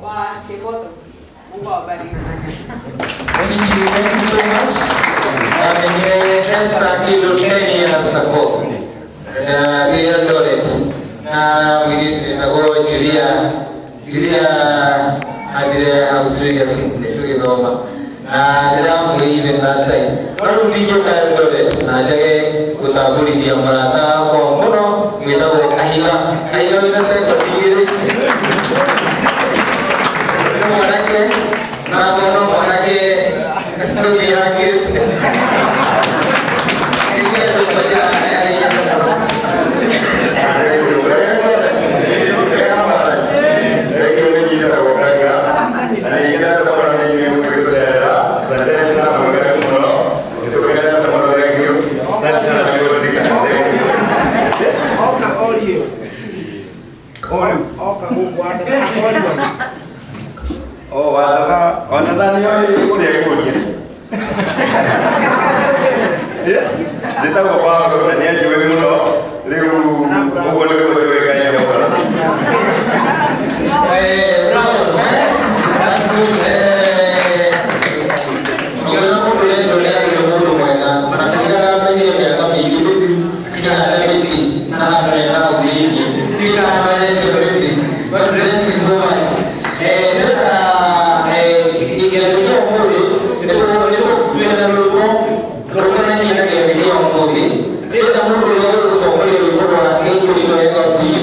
Wa Kĩgotho. Mungu awabariki. Thank you, thank you so much. Amenyire Esther kĩndũ 10 years ago. Na twĩ Eldoret. Na mũirĩtu wĩtagwo Julia. Julia athire Australia Sydney tũgĩthoma. Na ndĩramũĩ even that time. No rĩu ndingĩũka Eldoret na njage gũtambũrithia mũrata wakwa mũno wĩtagwo Kahiga. Kahiga wĩna sekondi igĩrĩ. Nĩ mwanake na no mwanake ndũthiangĩte. Nĩguo andũ kwanjĩra arĩa mũno. Thengiũ nĩ njĩtagwo Kahiga na nĩ mũno nĩ inyuĩ gũtũcerera. Asanteni sana, mwĩkare mũno, nĩ tũkenete mũno, thengiũ. Asante sana nĩ gũtirikana, thengiũ. Oka orie. Oka gũkũ wandatha orio. Oh, Wandatha, Wandatha nĩ oĩ ũrĩa ĩkũria. Njĩtagwo Paulo na nĩ anjũĩ mũno, rĩu ũguo nĩguo njũĩkaine mũno. Brown, that's good. Ũngĩona mũndũ ũrendwo nĩ andũ nĩ mũndũ mwega. Na Kahiga ndamenyire mĩaka mĩingĩ mĩthiru nginya mĩtĩ na handũ hena hau thĩinĩ. Ndiũĩ kana amenyete mĩtĩ. God bless you so much. Ndĩrenda gĩathĩ kĩa ũmũthĩ nĩtũkwenda rwĩmbo rũkonainie na gĩathĩ kĩa ũmũthĩ. Ndĩrenda mũndũ ũrĩa ũgũtongoria rwĩmbo rwa Nĩ Kũrindwo Wega TV.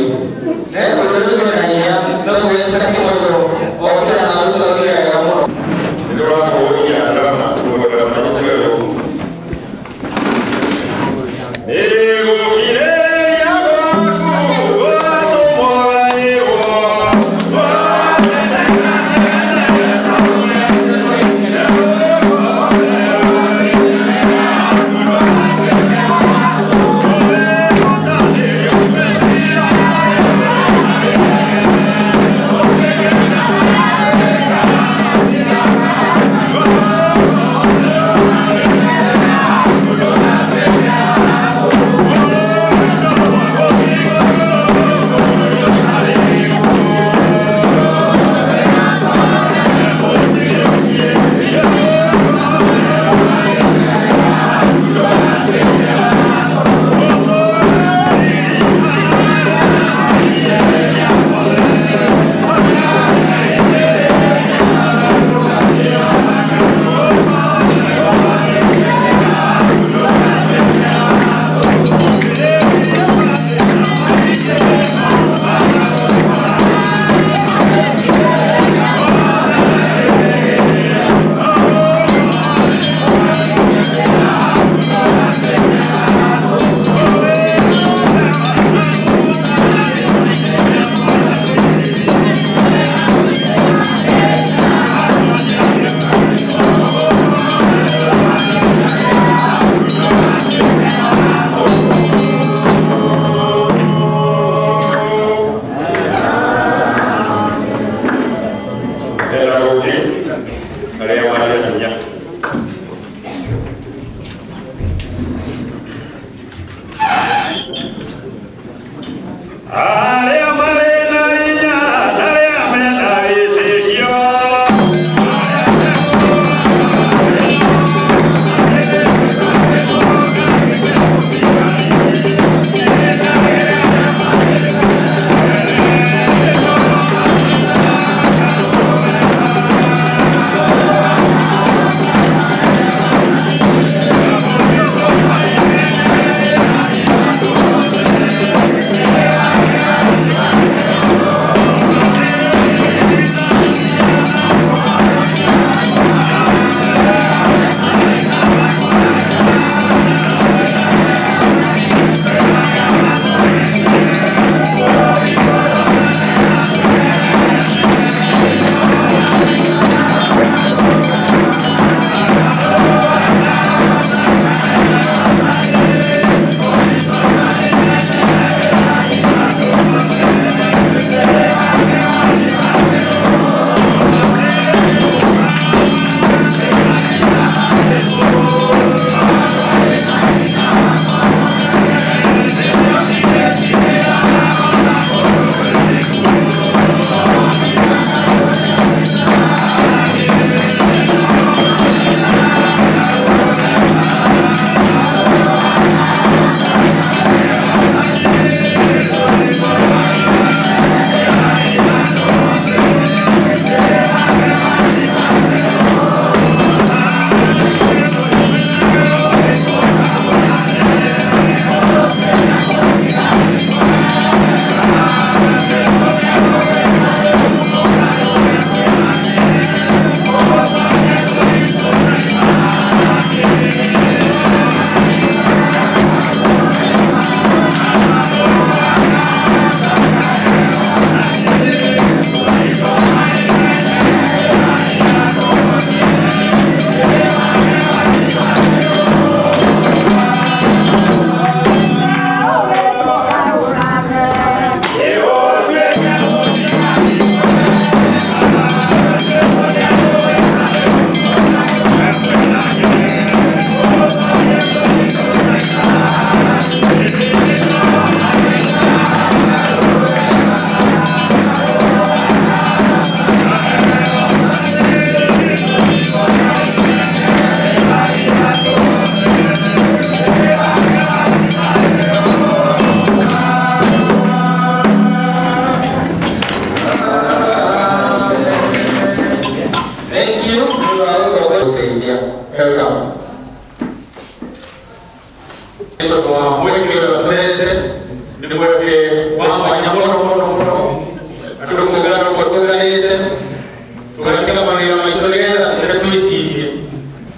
Tũgatiga mawĩra maitũ nĩgetha tũke twĩcirie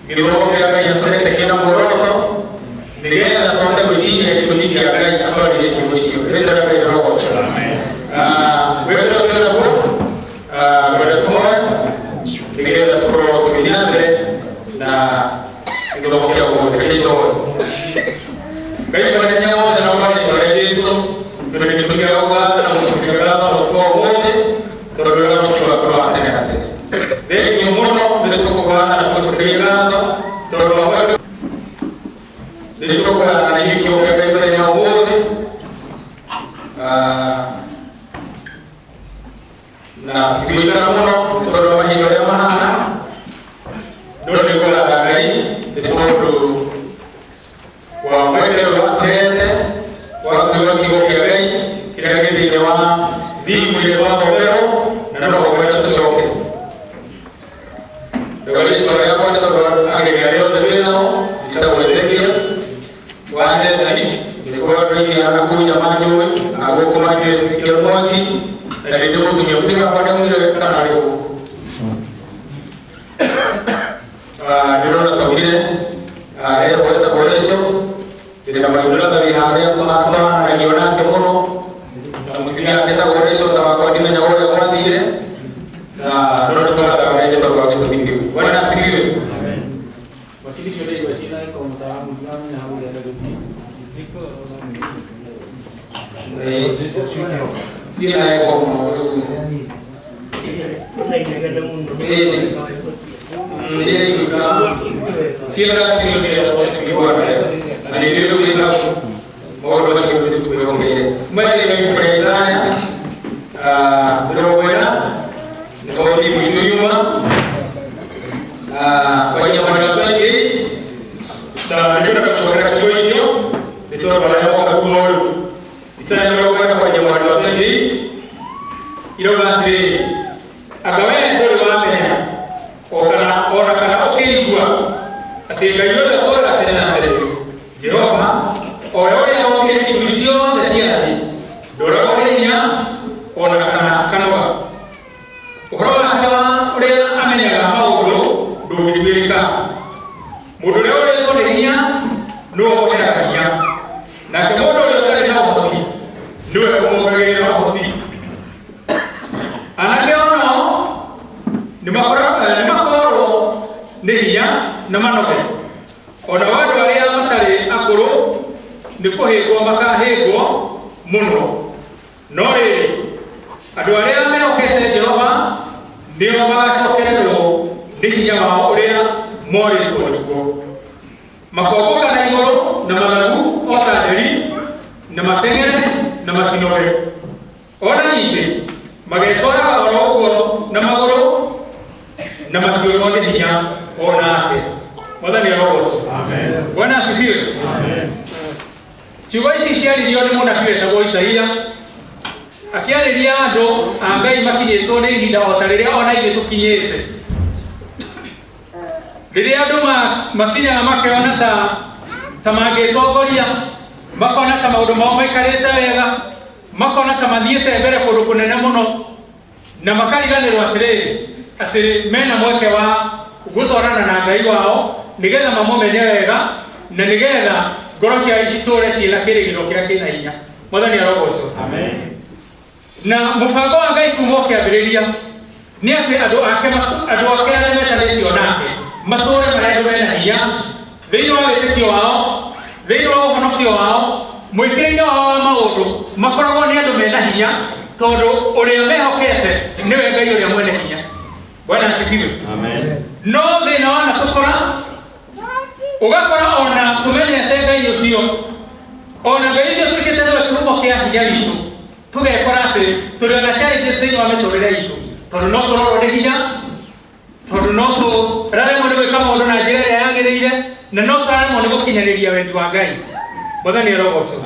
gĩthomo kĩrĩa Ngai atũhete kĩna muoroto, nĩgetha tũhote gwĩciria gĩtũmi kĩa Ngai atwarĩrie ciugo icio. Rĩtwa rĩa Ngai rĩrogocwo. Wendo twĩ naguo, ngwenda tũhoe nĩgetha tũkorwo tũgĩthiĩ na mbere na gĩthomo kĩa ũmũthĩ. Rekei tũhoe. Ngai mwene hinya wothe na mwathani rĩa Jesũ, tũrĩ gĩtũmi gĩa gũkũratha na gũcokeria ngatho ũtukũ wa ũmũthĩ, tondũ wega ũcio waku wa tene na tene. Thengiũ mũno nĩ tũkũkũratha na tũgũcokeria ngatho tondũ wa wendo. Nĩ tũkũratha na ithuĩ kiugo kĩa Ngai mũthenya wa ũmũthĩ. Na tũtigũikara mũno nĩ tondũ wa mahinda ũrĩa mahana, no nĩ kũratha Ngai nĩ tondũ wa mweke ũrĩa atũhete wa kũigua kiugo kĩa Ngai kĩrĩa gĩ thĩinĩ wa thimu ĩrĩa twathomerwo, na noho ngwenda tũcoke. Ndauga rĩtwa rĩakwa nĩ tondũ ageni arĩa othe twĩ nao, njĩtagwo Ezekiel wa Nethani, nĩguo andũ aingĩ a nakũu nja manjũĩ, a gũkũ manjũĩ Ezekiel Mwangi, na nĩ mũtumia. Mũtumia wakwa nĩ aumire kana arĩ gũkũ? Ndĩrona taumire eho etagwo Rachel, ndĩ na my brother wĩ harĩa tũhananagio nake mũno, na mũtumia wake etagwo Rachel ta wakwa, ndimenyaga ũrĩa gwathire, na no nĩ tũrathaga Ngai nĩ tondũ wa gĩtũmi kĩu. Bwana asifiwe. Ciĩna eko mũno rĩu. Ciĩna na nĩ rĩu gĩthabu maũndũ macio nĩ tũkwĩhokeire. Mwene nĩ ibuku rĩa Isaya 40, nĩho thimu itũ yuma, kwanja mwena wa 28, na nĩ ũndũ gũcokera ciugo icio nĩ tondũ arĩa moka kuma ũyũ. Isaya 40 kwanja mwena wa 28 irauga atĩrĩrĩ, anga wee ndũrĩ wamenya ona kana ũkĩigua atĩ Ngai ũrĩa ũtũũraga tene na tene, Jehova o we ũrĩa wombire ituri ciothe cia thĩ, ndũragwo nĩ hinya ona kana akanoga? Ũhoro wake wa ũrĩa amenyaga maũndũ ndũngĩtuĩrĩka. Mũndũ ũrĩa ũrĩtwo nĩ hinya nĩwe ũmũheaga hinya, nake mũndũ ũrĩa ũtarĩ na ũhoti nĩwe ũmuongagĩrĩra ũhoti. Anake o nao nĩmakorwo nĩ hinya na manoge, ona andũ arĩa matarĩ akũrũ nĩ kũhĩngwo makahĩngwo mũno. No rĩrĩ, andũ arĩa mehokete Jehova nĩo magacokererwo nĩ hinya wao ũrĩa morĩtwo nĩguo. Makombũka na igũrũ na mathagu o ta nderi, na mateng'ere na matinoge. Ona ningĩ magetwaraga oro ũguo na magũrũ na matiũrwo nĩ hinya ona atĩa. Mwathani arogocwo. Bwana asifiwe. Ciugo ici ciaririo nĩ mũnabii wetagwo Isaia akĩarĩria andũ a Ngai makinyĩtwo nĩ ihinda o ta rĩrĩa ona ithuĩ tũkinyĩte, rĩrĩa andũ makinyaga makeona ta mangĩtongoria, makona ta maũndũ mao maikarĩte wega, makona ta mathiĩte mbere kũndũ kũnene mũno, na makariganĩrwo atĩrĩrĩ atĩ mena mweke wa gũtwarana na Ngai wao nĩgetha mamũmenye wega na nĩgetha ngoro ciao citũre ciĩna kĩrĩgĩrĩro kĩrĩa kĩna hinya. Mwathani arogocwo. Na mũbango wa Ngai kuma ũkĩambĩrĩria nĩ atĩ andũ ake andũ ake arĩa metanĩtio nake matũre marĩa andũ mena hinya thĩinĩ wa wĩtĩkio wao, thĩinĩ wa ũhonokio wao, mwĩkĩre-inĩ wao wa maũndũ, makoragwo nĩ andũ mena hinya tondũ ũrĩa mehokete nĩwe Ngai ũrĩa mwene hinya. Bwana asifiwe. No thĩna wana tũkora ũgakora ona tũmenyete Ngai ũcio, ona Ngai ũcio tuĩkĩte nĩwe kĩhumo kĩa hinya witũ, tũgekora atĩ tũrĩ ona challenges thĩinĩ wa mĩtũrĩre itũ, tondũ no tũrorwo nĩ hinya, tondũ no tũraremwo nĩ gwĩka maũndũ na njĩra ĩrĩa yagĩrĩire, na no tũraremwo nĩ gũkinyanĩria wendi wa Ngai. Mwathani arogocwo.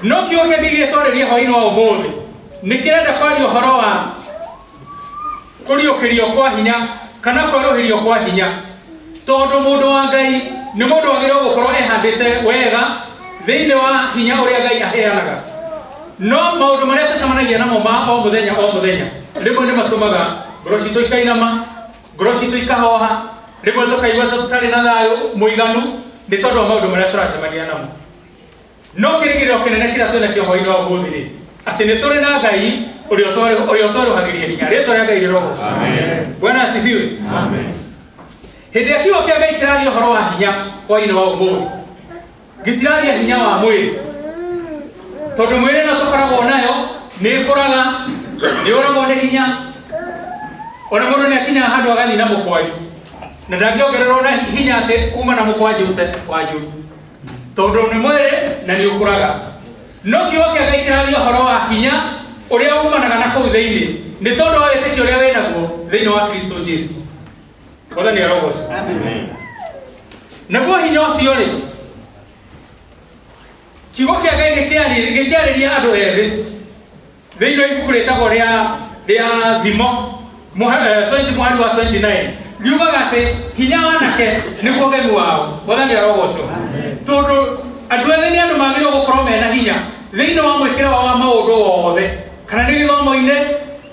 No kiugo kĩngĩ gĩgĩtwarĩria hwaĩ-inĩ wa ũmũthĩ nĩ kĩrenda kwaria ũhoro wa kũriũkĩrio kwa hinya kana kwerũhĩrio kwa hinya, tondũ mũndũ wa Ngai nĩ mũndũ wagĩrĩirwo gũkorwo ehandĩte wega thĩinĩ wa hinya ũrĩa Ngai aheanaga. No maũndũ marĩa tũcemanagia namo ma o mũthenya o mũthenya rĩmwe nĩ matũmaga ngoro citũ ikainama, ngoro citũ ikahoha, rĩmwe tũkaigua ta tũtarĩ na thayũ mũiganu nĩ tondũ wa maũndũ marĩa tũracemania namo. No kĩrĩgĩrĩro kĩnene kĩrĩa twĩnakĩo hwaĩ-inĩ wa ũmũthĩ rĩ, atĩ nĩ tũrĩ na Ngai ũrĩa ũtwerũhagĩria hinya. Rĩtwa rĩa Ngai rĩrogocwo. Bwana asifiwe. Hĩndĩ ĩrĩa kiugo kĩa Ngai kĩraria ũhoro wa hinya hwaĩ-inĩ wa ũmũthĩ, gĩtiraria hinya wa mwĩrĩ, tondũ mwĩrĩ ĩno tũkoragwo nayo nĩ ĩkũraga, nĩ ũragwo nĩ hinya. Ona mũndũ nĩ akinyaga handũ agathiĩ na mũkwanju na ndangĩongererwo na hinya atĩ kuma na mũkwanju ũte wa njũru, tondũ nĩ mwĩrĩ na nĩ ũkũraga. No kiugo kĩa Ngai kĩraria ũhoro wa hinya ũrĩa umanaga na kũu thĩinĩ nĩ tondũ wa wĩtĩkio ũrĩa wĩnaguo thĩinĩ wa Kristo Jesu. Mwathani arogocwo. Naguo hinya ũcio rĩ, kiugo kĩa Ngai gĩkĩarĩria andũ ethĩ thĩinĩ wa ibuku rĩtagwo rĩa Thimo 20 mũhari wa 29 riugaga atĩ hinya wa anake nĩguo ũgemu wao. Mwathani arogocwo. Tondũ andũ ethĩ nĩ andũ magĩrĩirwo gũkorwo mena hinya thĩinĩ wa mwĩkĩre wao wa maũndũ wothe, kana nĩ gĩthomo-inĩ,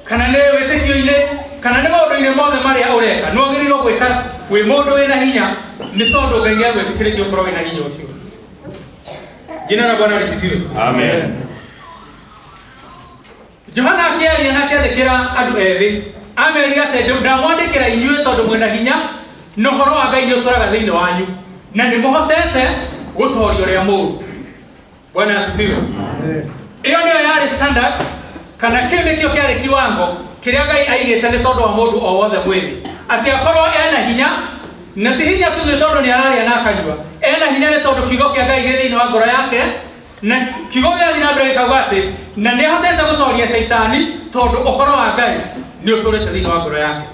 kana nĩ wĩtĩkio-inĩ, kana nĩ maũndũ-inĩ mothe marĩa ũreka, nĩ wagĩrĩirwo gwĩka wĩ mũndũ wĩna hinya, nĩ tondũ Ngai nĩ agwĩtĩkĩrĩtie ũkorwo wĩna hinya ũcio. Jina la Bwana lisifiwe. Amen. Johana akĩaria na akĩandĩkĩra andũ ethĩ, amerire atĩ ndamwandĩkĩra inyuĩ tondũ mwĩna hinya na ũhoro wa Ngai nĩ ũtũraga thĩinĩ wanyu na nĩ mũhotete gũtoria ũrĩa mũũru. Bwana asifiwe. Ĩyo nĩyo yarĩ standard, kana kĩu nĩkĩo kĩarĩ kiwango kĩrĩa Ngai aigĩte nĩ tondũ wa mũndũ o wothe mwĩthĩ, atĩ akorwo ena hinya, na ti hinya tu nĩ tondũ nĩ ararĩa na akanyua, ena hinya nĩ tondũ kiugo kĩa Ngai gĩ thĩinĩ wa ngoro yake, na kiugo gĩathiĩ na mbere gĩkauga atĩ na nĩ ahotete gũtoria caitani tondũ ũhoro wa Ngai nĩ ũtũrĩte thĩinĩ wa ngoro yake.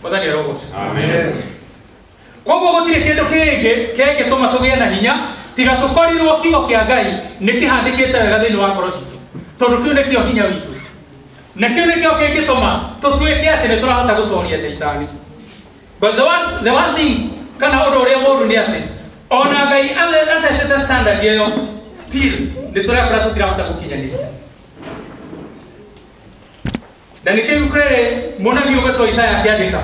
Mwathani arogocwo. Amen. Koguo gũtirĩ kĩndũ kĩngĩ kĩngĩtũma tũgĩe na hinya tiga tũkorirwo kiugo kĩa Ngai nĩ kĩhandĩkĩte wega thĩinĩ wa ngoro citũ, tondũ kĩu nĩkĩo hinya witũ na kĩu nĩkĩo kĩngĩtũma tũtuĩke atĩ nĩ tũrahota gũtoria caitani. But the worst thing, kana ũndũ ũrĩa mũũru nĩ atĩ ona Ngai acetete standard ĩyo, still nĩ tũrekora tũtirahota gũkinyanĩria. Na nĩkĩo ibuku rĩrĩ mũnabii ũgwĩtwo Isaya akĩandĩka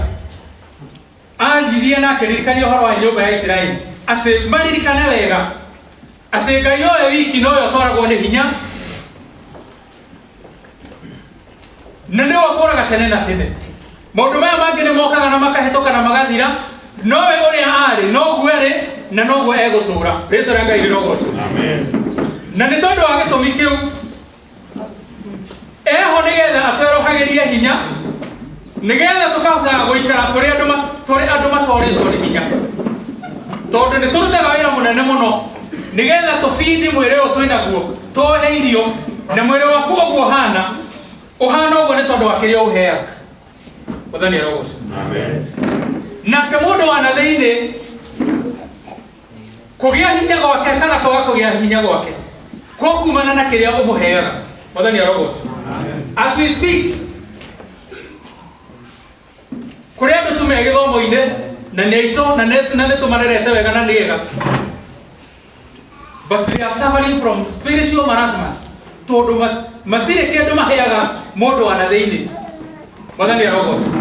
aririe na akĩririkania ũhoro wa nyũmba ya Isiraeli atĩ maririkane wega atĩ Ngai ũyũ wiki nowe ũtwaragwo nĩ hinya na nĩwe ũtũraga tene na tene. Maũndũ maya mangĩ nĩ mokaga na makahĩtũka na magathira, nowe ũrĩa arĩ noguo arĩ na noguo egũtũra. Rĩtwa rĩa Ngai rĩrogocwo. Amen. Na nĩ tondũ wa gĩtũmi kĩu eho nĩgetha atwerũhagĩrie hinya, nĩgetha tũkahotaga gũikara tũrĩ andũ matorĩtwo nĩ hinya, tondũ nĩ tũrutaga wĩra mũnene mũno nĩgetha tũbindi mwĩrĩ ũyũ twĩnaguo, tũhe irio, na mwĩrĩ waku ũguo ũhana ũhana ũguo nĩ tondũ wa kĩrĩa ũheaga. Mwathani arogocwo. Amen. Nake mũndũ wa na thĩinĩ kũgĩa hinya gwake kana kwaga kũgĩa hinya gwake kwa kumana na kĩrĩa ũmũheaga. Mwathani arogocwo. As we speak, kũrĩ andũ tu me gĩthomo-inĩ na nĩ aitũ na nĩ tũmarerete wega na nĩ ega, but they are suffering from spiritual marasmus tondũ matirĩ kĩndũ maheaga mũndũ wa na thĩinĩ. Mwathani arogocwo.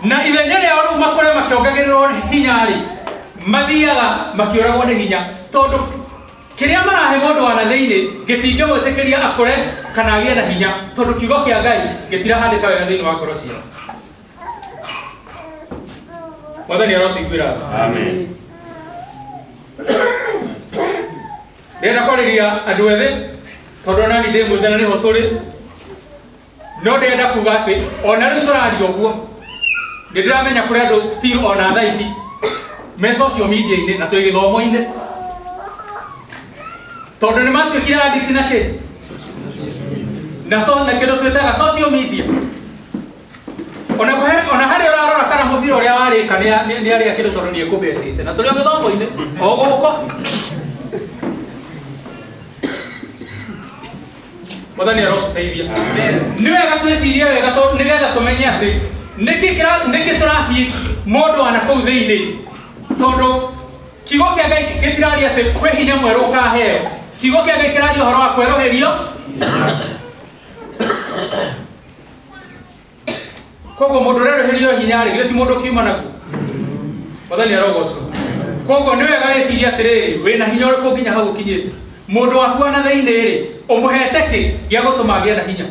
Na ithenya rĩao rĩu makũre makĩongagĩrĩrwo hinya rĩ, mathiaga makĩũragwo nĩ hinya, tondũ kĩrĩa marahe mũndũ wa na thĩinĩ gĩtingĩmwĩtĩkĩria akũre kana agĩe na hinya, tondũ kiugo kĩa Ngai gĩtirahandĩka wega thĩinĩ wa ngoro ciao. Mwathani arotũiguĩra tha. Amen. Ndĩrenda kwarĩria andũ ethĩ tondũ ona niĩ ndĩ mwĩthĩ na nĩho tũrĩ, no ndĩrenda kuga atĩ ona rĩu tũraria ũguo nĩ ndĩramenya kũrĩ andũ still ona thaa ici me social media-inĩ na twĩ gĩthomo-inĩ, tondũ nĩ matuĩkire addict na kĩ na so na kĩndũ twĩtaga social media. Ona kũhe ona harĩa ũrarora kana mũbira ũrĩa warĩka nĩ arĩa kĩndũ, tondũ nĩ ekũbetĩte na tũrĩ o gĩthomo-inĩ o gũkũ. Mwathani arotũteithia. Nĩ wega twĩcirie wega nĩgetha tũmenye atĩ nĩkĩ tũrathiĩ mũndũ wa nakũu thĩinĩ, tondũ kiugo kĩa Ngai gĩtiraria atĩ kwĩ hinya mwerũ ũkaheo. Kiugo kĩa Ngai kĩraria ũhoro wa kwerũhĩrio. Koguo mũndũ ũrerũhĩrio hinya rĩ, githĩ ti mũndũ ũkiuma naguo? Mwathani arogocwo. Koguo nĩ wega wĩcirie atĩrĩrĩ, wĩna hinya ũrĩkũ nginya hau ũkinyĩte? Mũndũ waku wa na thĩinĩ rĩ, ũmũhete kĩ gĩa gũtũma agĩe na hinya?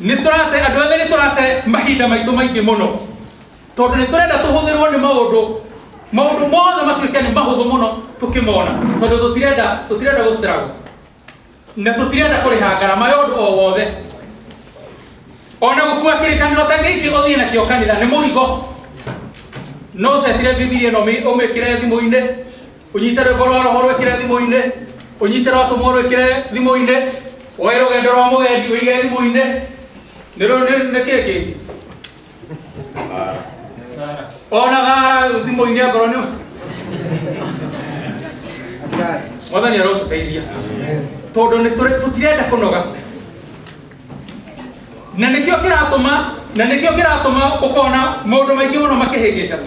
Nĩ tũrate andũ ethĩ nĩ tũrate mahinda maitũ maingĩ mũno tondũ nĩ tũrenda tũhũthĩrwo nĩ maũndũ maũndũ mothe matuĩke nĩ mahũthũ mũno tũkĩmona tondũ tũtirenda tũtirenda gũ struggle na tũtirenda kũrĩha ngarama ya ũndũ o wothe ona gũkua kĩrĩkanĩro ta gĩkĩ ũthiĩ nakĩo kanitha nĩ mũrigo no ũcetire bibilia ĩno ũmĩkĩre thimũ-inĩ ũnyite rwĩmbo rwa roho rwĩkĩre thimũ-inĩ ũnyite rwa tũmwo rwĩkĩre thimũ-inĩ woe rũgendo rwa mũgendi ũige thimũ-inĩ nĩ nĩ kĩĩ kĩngĩ ona thara thimũ-inĩ angorwo nĩ mwathani arotũteithia tondũ nĩ tũtirenda kũnoga na nĩkĩo kĩratũma na nĩkĩo kĩratũma ũkona maũndũ maingĩ mũno makĩhĩngĩcana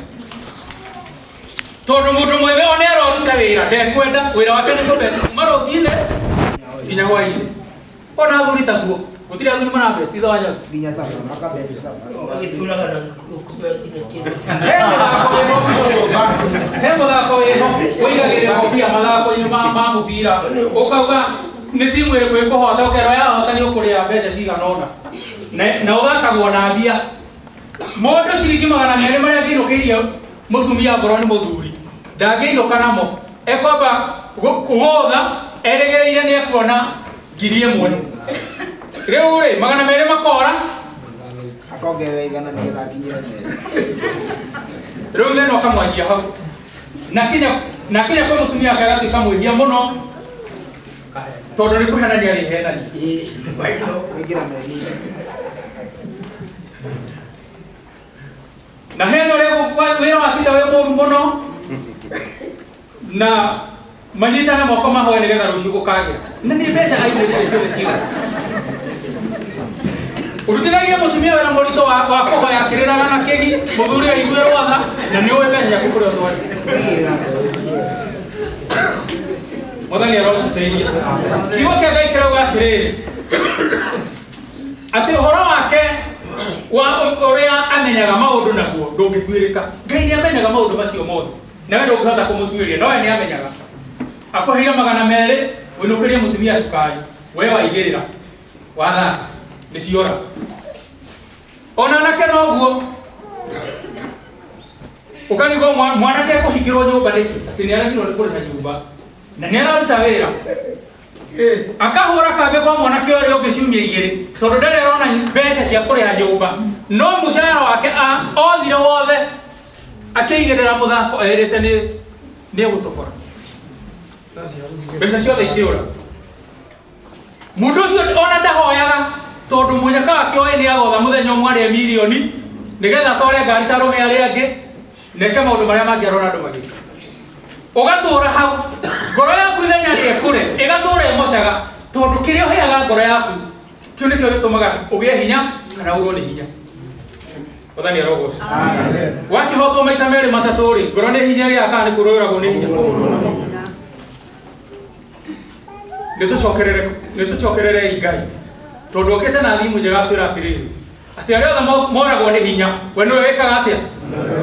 tondũ mũndũ mwĩthĩ one aroruta wĩra ndekwenda wĩra wake nĩ kũbeti kuma rũcinĩ nginya hwainĩ ona athuri taguo gũtirĩ athuri marabeti ithe wa nyagu Nginya saba, makabeti saba. Agĩturaga na gĩkuũ kũbeti na kĩndũ. He mũthako wĩho wĩigagĩrĩrwo mbia mathako-inĩ ma mũbira ũkauga nĩ timu ĩrĩkũ ĩkũhota ũkerwo yahota nĩ ũkũrĩa mbeca cigana ũna na ũthakagwo na mbia mũndũ ciringi 200 marĩa angĩinũkĩirie mũtumia ngoro nĩ mũthuri ndangĩinũka namo ekwamba gũtha erĩgĩrĩire nĩ ekuona 1000 rĩu rĩ 200 makora Akongerera igana nĩgetha akinyĩre merĩ. Rĩu thĩna ũkamwanjia hau na kinya kwĩ mũtumia wake agatuĩka mwĩhia mũno tondũ nĩ kũhenania arĩhenania. Ĩĩ, maitho. Kũingĩra mehia. Na hena ũrĩa wĩra watinda wĩ mũru mũno na manyitane moko mahoe nĩgetha rũciũ gũkagĩra na nĩ mbeca aigĩrĩire ciothe ciothe ũrutithagia mũtumia wĩra mũritũ wa kũhoya akĩrĩraga na kĩgi mũthuri aigue rwatha na nĩ ũĩ mbeca ciaku kũrĩa ũtwarire. Mwathani arotũteithia. Kiugo kĩa Ngai kĩrauga atĩrĩrĩ atĩ ũhoro wake wa ũrĩa amenyaga maũndũ naguo ndũngĩtuĩrĩka. Ngai nĩ amenyaga maũndũ macio mothe nawe ndũngĩhota kũmũtuĩria nowe nĩ amenyaga. Akũheire 200 ũinũkĩrie mũtumia cukari we waigĩrĩra wathaka nĩ ciora. Ona anake noguo ũkarigwo mwanake ekũhingĩrwo nyũmba nĩkĩ atĩ nĩ aremirwo nĩ kũrĩha nyũmba na nĩ araruta wĩra akahũra kambĩ kwa mwanake ũrĩa ũngĩ ciumia igĩrĩ tondũ ndarĩ arona mbeca cia kũrĩha nyũmba no mũcara wake othire wothe akĩigĩrĩra mũthako erĩte nĩ egũtobora mbeca ciothe ikĩũra. Mũndũ ũcio ona ndahoyaga tondũ mũnyaka wake oĩ nĩ agotha mũthenya ũmwe arĩe mirioni nĩgetha atware ngari ta arũme arĩa angĩ na eke maũndũ marĩa mangĩ arona andũ magĩka. Ũgatũra hau ngoro yaku ithenya rĩekũre ĩgatũra ĩmocaga tondũ kĩrĩa ũheaga ngoro yaku kĩu nĩkĩo gĩtũmaga ũgĩe hinya kana ũrwo nĩ hinya. Mwathani arogocwo. Wakĩhotwo maita merĩ matatũ rĩ, ngoro nĩ hinya ĩgĩaga kana nĩ kũrũragwo nĩ hinya? Nĩ tũcokererei Ngai tondũ okĩte na thimu njega atwĩra atĩrĩrĩ atĩ arĩa othe moragwo nĩ hinya we nĩwe wĩkaga atĩa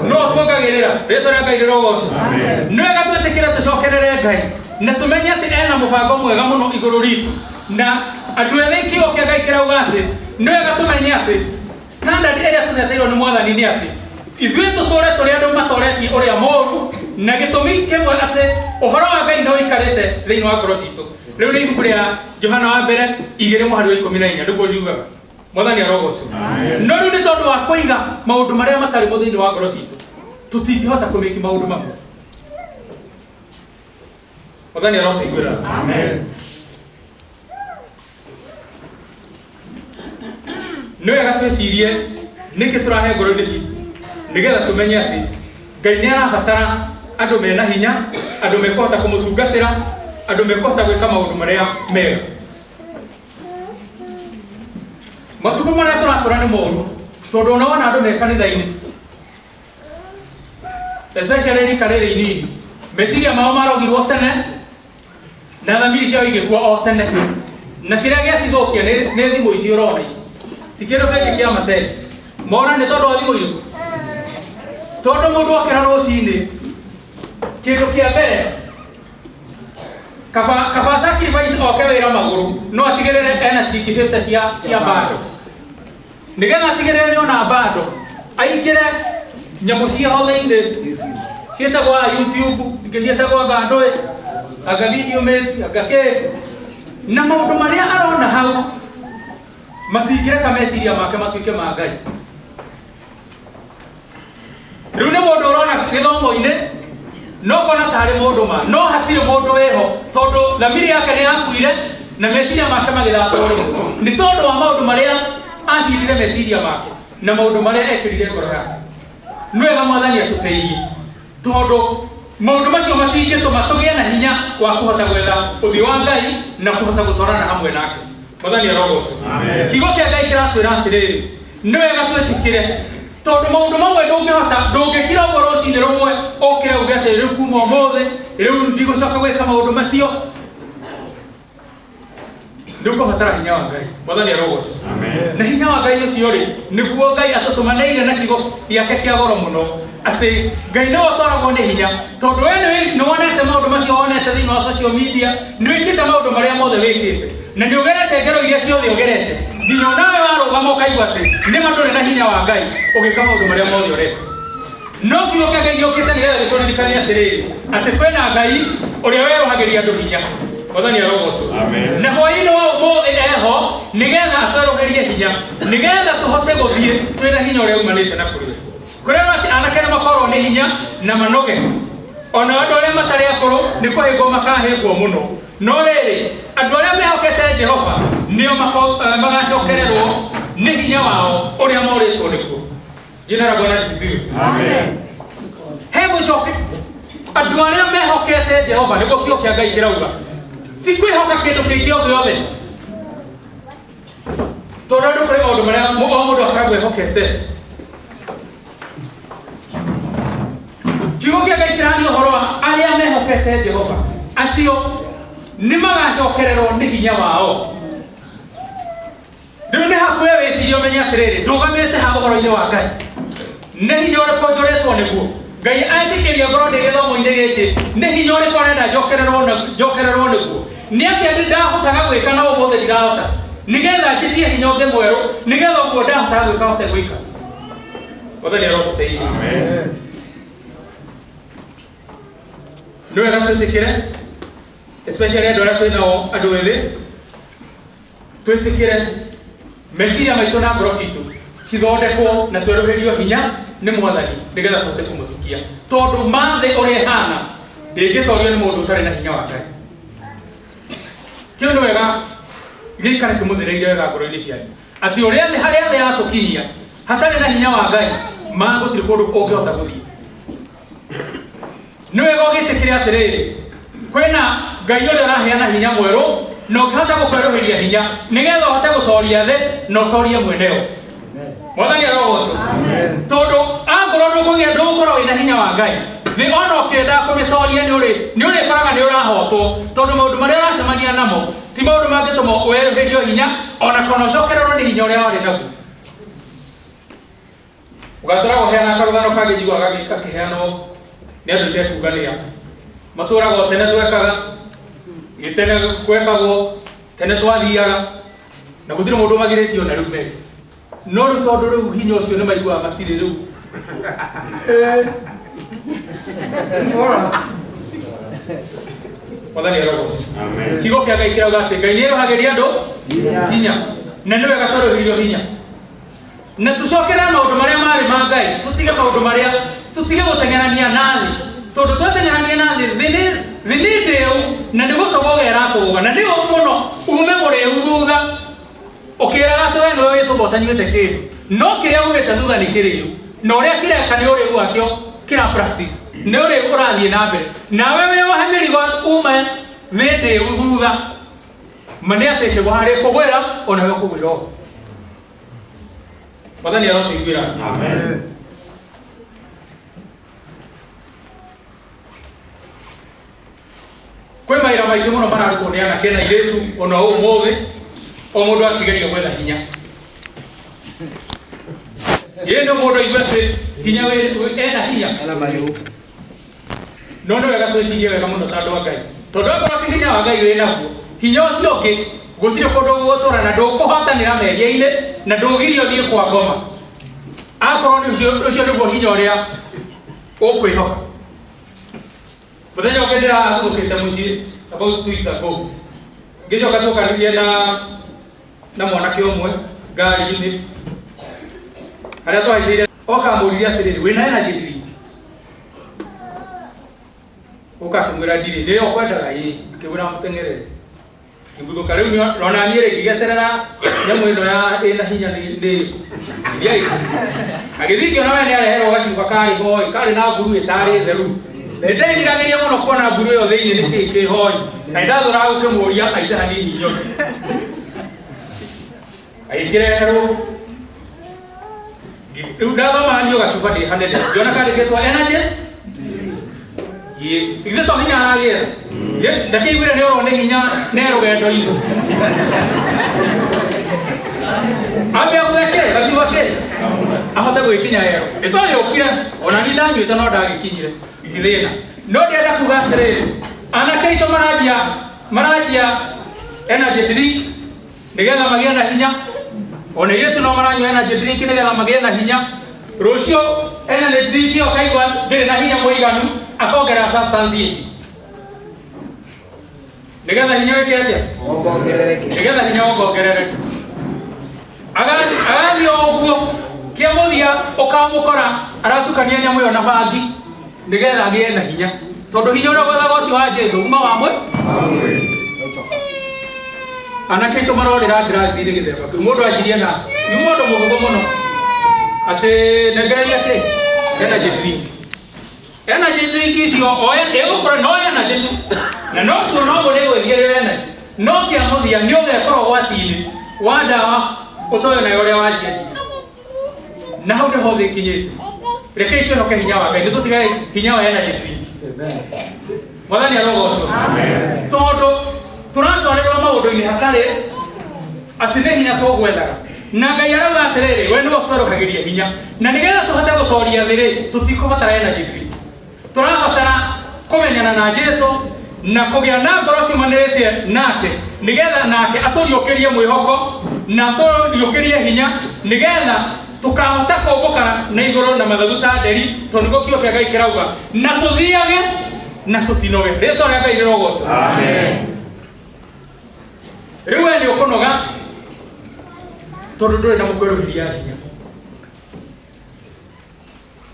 no tuongagĩrĩra rĩtwa rĩa Ngai rĩrogocwo. Nĩ wega twĩtĩkĩre tũcokerere Ngai na tũmenye atĩ ena mũbango mwega mũno igũrũ ritũ na andũ ethĩ kiugo kĩa Ngai kĩrauga atĩ nĩ wega tũmenye atĩ standard ĩrĩa tũceteirwo nĩ mwathani nĩ atĩ ithuĩ tũtũre tũrĩ andũ matoretie ũrĩa mũũru na gĩtũmi kĩmwe atĩ ũhoro wa Ngai nĩ ũikarĩte thĩinĩ wa ngoro citũ. Rĩu nĩ ibuku rĩa Johana wa mbere 2 mũhari wa 14 nĩguo riugaga. Mwathani arogocwo. No rĩu nĩ tondũ wa kũiga maũndũ marĩa matarĩ mo thĩinĩ wa ngoro citũ tũtingĩhota kũmĩki maũndũ mamwe. Mwathani arotũiguĩra. Nĩ wega twĩcirie nĩkĩ tũrahe ngoro-inĩ citũ nĩgetha tũmenye atĩ Ngai nĩ arabatara andũ mena hinya, andũ mekũhota kũmũtungatĩra, andũ mekũhota gwĩka maũndũ marĩa mega. Matukũ marĩa tũratũra nĩ moru tondũ ona wona andũ me kanitha-inĩ especially rika rĩrĩ inini Meciria mao marogirwo tene na thamiri ciao igĩkua o tene. Na kĩrĩa gĩacithũkia nĩ thimũ ici ũrona ici. Ti kĩndũ kĩngĩ kĩa matene. Mora nĩ tondũ wa thimũ irĩkũ? Tondũ mũndũ okĩra rũcinĩ kĩndũ kĩa mbere kaba sacrifice oke wĩra magũrũ no atigĩrĩre ena ciringi 50 cia bando. Nĩgetha atigĩrĩre nĩona bando aingĩre nyamũ ciaho thĩinĩ ciĩtagwo YouTube, ingĩ ciĩtagwo anga ndũĩ, anga video mate, anga kĩ. Na maũndũ marĩa arona hau matingĩreka meciria make matuĩke ma Ngai. Rĩu nĩ mũndũ ũrona gĩthomo-inĩ no kona tarĩ mũndũ ma no hatirĩ mũndũ wĩho tondũ thamiri yake nĩ yakuire na meciria make magĩthatwo rĩmwe nĩ tondũ wa maũndũ marĩa athirire meciria make na maũndũ marĩa ekĩrire ngoro yake. Nĩ wega Mwathani atũteithie tondũ maũndũ macio matingĩtũma tũgĩe na hinya wa kũhota gwetha ũthiũ wa Ngai na kũhota gũtwarana hamwe nake. Mwathani arogocwo. Kiugo kĩa Ngai kĩratwĩra atĩrĩrĩ, nĩ wega twĩtĩkĩre tondũ maũndũ mamwe ndũngĩhota, ndũngĩkira ũguo rũcinĩ rũmwe ũkĩre uge atĩ rĩu kuma ũmũthĩ rĩu ndigũcoka gwĩka maũndũ macio. Nĩ ũkũbatara hinya wa Ngai. Mwathani arogocwo. Na hinya wa Ngai ũcio rĩ, nĩguo Ngai atũtũmanĩire na kiugo gĩake kĩa goro mũno atĩ Ngai nĩwe ũtwaragwo nĩ hinya tondũ we nĩ wonete maũndũ macio wonete thĩinĩ wa social media, nĩ wĩkĩte maũndũ marĩa mothe wĩkĩte na nĩ ũgerete ngero iria ciothe ũgerete nginya onawe warũgama ũkaigua atĩ nĩma ndũrĩ na hinya wa Ngai ũgĩka maũndũ marĩa mothe ũreka. No kiugo kĩa Ngai gĩũkĩte nĩgetha gĩtũririkanie atĩrĩrĩ, atĩ kwĩna Ngai ũrĩa werũhagĩria andũ hinya. Mwathani arogocwo. Na hwaĩ-inĩ wa ũmũthĩ eho nĩgetha atwerũhĩrie hinya nĩgetha tũhote gũthiĩ twĩna hinya ũrĩa umanĩte na kũrĩ we. Kũrĩa atĩ anake nĩ makorwo nĩ hinya na manoge ona andũ arĩa matarĩ akũrũ nĩ kũhĩngwo makahĩngwo mũno. No rĩrĩ andũ arĩa mehokete Jehova nĩo magacokererwo nĩ hinya wao ũrĩa morĩtwo nĩguo. Jina la Bwana lisifiwe. Amen. He gũcoke andũ arĩa mehokete Jehova nĩguo kiugo kĩa Ngai kĩrauga. Ti kwĩhoka kĩndũ kĩngĩ o gĩothe. Tondũ andũ kũrĩ maũndũ marĩa o mũndũ akoragwo ehokete. Kiugo kĩa Ngai kĩraria ũhoro wa arĩa mehokete Jehova acio nĩ magacokererwo nĩ hinya wao. Rĩu nĩ hakuhĩ wĩcirie ũmenye atĩrĩrĩ, ndũgamĩte ha ũhoro-inĩ wa Ngai. Nĩ hinya ũrĩkũ njũrĩtwo nĩguo? Ngai etĩkĩria ngorwo ndĩ gĩthomo-inĩ gĩkĩ, nĩ hinya ũrĩkũ arenda njokererwo nĩguo? Nĩ atĩa ndĩ ndahotaga gwĩka na ũmũthĩ ndirahota? Nĩgetha njĩtie hinya ũngĩ mwerũ, nĩgetha ũguo ndahotaga gwĩka hote gwĩka. Mwathani arotũteithia. Nĩ wega twĩtĩkĩre, especially andũ arĩa twĩ nao andũ ethĩ, twĩtĩkĩre meciria maitũ na ngoro citũ cithondekwo na twerũhĩrio hinya nĩ Mwathani nĩgetha tũhote kũmũtukia. Tondũ ma thĩ ũrĩa ĩhana ndĩngĩtorio nĩ mũndũ ũtarĩ na hinya wa Ngai. Kĩu nĩ wega gĩikare kĩmũthĩrĩire wega ngoro-inĩ cianyu atĩ ũrĩa thĩ harĩa thĩ yatũkinyia hatarĩ na hinya wa Ngai ma gũtirĩ kũndũ ũngĩhota gũthiĩ. Nĩ wega ũgĩtĩkĩre atĩrĩrĩ, kwĩna Ngai ũrĩa ũraheana hinya mwerũ na ũngĩhota gũkwerũhĩria hinya nĩgetha ũhote gũtoria thĩ na ũtorie mweneo. Mwathani arogocwo. Tondũ angorwo ndũkũgĩa ndũgũkorwo wĩna hinya wa Ngai, thĩ ona ũkĩenda kũmĩtoria nĩ ũrĩkoraga nĩ ũrahotwo tondũ maũndũ marĩa ũracemania namo ti maũndũ mangĩtũma werũhĩrio hinya ona kana ũcokererwo nĩ hinya ũrĩa warĩ naguo. Ũgatũra kũheana karũgano kangĩ njiguaga gakĩheanwo nĩ andũ itekugania. Matũraga o tene twekaga, nĩ tene gwekagwo, tene twathiaga na gũtirĩ mũndũ ũmagirĩtie ona rĩu meke. No rĩu tondũ rĩu hinya ũcio nĩ maiguaga matirĩ rĩu. Mwathani arogocwo. Kiugo kĩa Ngai kĩrauga atĩ Ngai nĩ erũhagĩria andũ hinya na nĩ wega twerũhĩrio hinya. Na tũcokerere maũndũ marĩa marĩ ma Ngai, tũtige maũndũ marĩa, tũtige gũteng'erania na thĩ. Tondũ twateng'erania na thĩ, thĩ nĩ ndĩu na nĩ gũtũgũga ĩratũgũga na nĩ ũru mũno ume mũrĩu thutha ũkĩraga atĩ we nĩwe wĩcũmba ũtanyuĩte kĩndũ, no kĩrĩa umĩte thutha nĩ kĩrĩu na ũrĩa kĩreka nĩ ũrĩu wakĩo kĩra practice, nĩ ũrĩu ũrathiĩ na mbere nawe wĩohe mĩrigo ume thĩ ndĩu thutha. Ma nĩ atĩ ĩkĩgwa harĩa ĩkũgwĩra ona we ũkũgwĩra oho. Mwathani arotũiguĩra. Amen. Kwĩ mawĩra maingĩ mũno mararutwo nĩ anake na airĩtu ona ũmũthĩ, o mũndũ akĩgeria gwetha hinya. Ĩĩ no mũndũ aigue atĩ hinya ena hinya. Ena mayũ. No nĩ wega twĩcirie wega mũno ta andũ a Ngai. Tondũ akorwo ti hinya wa Ngai wĩ naguo, hinya ũcio ũngĩ gũtirĩ kũndũ gũgũtwara na ndũkũhotanĩra mehia-inĩ na ndũgirio ũthiĩ kwa ngoma. Akorwo nĩ ũcio nĩguo hinya ũrĩa ũkwĩhoka. Mũthenya ũngĩ ndĩraguthũkĩte mũciĩ about 2 weeks ago. Ngĩcoka tũkanĩrie na mwanake ũmwe ngari-inĩ. Harĩa twahaicĩire oka amũririe atĩrĩrĩ, wĩna energy drink? Ũka akĩmwĩra ndirĩ, nĩyo ũkwendaga? Ĩĩ, akĩmwĩra mũteng'erere. Ngĩguthũka rĩu ona niĩ rĩ ngĩgeterera nyamũ ĩno ya ĩna hinya nĩ ĩrĩkũ. Ndiaigua. Agĩthiĩ ngĩona we nĩareherwo gacuba karĩ hoi, karĩ na mburu ĩtarĩ theru. Nĩnderiragĩria mũno kuona mburu ĩyo thĩinĩ nĩ kĩĩ kĩ hoi. Na nĩndathũraga gũkĩmũria aite hanini nyone. Agĩkĩreherwo. Rĩu ndathoma niĩ gacuba ndĩ hanene. Ngĩona kandĩkĩtwo energy. Ĩĩ, githĩ to hinya aragĩra? Ndakĩiguire nĩ orwo nĩ hinya ne rũgendo-inĩ. Ambe agũre kĩ? Gacuba kĩ? Ahote gwĩkinya ero. Nĩ twagĩũkire, ona niĩ ndanyuĩte no ndagĩkinyire. Ti thĩna. No ndĩrenda kuga atĩrĩrĩ, anake aitũ maranjia energy drink nĩgetha magĩe na hinya. Ona airĩtu no maranyua energy drink nĩgetha magĩe na hinya. Rũciũ energy drink ĩyo kaigua ndĩrĩ na hinya mũiganu, akongerera substance ĩngĩ. Nĩgetha hinya wĩke atĩa? Wongongerereke. Nĩgetha hinya wongongerereke. Agathiĩ o ũguo, kĩa mũthia ũkamũkora aratukania nyamũ ĩyo na bangi nĩgetha agĩe na hinya. Tondũ hinya ũrĩa gwethaga ũti wa Jesũ uma wa mwĩ? Anake aitũ marorĩra drugs-inĩ gĩthemba kĩu. Mũndũ anjirie na nĩ mũndũ mũhũthũ mũno. Atĩ nengereria kĩ? Energy drink. Energy drink icio o ĩgũkorwo no energy tu. Na no tuo no ũguo nĩ ĩgwĩthiĩrĩra energy. No kĩa mũthia nĩ ũgekora ũgwati-inĩ wa ndawa ũtoĩ nayo ũrĩa wacianjia. Na hau nĩho thĩ ĩkinyĩte. Rekei twĩhoke hinya wa Ngai, nĩ tũtigane hinya wa energy drink. Mwathani arogocwo. Tondũ tũratwarĩrwo maũndũ-inĩ hatarĩ atĩ nĩ hinya tũgwethaga. Na Ngai arauga atĩrĩrĩ, we nĩwe ũtwerũhagĩria hinya. Na nĩgetha tũhote gũtoria thĩ rĩ, tũtikũbatara energy drink. Tũrabatara kũmenyana na Jesũ na kũgĩa na ngoro ciumanĩrĩte nake, nĩgetha nake atũriũkĩrie mwĩhoko na atũriũkĩrie hinya, nĩgetha tũkahota kũmbũka na igũrũ na mathagu ta nderi, tondũ nĩguo kiugo kĩa Ngai kĩrauga, na tũthiage na tũtinoge. Rĩtwa rĩa Ngai rĩrogocwo. Amen. Rĩu we nĩ ũkũnoga tondũ ndũrĩ na mũkwerũhĩria hinya.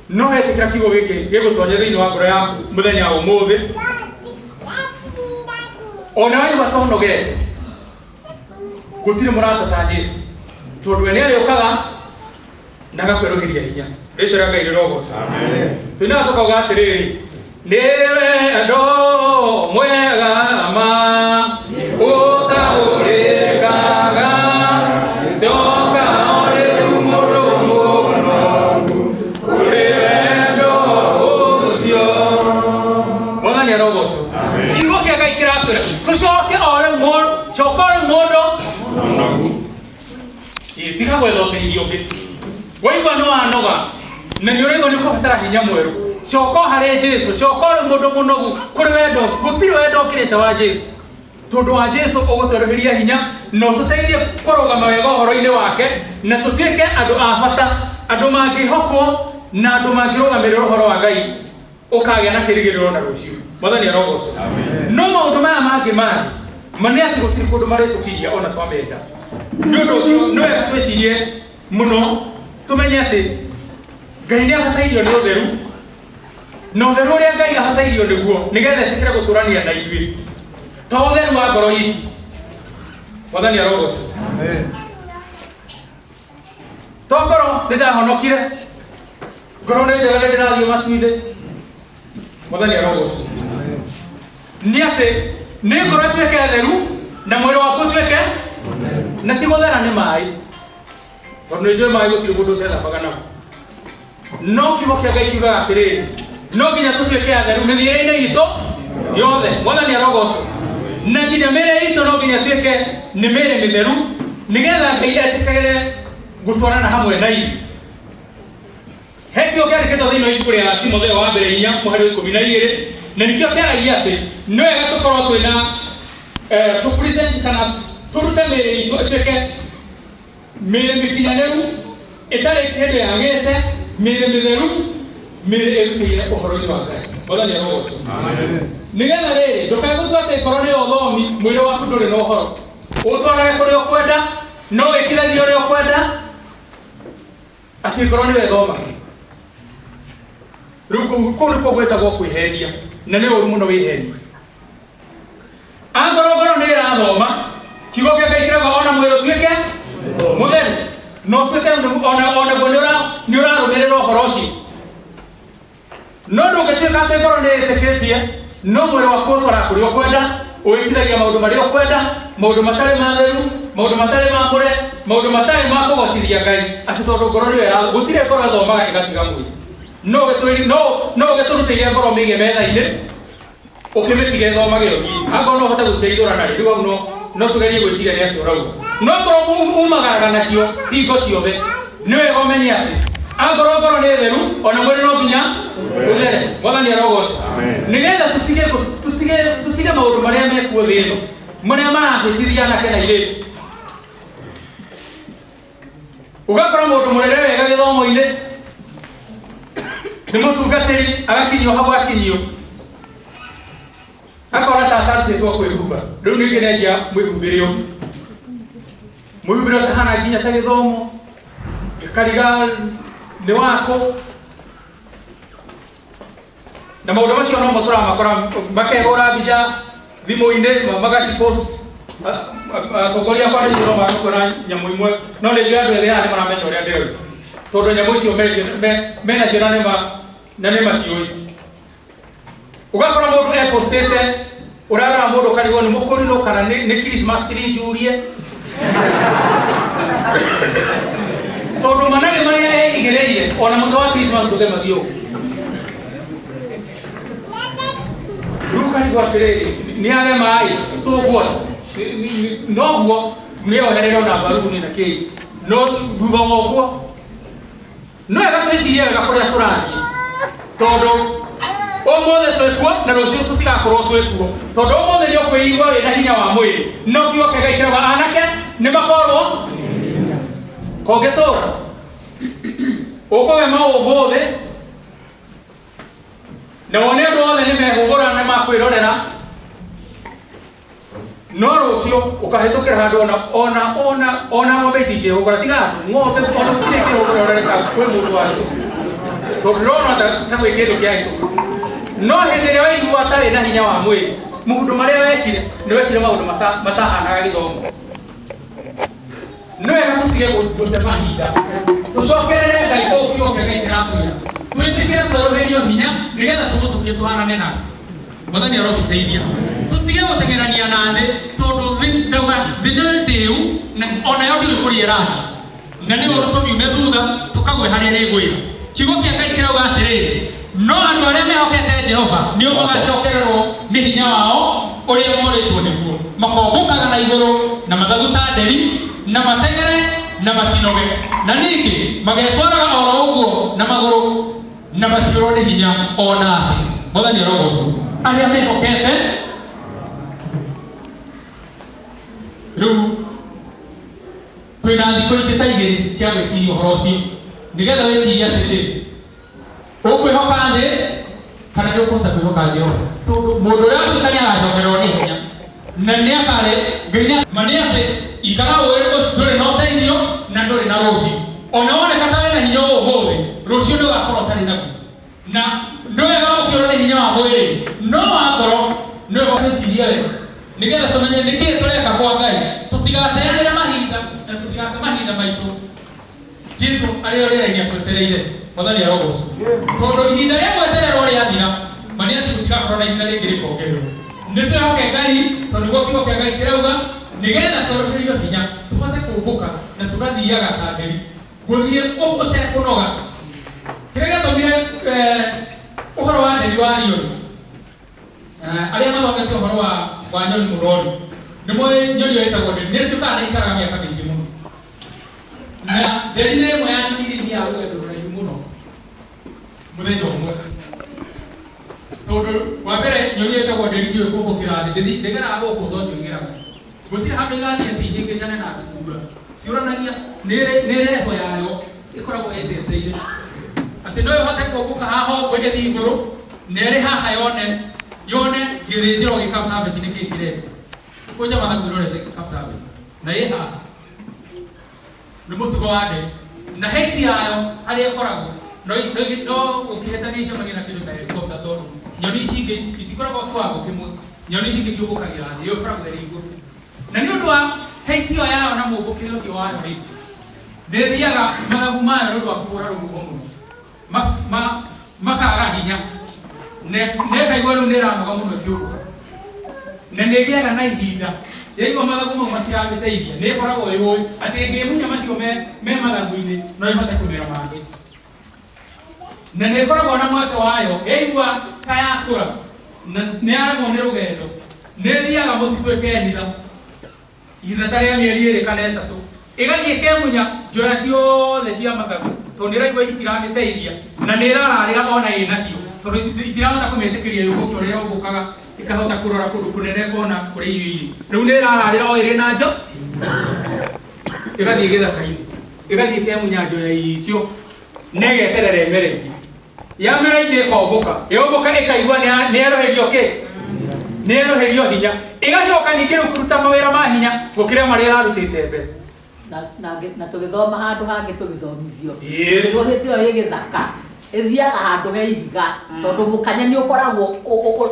No hetũkĩra kiugo gĩkĩ gĩgũtonya thĩinĩ wa ngoro yaku mũthenya wa ũmũthĩ. Ona waigua ta ũnogete, gũtirĩ mũrata ta Jesũ, tondũ we nĩarĩũkaga na agakwerũhĩria hinya. Rĩtwa rĩa Ngai rĩrogocwo. Tũinaga tũkauga atĩrĩrĩ, nĩ wendo mwega ma ũtaũrĩkaga, coka o rĩu mũndũ mũnogu, kũrĩ wendo ũcio. Mwathani arogocwo. Kiugo kĩa Ngai kĩratwĩra tũcoke o rĩu coka o rĩu mũndũ Ĩ, tiga gwetha ũteithio ũngĩ. Waigua nĩ wanoga na nĩ ũraigua nĩ ũkũbatara hinya mwerũ, coka o harĩ Jesũ, coka o rĩu mũndũ mũnogu kũrĩ wendo ũcio. Gũtirĩ wendo ũkĩrĩte wa Jesũ, tondũ wa Jesũ ũgũtwerũhĩria hinya na ũtũteithie kũrũgama wega ũhoro-inĩ wake, na tũtuĩke andũ a bata, andũ mangĩhokwo na andũ mangĩrũgamĩrĩra ũhoro wa Ngai ũkagĩa na kĩĩrĩgĩrĩro na rũciũ. Mwathani arogocwo. No maũndũ maya mangĩ mangĩ ma nĩ atĩ gũtirĩ kũndũ marĩtũkinyia ona twamenda. Nĩ ũndũ ũcio nĩ wega twĩcirie mũno, tũmenye atĩ Ngai nĩ abatairio nĩ ũtheru, na ũtheru ũrĩa Ngai abatairio nĩguo nĩgetha etĩkĩre gũtũrania na ithuĩ, to ũtheru wa ngoro itũ. Mwathani arogocwo. To ngoro nĩ ndahonokire, ngoro nĩ njega nĩ ndĩrathiĩ matu-inĩ. Mwathani arogocwo. Nĩ atĩ nĩ ngoro ĩtuĩke theru na mwĩrĩ waku ũtuĩke na ti gũthera nĩ maĩ, tondũ nĩ njũĩ maĩ gũtirĩ mũndũ ũtethambaga namo. No kiugo kĩa Ngai kiugaga atĩrĩrĩ, no nginya tũtuĩke atheru mĩthiĩre-inĩ itũ. Yothe. Mwathani arogocwo. Na nginya mĩĩrĩ itũ no nginya ĩtuĩke nĩ mĩĩrĩ mĩtheru nĩgetha Ngai etĩkagĩre gũtwarana hamwe na ithuĩ. He kĩo kĩandĩkĩtwo thĩinĩ wa ibuku rĩa Timotheo wa mbere 4 mũhari wa 12 na nĩkĩo kĩaragia atĩ nĩ wega tũkorwo twĩna tũ present kana tũrute mĩĩrĩ itũ ĩtuĩke mĩĩrĩ mĩkinyanĩru ĩtarĩ kĩndũ yagĩte, mĩĩrĩ mĩtheru, mĩĩrĩ ĩrutĩire ũhoro-inĩ wa Ngai. Mwathani arogocwo. Nĩgetha rĩrĩ ndũkae gũtua atĩ korwo nĩ ũthomi mwĩrĩ waku ndũrĩ na ũhoro, ũtwarage kũrĩa ũkwenda, no wĩkithagie ũrĩa ũkwenda, atĩ korwo nĩwe thomaga. Rĩu kũu nĩkuo gwĩtagwo kwĩhenia, na nĩ ũru mũno wĩhenia. Angorwo ngoro nĩ ĩrathoma, kiugo kĩa Ngai kĩrauga ona mwĩrĩ ũtuĩke mũtheru, na ũtuĩke onaguo nĩ ũrarũmĩrĩra ũhoro ũcio. No ndũngĩtuĩka atĩ ngoro nĩ ĩtĩkĩtie, no mwĩrĩ waku ũtwaraga kũrĩa ũkwenda, ũĩkithagia maũndũ marĩa ũkwenda, maũndũ matarĩ matheru, maũndũ matarĩ mamũre, maũndũ matarĩ ma kũgocithia Ngai, atĩ tondũ ngoro nĩyo ĩra, gũtirĩ ngoro ĩthomaga ĩgatiga mwĩrĩ. No ũgĩtũrutĩire ngoro mĩige metha-inĩ, ũkĩmĩtiga ĩthomage ũthiĩ. Angorwo no ũhote gũteithũra narĩ, rĩu hau no tũgerie gwĩciria nĩ atĩa ũrauga. No ngoro umagaraga nacio hingo ciothe, nĩ wega ũmenye atĩ angorwo ngoro nĩ theru, ona mwĩrĩ no nginya ũthere. Mwathani arogocwo. Nĩgetha tũtige maũndũ marĩa mekuo thĩ ĩno, marĩa marahĩtithia anake na airĩtu. Ũgakora mũndũ mũrere wega gĩthomo-inĩ, nĩ mũtungatĩri, agakinyio hau akinyio, akora ta atarutĩtwo kwĩhumba. Rĩu ningĩ nĩanjia mwĩhumbĩre ũngĩ, mwĩhumbĩre ũtahana nginya ta gĩthomo, gĩkariga nĩ wako. Na maũndũ macio nomo tũramakora makehũra mbica thimũ-inĩ, magacipost. Atongoria akwa nĩ no magakora nyamũ imwe, no nĩ njũĩ andũ ethĩ haha nĩ maramenya ũrĩa ndĩroiga, tondũ nyamũ icio menacio na nĩ maciũĩ. Ũgakora mũndũ epostĩte, ũrarora mũndũ ũkarigwo nĩ mũkũrinũ kana nĩ Christmas tree njurie, tondũ manarĩ marĩa eigĩrĩire ona mũtĩ wa Christmas ndũgemagio ũguo. Rĩu ũkarigwo atĩrĩrĩ, nĩ agema ĩ, so what? Noguo nĩoherere ona mbaruni na kĩĩ, no thutha wa ũguo no wega twĩcirie wega kũrĩa tũrathiĩ, tondũ ũmũthĩ twĩkuo na rũciũ tũtigakorwo twĩkuo, tondũ ũmũthĩ nĩ ũkwĩigua wĩna hinya wa mwĩrĩ, no kiugo kĩa Ngai kĩrauga anake nĩ makorwo kũngĩtũra ũkũgema ũmũthĩ na wone andũ othe nĩ mehũgũra na makwĩrorera, no rũciũ ũkahĩtũkĩra handũ ona ng'ombe itingĩhũgũra, tiga andũ, ng'ombe ona gũtirĩ ĩngĩhũgũra ũrore ka kwĩ mũndũ wahĩtũka, tondũ ndĩrona ta gwĩ kĩndũ kĩahĩtũka. No hĩndĩ ĩrĩa waigua ũtarĩ na hinya wa mwĩrĩ, maũndũ marĩa wekire nĩ wekire maũndũ matahanaga gĩthomo. Nĩ wega tũtige gũte mahinda, tũcokerere Ngai kũu kiugo kĩa Ngai kĩratwĩra, twĩtĩkĩre kwerũhĩrio hinya nĩgetha tũmũtũkie tũhanane nake. Mwathani arotũteithia tũtige gũteng'erania na thĩ, tondũ thĩ ndauga thĩ nĩ ndĩu na onayo ndĩũĩ kũrĩa ĩrathiĩ, na nĩ ũru tũmiume thutha tũkagwe harĩa ĩgwĩra. Kiugo kĩa Ngai kĩrauga atĩrĩrĩ, no andũ arĩa mehokete Jehova nĩo magacokererwo nĩ hinya wao ũrĩa morĩtwo nĩguo, makombũkaga na igũrũ na mathagu ta nderi, na mateng'ere na matinoge, na ningĩ magetwaraga oro ũguo na magũrũ na matiũrwo nĩ hinya ona atĩ. Mwathani arogocwo. Arĩa mehokete rĩu twĩna thikũ ingĩ ta igĩrĩ cia gwĩciria ũhoro ũcio, nĩgetha wĩcirie atĩrĩrĩ, ũkwĩhoka thĩ kana nĩ ũkũhota kwĩhoka Jehova, tondũ mũndũ ũrĩa watuĩka nĩ agacokererwo nĩ hinya na nĩ akarĩ Ngai nĩ ma nĩ atĩ ikara ũĩ ndũrĩ na ũteithio na ndũrĩ na rũciũ. Ona woneka ta wĩna hinya ũmũthĩ, rũciũ nĩ ũgakorwo ũtarĩ naguo. Na nĩ wega ũkĩũrwo nĩ hinya wa mwĩrĩ, no wa ngoro nĩ wega twĩcirie wega, nĩgetha tũmenye nĩkĩĩ tũreka kwa Ngai, tũtigateanĩre mahinda na tũtigate mahinda maitũ. Jesu arĩ o rĩera-inĩ atwetereire. Mwathani arogocwo. Tondũ ihinda rĩa gwetererwo rĩathira, ma nĩ atĩ gũtigakorwo na ihinda rĩngĩ rĩkongererwo. Nĩ twĩhoke Ngai, tondũ nĩguo kiugo kĩa Ngai kĩrauga, nĩgetha twerũhĩrio hinya tũhote kũmbũka na tũgathiaga ta nderi, gũthiĩ ũtekũnoga. Kĩrĩa gĩatũmire ũhoro wa nderi wario, Arĩa mathomete ũhoro wa nyoni mũno rĩ, nĩ moĩ nyoni ĩyo ĩtagwo nderi. Nĩ ĩtuĩkaga nĩ ĩikaraga mĩaka mĩingĩ mũno. Na nderi nĩ ĩmwe ya nyoni iria ithiaga rũgendo rũraihu mũno mũthenya ũmwe. Tondũ wa mbere nyoni ĩyo ĩtagwo nderi ndĩũĩ kũmbũkĩra thĩ, ndĩgeraga gũkũ tondũ ĩgeraga. Gũtirĩ handũ ĩgathiĩ atĩ ihĩngĩcane na ndutura. Yũranagia nĩ reho yayo ĩkoragwo ĩceteire. Atĩ no ĩhote kũmbũka haha ũguo ĩthiĩ igũrũ na ĩrĩ haha yone yone gĩthĩnjĩro gĩ Kapsabet nĩ kĩĩ kĩrekwo. Kũnja mathagu ĩrorete Kapsabet na ĩ haha. Nĩ mũtugo wa nderi. Na heiti yayo harĩa ĩkoragwo no no ũkĩhĩtania icemanie na kĩndũ ta helicopter tondũ nyoni ici ingĩ itikoragwo kiwango kĩmwe. Nyoni ici ingĩ ciũmbũkagĩra thĩ, ĩyo ĩkoragwo ĩrĩ igũrũ. Na nĩ ũndũ wa heiti ĩyo yayo na mũmbũkĩre ũcio wayo rĩ, nĩ ĩthiaga mathagu mayo nĩ ũndũ wa kũhũra rũhuho mũno. Makaga hinya. Na ĩkaigua rĩu nĩ ĩranoga mũno ĩkĩũmbũka. Na nĩ ĩgĩaga na ihinda yaigua mathagu mau matiramĩteithia, nĩ ĩkoragwo yũĩ atĩ ĩngĩmunya macio me mathagu-inĩ no ĩhote kũmera mangĩ. Na nĩ ĩkoragwo na mweke wayo yaigua ta yakũra na nĩ yaremwo nĩ rũgendo, nĩ ĩthiaga mũtitũ ĩkehitha ihinda ta rĩa mĩeri ĩrĩ kana ĩtatũ, ĩgathiĩ ĩkemunya njoya ciothe cia mathagu tondũ nĩ ĩraigua itiramĩteithia na nĩ ĩrararĩra ona ĩ nacio tondũ itirahota kũmĩtĩkĩria yũmbũke ũrĩa yũmbũkaga ĩkahota kũrora kũndũ kũnene ĩkona kũrĩa irio irĩ. Rĩu nĩ ĩrararĩra o ĩrĩ na njo, ĩgathiĩ gĩthaka-inĩ, ĩgathiĩ ĩkemunya njoya icio na ĩgeterera ĩmere ingĩ. Yamera ingĩ ĩkombũka, yombũka ĩkaigua nĩ yerũhĩrio kĩ? Nĩ yerũhĩrio hinya. Ĩgacoka ningĩ rĩu kũruta mawĩra ma hinya gũkĩra marĩa ĩrarutĩte mbere. Na tũgĩthoma handũ hangĩ tũgĩthomithio. Ĩĩ. Nĩguo hĩndĩ ĩyo ĩ gĩthaka ĩthiaga handũ he ihiga tondũ mũkanye nĩ ũkoragwo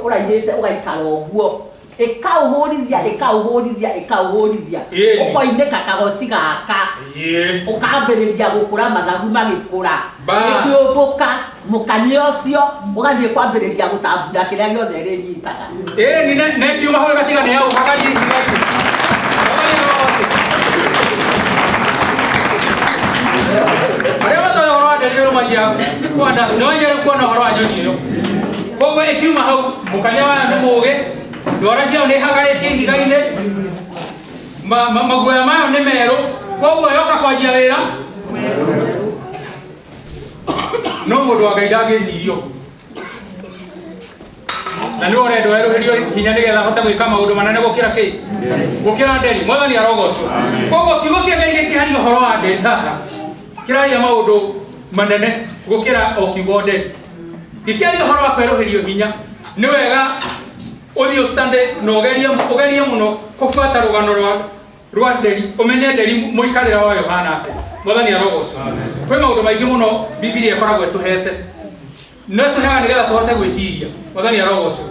ũraihĩte ũgaikara ũguo. Ĩkaũhũrithia, ĩkaũhũrithia, ĩkaũhũrithia. Ĩĩ. Ũkoinĩka kagoci gaka. Ĩĩ. Ũkambĩrĩria gũkũra mathagu magĩkũra. Bas. Ĩkĩũmbũka mũkanye ũcio ũgathiĩ kwambĩrĩria gũtambura kĩrĩa gĩothe ĩrĩnyitaga. Ĩĩ, nĩ na ĩkiuma hau ĩgatiga nĩ yaũkaga arĩa matoĩ ũhoro wa nderi rĩu manjia kuona, nĩ wanjia rĩu kuona ũhoro wa nyoni ĩyo. Koguo ĩkiuma hau mũkanye wayo nĩ mũũgĩ, ndwara ciayo nĩ ihagarĩtie ihiga-inĩ, maguoya mayo nĩ merũ, koguo yoka kwanjia wĩra no mũndũ wa Ngai ndangĩciria ũguo. Na nĩwe ũrendwo erũhĩrio hinya nĩgetha ahote gwĩka maũndũ manene gũkĩra kĩ? Gũkĩra nderi. Mwathani arogocwo. Koguo kiugo kĩa Ngai gĩkĩaria ũhoro wa nderi haha, kĩraria maũndũ manene gũkĩra o kiugo nderi. Gĩkĩaria ũhoro wa kwerũhĩrio hinya, nĩ wega ũthiĩ ũstande na ũgerie mũno kũbuata rũgano rwa nderi, ũmenye nderi mũikarĩre wayo ũhana atĩa. Mwathani arogocwo. Kwĩ maũndũ maingĩ mũno Bibilia ĩkoragwo ĩtũhete, no ĩtũheaga nĩgetha tũhote gwĩciria. Mwathani arogocwo.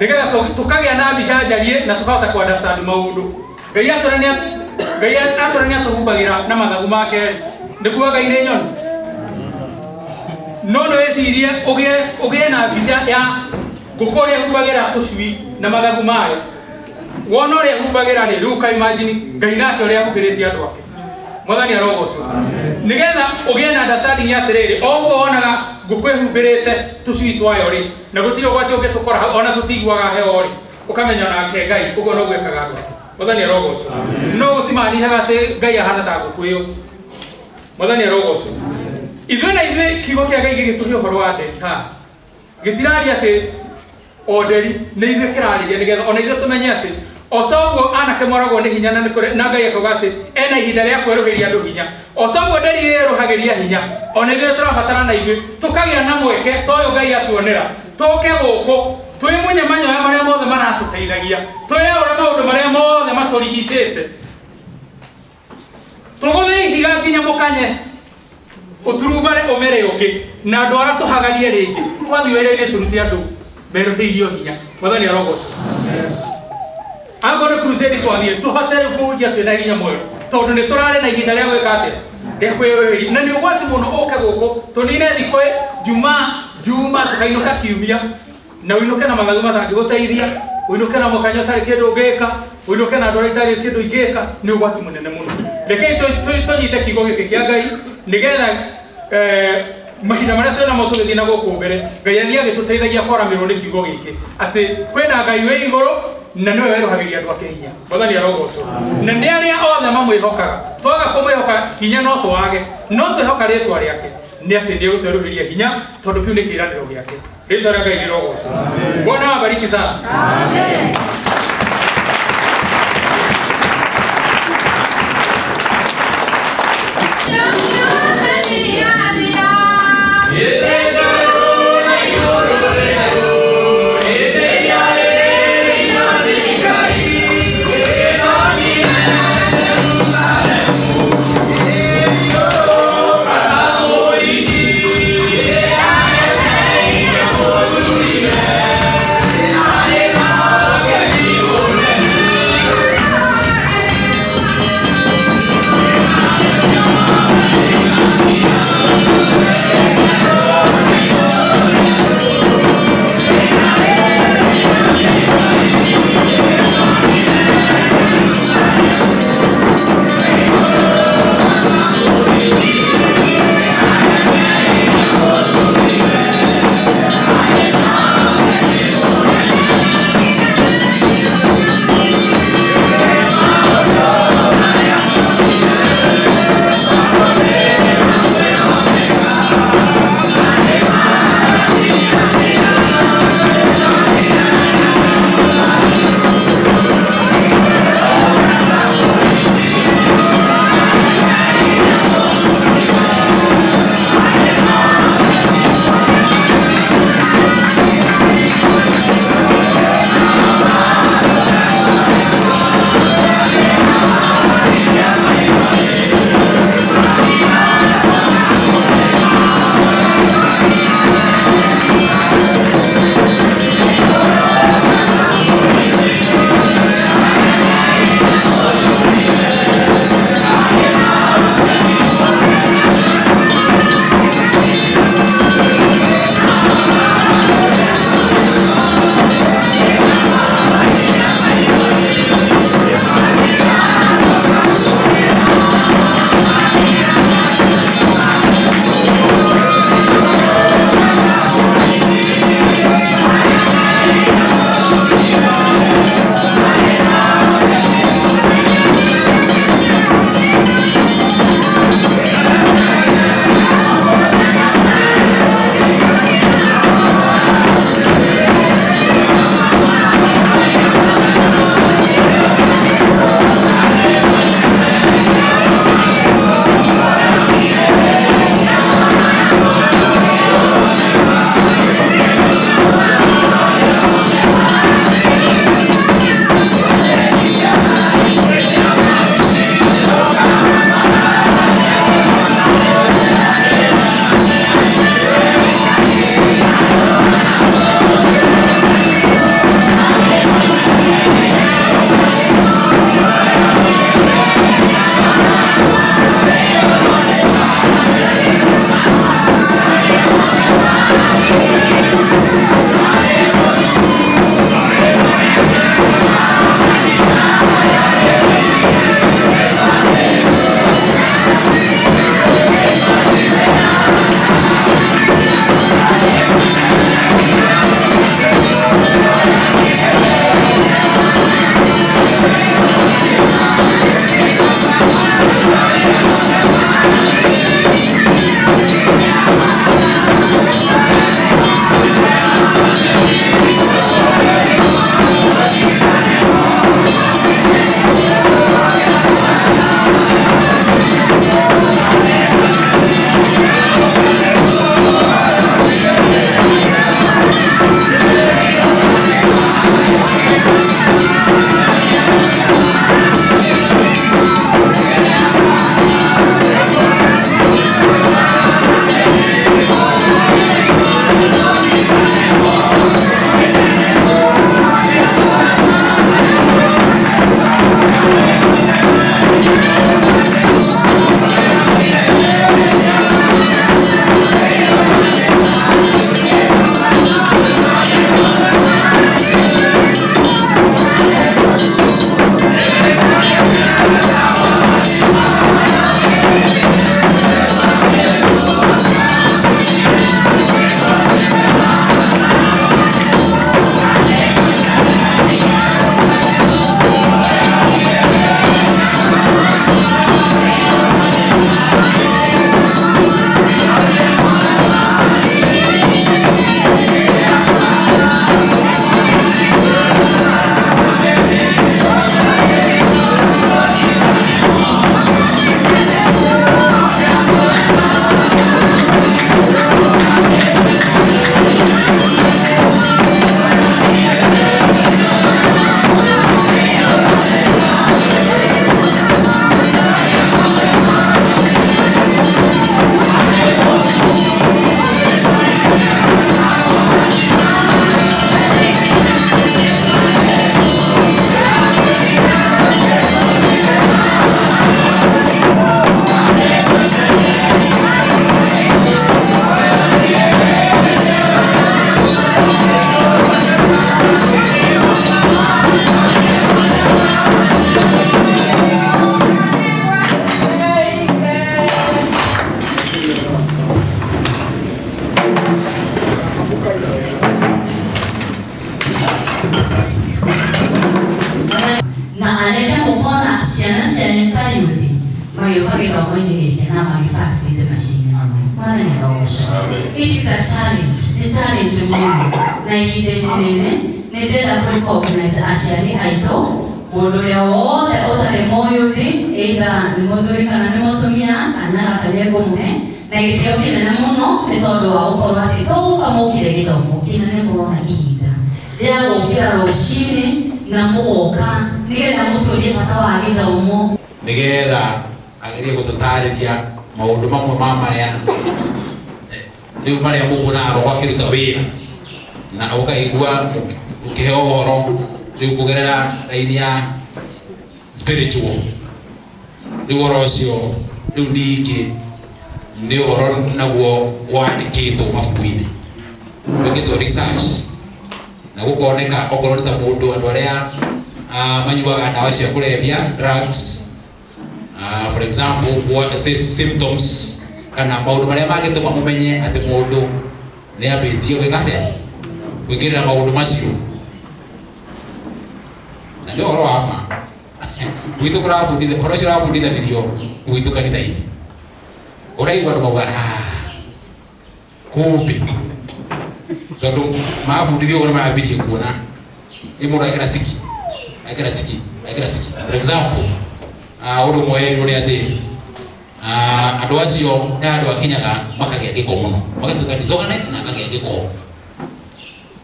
Nĩgetha tũkagĩa na mbica njarie na tũkahota kũ understand maũndũ. Ngai atũra nĩ atũhumbagĩra na mathagu make. Nĩ kuga Ngai nĩ nyoni. No nĩ wĩcirie ũgĩe na mbica ya ngũkũ ũrĩa ĩhumbagĩra tũcui na mathagu mayo. Wona ũrĩa ĩhumbagĩra rĩ, rĩu ũka imagine Ngai nake ũrĩa ahumbĩrĩte andũ ake. Mwathani arogocwo. Nĩgetha ũgĩe na understanding ya atĩrĩrĩ, o ũguo wonaga ngũkũ ĩhumbĩrĩte tũcui twayo rĩ, na gũtirĩ ũgwati ũngĩtũkora hau, ona tũtiguaga heho rĩ, ũkamenya onake Ngai ũguo noguo ekaga andũ ake. Mwathani arogocwo. No gũtimanihaga atĩ Ngai ahana ta ngũkũ ĩyo. Mwathani arogocwo. Ithuĩ na ithuĩ kiugo kĩa Ngai gĩgĩtũhe ũhoro wa nderi haha. Gĩtiraria atĩ o nderi nĩ ithuĩ kĩrarĩria nĩgetha ona ithuĩ tũmenye atĩ o ta ũguo anake moragwo nĩ hinya na nĩ kũrĩ, na Ngai akauga atĩ ena ihinda rĩa kwerũhĩria andũ hinya. O ta ũguo nderi ĩrũhagĩria hinya, ona ithuĩ tũrabatara na ithuĩ tũkagĩa na mweke ta ũyũ Ngai atuonera, tũke gũkũ twĩmunye manyoya marĩa mothe maratũteithagia, twĩyaũre maũndũ marĩa mothe matũrigicĩte, tũgũthe ihiga nginya mũkanye ũturumbare ũmere ũngĩ na andũ arĩa tũhagarie rĩngĩ twathiĩ wĩra-inĩ tũrute andũ merũhĩirio hinya. Mwathani arogocwo. Angorwo nĩ crusade twathiĩ tũhote rĩu kũhunjia twĩna hinya mwerũ tondũ nĩ tũrarĩ na ihinda rĩa gwĩka atĩa? Rĩa kwĩyũrĩria. Na nĩ ũgwati mũno ũke gũkũ tũnine thikũ Juma tũkainũka kiumia na ũinũke na mathagu matangĩgũteithia, ũinũke na mũkanya ũtarĩ kĩndũ ũngĩka, ũinũke na andũ arĩa itarĩ kĩndũ ingĩka, nĩ ũgwati mũnene mũno. Rekei tũnyite kiugo gĩkĩ kĩa Ngai nĩgetha Mahinda marĩa twĩ namo tũgĩthiĩ na gũkũ mbere, Ngai athiĩ agĩtũteithagia kwaramĩrwo nĩ kiugo gĩkĩ atĩ kwĩna Ngai wĩ igũrũ na nĩwe werũhagĩria andũ ake hinya. Mwathani arogocwo. Na nĩ arĩa othe mamwĩhokaga. Twaga kũmwĩhoka hinya no twage, no twĩhoka rĩtwa rĩake nĩ atĩ nĩ egũtwerũhĩria hinya, tondũ kĩu nĩ kĩĩranĩro gĩake. Rĩtwa rĩa Ngai rĩrogocwo. Bwana awabariki sana. Amen. Yeah. Magĩũka gĩthomo-inĩ gĩkĩ na magĩ-succeed macindano. Mwathani arogocwo. It is a challenge, nĩ challenge mũno, na ihinda-inĩ rĩrĩ nĩ ndĩrenda kũ-recognize aciari aitũ, mũndũ ũrĩa wothe ũtarĩ mũyuthi, either nĩ mũthuri kana nĩ mũtumia, kana gaka nĩ ngũmũhe na gĩtĩo kĩnene mũno nĩ tondũ wa gũkorwo atĩ to gũka mũkire gĩthomo nginya nĩ mũrona ihinda rĩa gũkĩra rũcinĩ na mũgoka nĩgetha mũtũrie bata wa gĩthomo, nĩgetha agerie gũtũtarĩria maũndũ mamwe ma marĩa rĩu marĩa mũguonaga roho akĩruta wĩra na ũkaigua ũkĩheo ũhoro rĩu kũgerera raini ya spiritual. Rĩu ũhoro ũcio rĩu ningĩ nĩ ũhoro naguo wandĩkĩtwo mabuku-inĩ, wĩkĩtwo research na gũkoneka okorwo nĩ ta mũndũ andũ arĩa manyuaga ndawa cia kũrebia, drugs, for example, what symptoms kana maũndũ marĩa mangĩtũma mũmenye atĩ mũndũ nĩ ambĩtie gwĩka atĩa, gwĩkĩrĩra maũndũ macio. Na nĩ ũhoro wa ma gwitũ kũrabundithia ũhoro ũcio ũrabundithanĩrio gwitũ kanitha-inĩ, ũraigua andũ mauga kumbe tondũ mabundithio ũguo nĩ marambirie kuona ĩ mũndũ ekĩra tiki ekĩra tiki ekĩra tiki. For example, ũndũ ũmwe nĩ ũrĩa atĩ andũ acio nĩ andũ akinyaga makagĩa gĩko mũno, magatuĩka disorganized na akagĩa gĩko.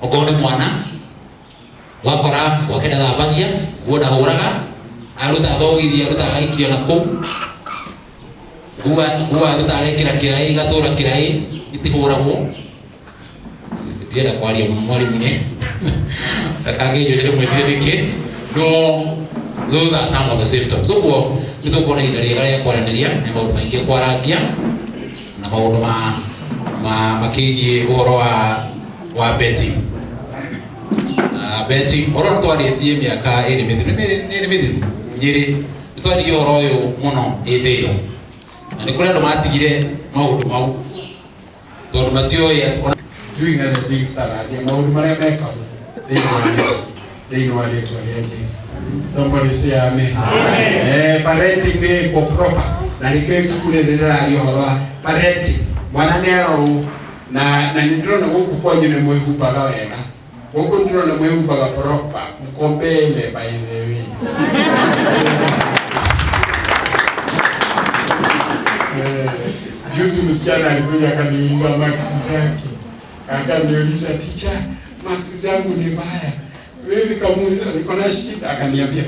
Okorwo nĩ mwana ũgakora gwake ndathambagia, nguo ndahũraga, aruta thogithi aruta agaikia na kũu, nguo aruta agekĩra kĩraĩ, igatũra kĩraĩ itihũragwo. Ndirenda kwaria mũno mwarimũ nĩ akangĩnjũria ndĩmwĩtire nĩkĩ, no those are some of the symptoms. Ũguo nĩ tũkuona ihinda rĩega rĩa kwaranĩria nĩ maũndũ maingĩ kwarangia na maũndũ makĩgiĩ ũhoro wa betting. Betting ũhoro twarĩtie mĩaka ĩrĩ mĩthiru, nĩ ĩrĩ mĩthiru nyĩrĩ, nĩ twaririe ũhoro ũyũ mũno hĩndĩ ĩyo, na nĩ kũrĩ andũ matigire maũndũ mau tondũ matioĩ doing other things that are maũndũ marĩa mekagwo thĩinĩ wa rĩtwa rĩa Jesu. Somebody say amen. Parenting nĩ ĩkwo proper, na nĩkĩo ibuku rĩrĩ rĩraria ũhoro wa parenting. Mwana nĩ arorwo na nĩ ndĩrona gũkũ kwanyu nĩ mwĩhumbaga wega, gũkũ ndĩrona mwĩhumbaga proper, mko mbele by the way. Juzi msichana alikuja akaniuliza marks zake, akaniuliza teacher, marks zangu ni mbaya. Mimi nikamuuliza niko na shida, akaniambia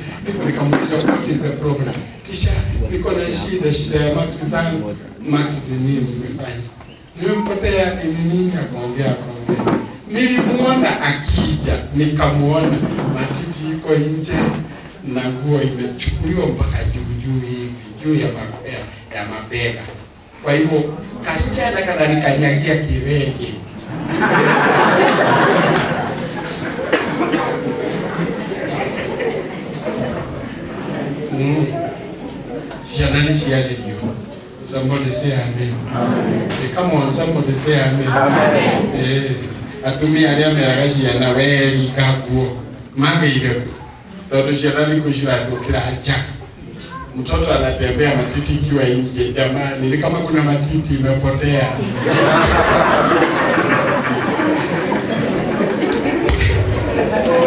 nikamuuliza what is the problem? Teacher, niko na shida ya marks zangu, marks ni nini zimefanya? Nimempotea ni nini? Akaongea. Nilimuona akija, nikamuona matiti iko nje na nguo imechukuliwa mpaka juu hivi, juu ya mabega. Kwa hivyo kasichana kana nikanyagia kirege. Ciana nĩ ciarĩrio. Somebody say amen. Come on, somebody say amen. Amen. Atumia arĩa meraga ciana weringa nguo magĩire kũ, tondũ ciana thikũ ici iratũkĩra nja. Mtoto anatembea matiti ikiwa nje, jamani, ni kama kuna matiti imepotea.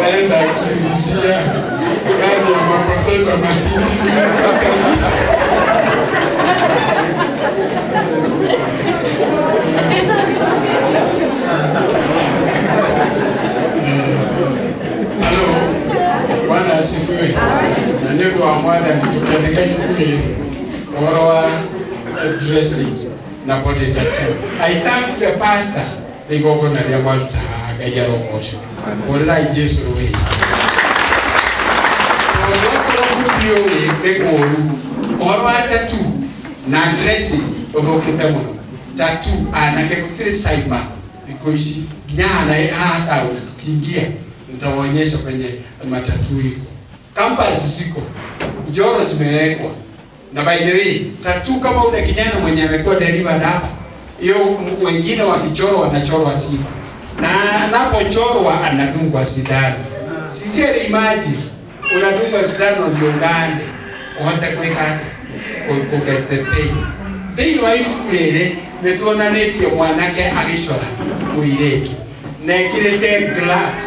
Naenda kuulizia nani amepoteza matiti kutoka hii. Halo, Bwana asifiwe. Na nĩ ũndũ wa Mwathani tũkĩandĩka ibuku rĩrĩ ũhoro wa dressing na body tattoo. I thank the pastor nĩ igongona rĩa mwaruta haha, Ngai arogocwo. Hũrĩrai Jesũ rũĩ. Tondũ okorwo mũtiũĩ nĩ kũũru, ũhoro wa tattoo na dressing ũthũkĩte mũno. Tattoo anake gũtirĩ cyber thikũ ici, nginya haha taũni tukiingia nitawaonyesha kwenye matatu iko. Campus ziko, njoro zimewekwa. Na by the way, tattoo kama ule kijana mwenye amekuwa delivered hapa, hiyo wengine wakichorwa wanachorwa simba. Na anapochorwa anadungwa sindano. Sincerely imagine, unadungwa sindano ndio ugande, uhote kuweka hata. Kũ get the pain. Thĩinĩ wa ibuku rĩrĩ nĩ tuonanĩtie mwanake agĩcora mũirĩtu na ekĩrĩte gloves,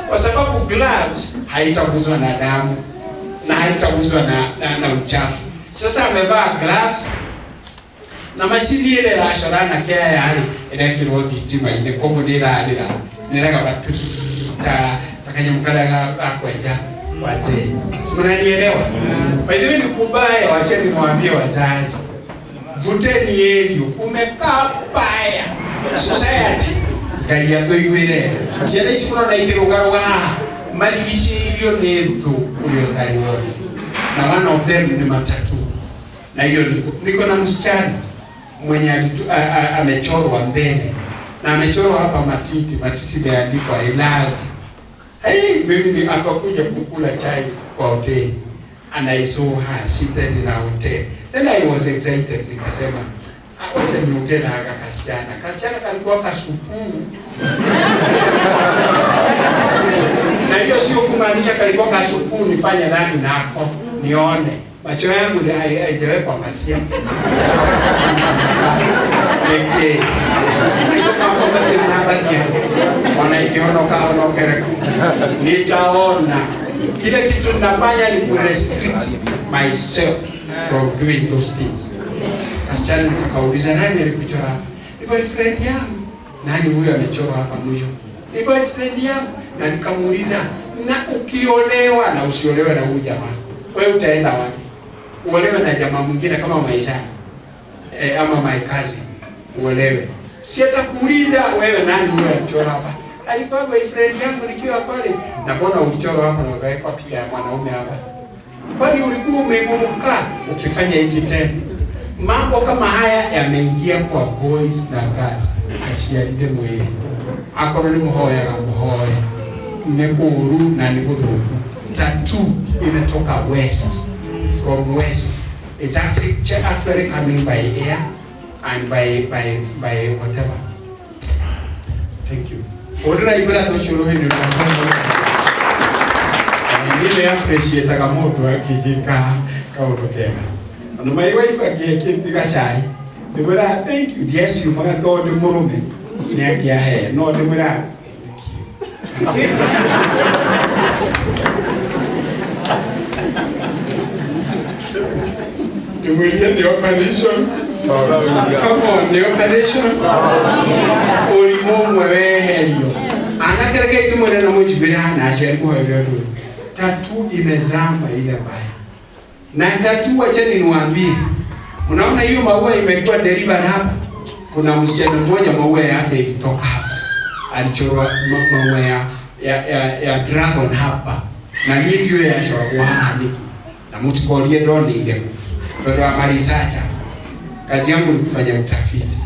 kwa sababu gloves haitaguzwa na damu na haitaguzwa na uchafu. Sasa amevaa gloves na macini ĩrĩa ĩracora anake aya rĩ ĩrekĩrwo thitima-inĩ, koguo nĩ ĩrarĩra nĩragaba ta kanyamũ karĩa ga kwenja wazee. Si mnanielewa? By the way, ni kubaya, wacheni niwaambie wazazi, vuteni elio, umekaa baya society. Ngai atũiguĩre. Ciana ici mũrona ikĩrũgarũga haha marigicĩirio nĩ thũ ũrĩa ũtarĩ wona, na one of them ni matatu. Na hiyo niko na msichana mwenye amechorwa mbele na amechorwa hapa matiti, matiti imeandikwa I love. Hey, mimi akakuja kukula chai kwa hoteli and I saw her seated in a hotel. Then I was excited, nikasema wacha niongee na haka kasichana. Kasichana kalikuwa kasukuu. Na hiyo sio kumaanisha kalikuwa kasukuu nifanye dhambi nako nione. Macho yangu haijawekwa masia. Eke. Nitaona. Kile kitu ninafanya ni kurestrict myself from doing those things. Kasichana nikakauliza, nani alikuchora hapa? Ni boyfriend yangu. Nani huyo amechora hapa mwisho? Ni boyfriend yangu. Na nikamuuliza, na ukiolewa na usiolewe na huyu jamaa, wewe utaenda wapi? Uolewe na jamaa mwingine kama maisha ama my cousin, uolewe. Si atakuuliza wewe nani huyo alichora hapa? Alikuwa boyfriend yangu nikiwa college. Na mbona ulichora hapa na ukaweka picha ya mwanaume hapa? Kwani ulikuwa umegumuka ukifanya hiki tena? Mambo kama haya yameingia kwa boys na girls. Aciarire mwiri. Akorwo ni muhoyaga muhoe. Ni kũũru na nĩ gũthũku. Tattoo imetoka west. From west. It's actually coming by air and by whatever. Thank you. Orira ibra to shuru hini nile appreciate ka mũndũ akĩgĩka kaũndũ kega. Na my wife agĩkĩpiga cai. Ndĩmwĩra thank you. Ndiaciumaga tondũ ndĩ mũrũme. Nĩ angĩahe no ndĩmwĩra thank you. Ndĩmwĩrire nĩ operation. Come on, nĩ operation. Ũrimũ ũmwe weherio. Anake reke ndĩmwĩre na mũnjiguĩre hana aciari mũhoere ũndũ ũyũ. Tattoo imezama ile mbaya. Na tattoo, wacheni niwaambie. Unaona hiyo maua imekuwa delivered hapa. Kuna msichana mmoja maua yake ikitoka hapa. Alichorwa maua ya dragon hapa. Na mimi ndio yachorwa hapa. Na mtikolie ndoni ile. Pero amarisacha. Kazi yangu ni kufanya utafiti.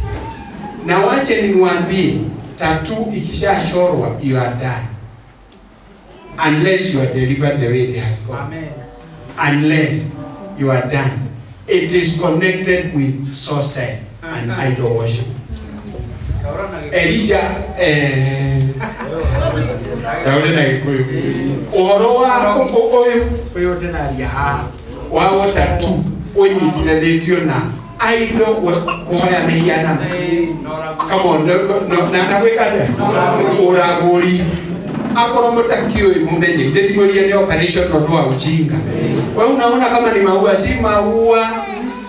Na wache niwaambie, tattoo ikishachorwa you are done. Unless you are delivered the way it has gone. Amen. Unless you are done. It is connected with sorcery and idol worship. Elijah, ũhoro wa ũyũ ndĩraria haha wa tattoo ũnyitithanĩtio na idol kũhoya mĩhianano. Come on, na gwĩka atĩa? Ũragũri. Akorwo mũtakiũĩ mũmenye, ithe ndimwĩrire nĩ operation ũndũ wa ujinga. Wewe unaona kama ni maua, si maua.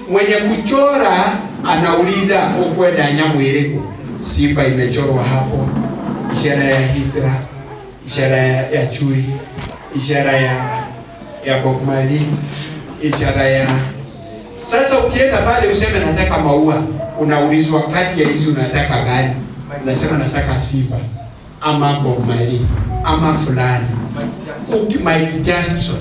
Mwenye kuchora anauliza ukwenda nyamu ĩrĩkũ? Simba imechorwa hapo, ishara ya hydra, ishara ya chui, ishara ya Bob Marley, ishara ya. Sasa ukienda pale useme nataka maua, unaulizwa kati ya hizi unataka gani? Unasema nataka simba ama Bob Marley ama fulani. Mike Jackson,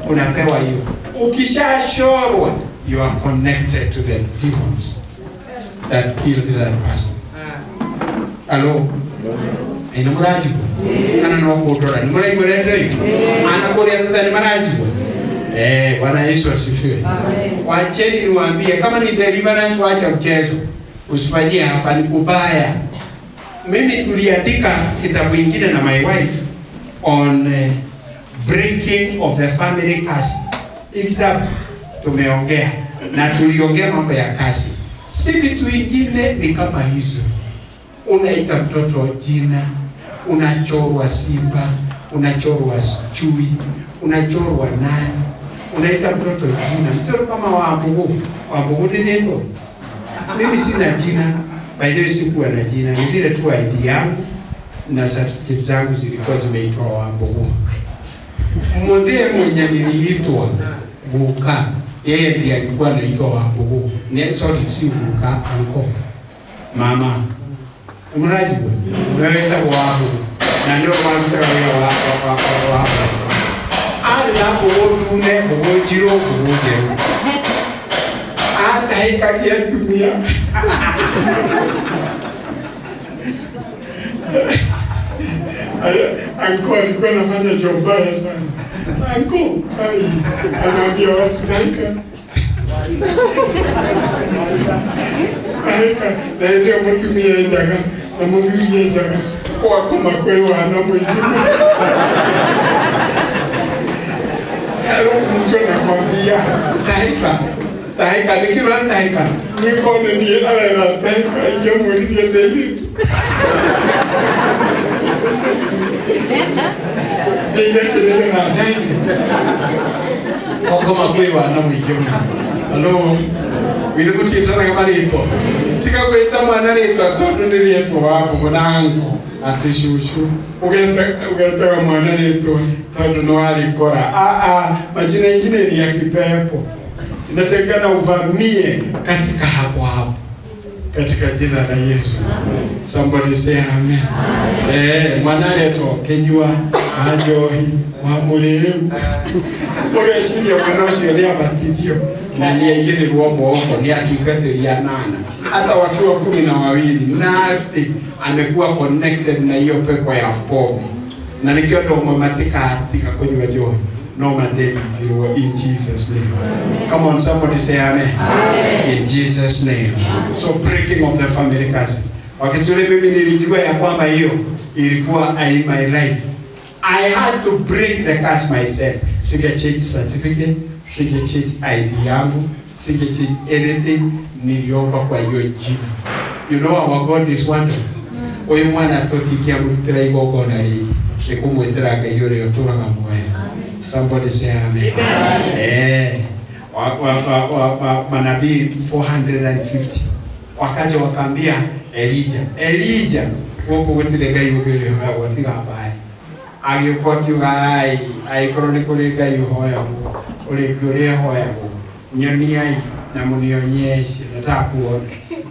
unapewa hiyo. Ukishachorwa, you are connected to the demons that killed that person. Hello? Ĩ nĩ mũranjigua? Kana no kũndora? Nĩ mũraigua rendo ĩyo? Ana kũrĩa thutha nĩ maranjigua? Bwana Yesu asifiwe. Wacheni niwaambie, kama ni deliverance, wacha mchezo. Usifanyie hapa, ni kubaya. Mimi tuliandika kitabu ingine na my wife on breaking of the family curse. Hii kitabu tumeongea. Na tuliongea mambo ya kazi. Si vitu vingine ni kama hizo. Unaita mtoto jina, unachorwa simba, unachorwa chui, unachorwa nani, unaita mtoto jina. Mtoto kama Wambugu, Wambugu ni nini? Mimi sina jina, by the way sikuwa na jina, ni vile tu ID yangu na certificate zangu zilikuwa zimeitwa Wambugu. Mmoja mwenye niliitwa Guka, yeye ndiye alikuwa anaitwa Wambugu. Ne, sorry, si Guka, anko. Mama. Mrajibu, wewe Wambugu. Na ndio marutaga wĩra wa arĩ na mbũgũ ndune, mbũgũ njirũ, mbũgũ njerũ. Atahĩkagia atumia. Anko alikuwa anafanya job mbaya sana. Anko, ai, anaambia watu naika. Naika, na ndio mũtumia enjaga, na mũthuri enjaga. Kwa koma kwĩ wana mũingĩ. Alafu mtu anakwambia tahika, tahika, nikiwa tahika. Nikone niĩ arera tahika, ingĩamwĩrire ndeithĩki. Ndeithĩki nĩgetha ndahike. Wakoma kwĩ wana mũingĩ mũno. Hello. Githĩ mũtiĩtanaga marĩtwa? Tiga gwĩta mwana rĩtwa tondũ nĩ rĩetwo Wambugu na anko atĩ cucu. Ũgetaga mwana rĩtwa tondũ nĩ warĩkora. Majina ingine ni ya kipepo. Inatakikana uvamie katika hapo hapo. Katika jina la Yesu. Somebody say amen. Amen. Mwana aretwo Kinyua, wa njohi, wa mũrĩu. Ũgeciria mwana ũcio nĩ abatithio na nĩ aigĩrĩrwo moko nĩ atungatĩri anana. Hata wakiwa 12 na atĩ amekuwa connected na hiyo pepo ya pombe. Na nĩkĩo andũ amwe matikatiga kũnyua njohi no madeithirwo in Jesus name. Come on, somebody say amen. Amen. In Jesus name. So breaking of the family curses. Wakati ule mimi nilijua ya kwamba hiyo ilikuwa in my life. I had to break the curse myself. Singe change certificate, singe change ID yangu, singe change anything. Niliomba kwa hiyo jina. You know our God is wonderful. Uyu mwana tũtingĩamũrutĩra igongona rĩngĩ, nĩ kũmwĩtĩra Ngai ũrĩa ũtũũraga muoyo. Somebody say amen. Amen. Manabii 450 wakaja wakaambia Elijah, Elijah gũkũ gũtirĩ Ngai ũngĩ ũrĩa ũhoyagwo tiga Baali. Agĩũka akiuga ai, angĩkorwo nĩ kũrĩ Ngai ũhoyagwo, ũrĩ ũrĩa ũhoyagwo, nyoniai na mũnionyeshe, nataka kuona.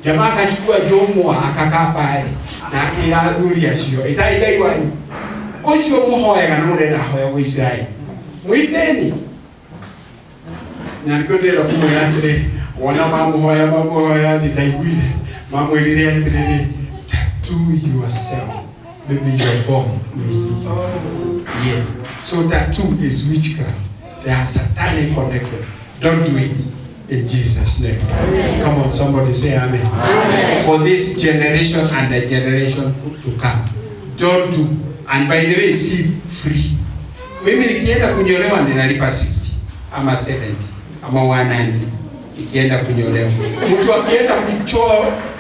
Jamaa akachukua jomwa akakaa pale na akĩra athuri acio, ĩtai Ngai wanyu ũcio mũhoyaga na mũrenda ahoyagwo Isiraeli, mwiteni. Na nĩkĩo ndĩrenda kũmwĩra atĩrĩrĩ, wona mamũhoya mamũhoya nĩ ndaiguire mamwĩrire atĩrĩrĩ, tattoo yourself, maybe your bomb will see you. Yes. So tattoo is witchcraft. There are satanic connection. Don't do it. In Jesus' name. Amen. Come on, somebody say amen. Amen. For this generation and the generation to come. Don't do. And by the way, see free. Mimi nikienda kunyolewa ninalipa 60 ama 70 ama 190 nikienda kunyolewa. Mtu akienda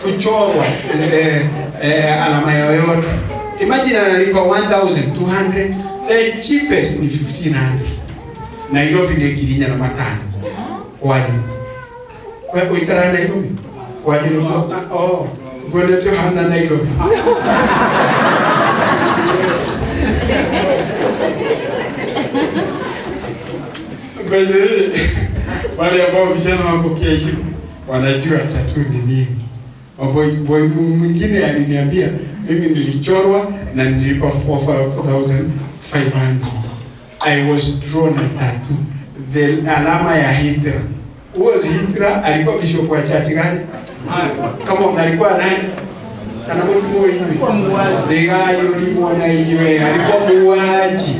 kuchorwa alama yoyote, imagine analipa 1200, the cheapest ni 1500. Nairobi ni 4,500. Kwanyu. Kwa kuikara Nairobi. Kwanyu oh, ngwendete hana Nairobi. By the way, wale ambao vijana wako KU wanajua tattoo ni nini. Boy mwingine aliniambia mimi nilichorwa na nilipa 4,500. I was drawn a tattoo. The alama ya Hitler. Who was Hitler? Alikuwa bishop wa church gani? Kama alikuwa nani? Kana mtu mmoja. Ndigayo limwona inywe, alikuwa muuaji.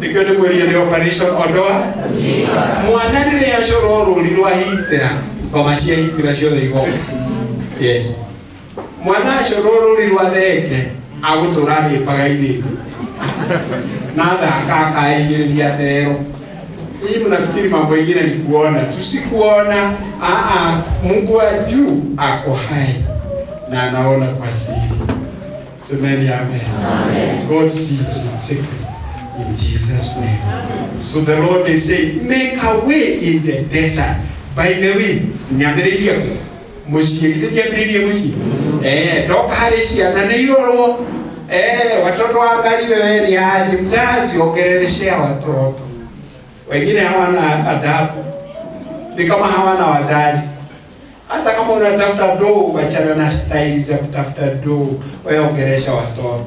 Nikio ndimwĩrire nĩ operation ondoa. Mwana rĩrĩa acorwo rũri rwa Hitler, ngoma cia Hitler ciothe igoka. Yes. Mwana acorwo rũri rwa thenge, agũtũra arĩpaga irĩndũ. Na thaka akaigĩrĩria thero. Hii mnafikiri mambo mengine ni kuona, tusikuona. Mungu wa juu ako hai na anaona kwa siri. Semeni amen. Amen. God sees in secret in Jesus name. Amen. So the Lord is saying, make a way in the desert. By the way, nyambiriria muciĩ, githĩ ndiambĩrĩirie mũciĩ? Ndoka harĩ ciana nĩ irorwo. Watoto waangaliwe wewe ni aje, mzazi ongerereshea watoto. Wengine hawana adabu, ni kama hawana wazazi. Hata kama unatafuta doo, wachana na staili za kutafuta doo, wewe ongeresha watoto.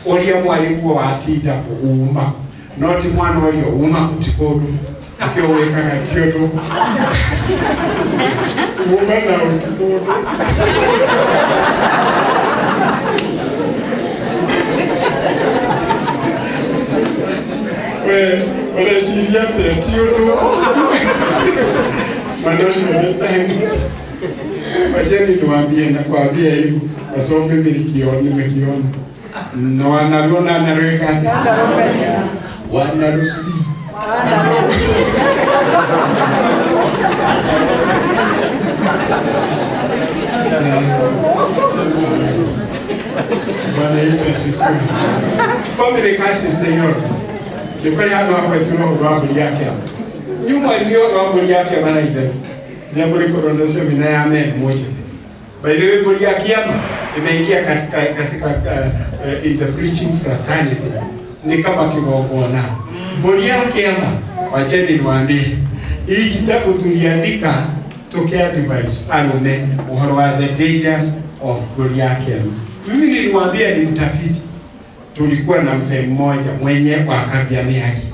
Uria mwalimu watinda kuuma, noti mwana uria uma kutikodu, nikio wekaga tiodo. Uma na utikodu. We ureciria atia ti undu mwana ũcio nĩ empty. Wacheni niwaambie na kuambia hivi kwa sababu mimi nimekiona na wanaruona narweka wanarusi Bwana Yesu asifiwe. Family crisis ni hiyo. Ni kweli hapa hapa kiroho rwa mburi yake. Nyuma ndio rwa mburi yake maana ithe. Ni mburi korona semina ya me moja. By the way mburi ya kiama imeingia katika in the preaching fraternity. Ni kama kigongona. Mburi ya kiama, wacheni niwaambie. Hii kitabu tuliandika tokea advice arume uhoro wa the dangers of mburi ya kiama. Mimi niliwaambia ni mtafiti. Tulikuwa na mzee mmoja mwenye wakabia mihaki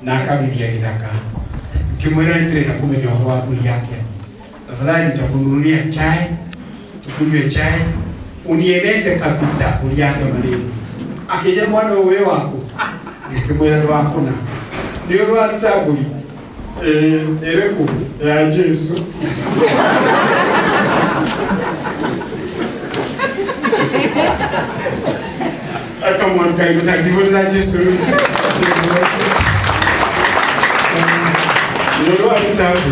na akabilia githaka. Kimwira nitire na kumenya uhoro wa mburi yake. Tafadhali nitakununulia chai, tukunywe chai, unieleze kabisa mburi yake maneno. Akija mwana wewe wako, nikimwira ndo wako na. Ni urwaruta mburi. Ereku ya Jesu. Akamwambia mtakihulira Jesu. Ndio alitabu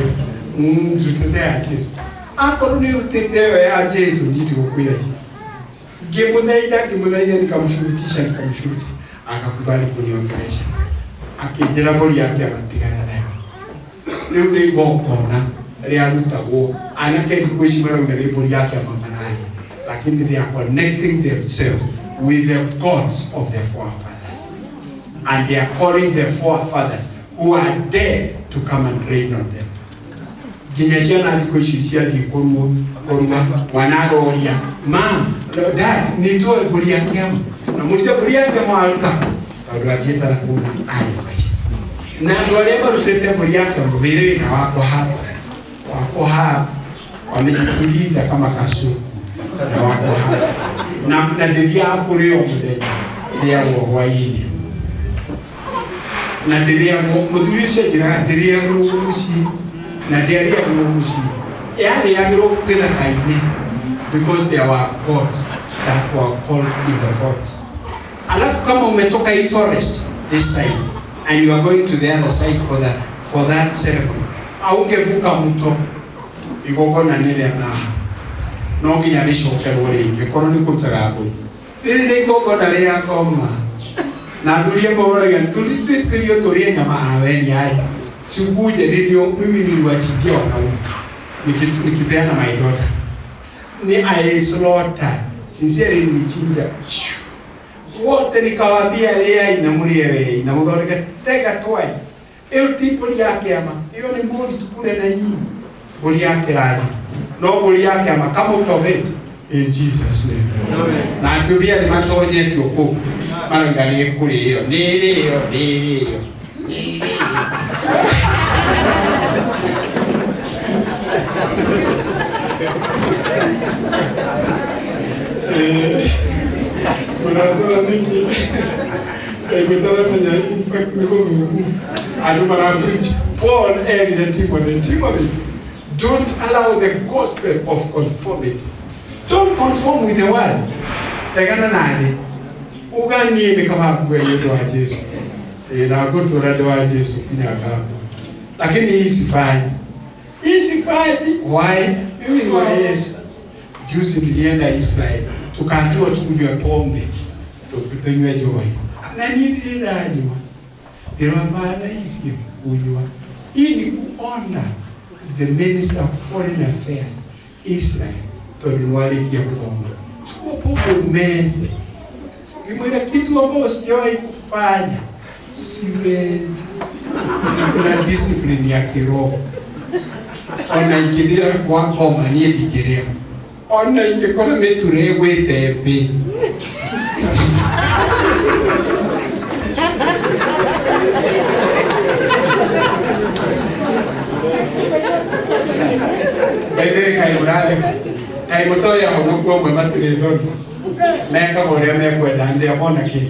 mjutete ya Jesu. Akorwo ni rutete ya Jesu ndio kwira. Ngimutheitha nikamshurutisha akakubali kuniongelesha. Akijira mburi yake agatigana nayo. Riu ni igongona rĩarutagwo anake thikũ ici marauga nĩ mbũri yake mamaraĩ, lakini they are connecting themselves with the gods of the forefathers, and they are calling the forefathers who are dead to come and reign on them. Nginya ciana thikũ ici ciathiĩ kũrua mwana aroria mam, dad, nitoe mbũri ya kĩama na mũico mbũri ya kĩama waruta tondũ athiĩte na kũu na advice. Na andũ arĩa marutĩte mbũri ya kĩama wĩrĩ na wako hapa wako hapa wamejituliza kama kasuku na wako hapa na ndĩthiaga kũrĩ o mũthenya ĩrĩagwo hwaĩ-inĩ na ndĩrĩagwo mũthuri ũcio anjĩraga ndĩrĩagĩrwo mũciĩ na ndĩarĩagĩrwo mũciĩ yarĩagĩrwo gĩthaka-inĩ because there were gods that were called in the forest. Alafu kama umetoka hii forest this side and you are going to the other side for that ceremony, aungevuka mto igongona nĩ rĩa thaha no nginya rĩcokerwo rĩngĩ korwo nĩ kũrutaga mbũri. Rĩrĩ nĩ igongona rĩa ngoma na athuri amwe moragia tũrĩo tũrĩe nyama aweni aje sikuje nilio mimi niliwachinjia wanaume nikipeana my daughter ni I slaughter sincerely nilichinja wote nikawaambia lea na murie we na muthondeke tega twai iyo ti mbũri ya kĩama iyo ni mbũri tukule na nyinyi mbũri ya kĩrathi no mbũri ya kĩama come out of it in Jesus name. Amen. Na atumia nĩ matonyetio kũu marauga nĩ kũrĩo nĩ rĩo nĩ rĩo nĩ rĩo. Mũrathora nĩkĩ? Ngũtaramenya in fact nĩ gũthungu andũ mara preach. Paul erire Timothy, Timothy, don't allow the gospel of conformity. Don't conform with the world. Regana na thĩ. Uga niĩ nĩ kaba ngue nĩ ũndũ wa Jesu. Na ngũtũũra ndĩ wa Jesu nginya ngakua. Lakini hii sifanyi. Hii sifanyi. Why? Mimi ni wa Yesu. Juzi nilienda Israel, tukaambiwa tukunywe pombe, tukunywe joy. Na nini nilanywa? Niliwaambia hii kunywa. Hii ni kuona the Minister of Foreign Affairs Israel tondu nĩwarĩkia gũthoma. Chukua pombe umeze. Ngimwĩra kitu ambayo sijawahi kufanya, siwezi. Kuna discipline ya kiroho. Ona ingĩthira kwa ngoma niĩ ndingĩrĩa. Ona ingĩkorwo mĩture ĩgwĩte thĩ. Baithe kaĩ mũratheka. Kaĩ mũtoĩ ahonoku amwe matirĩ thoni. Mekaga ũrĩa mekwenda ndĩa mona kĩ.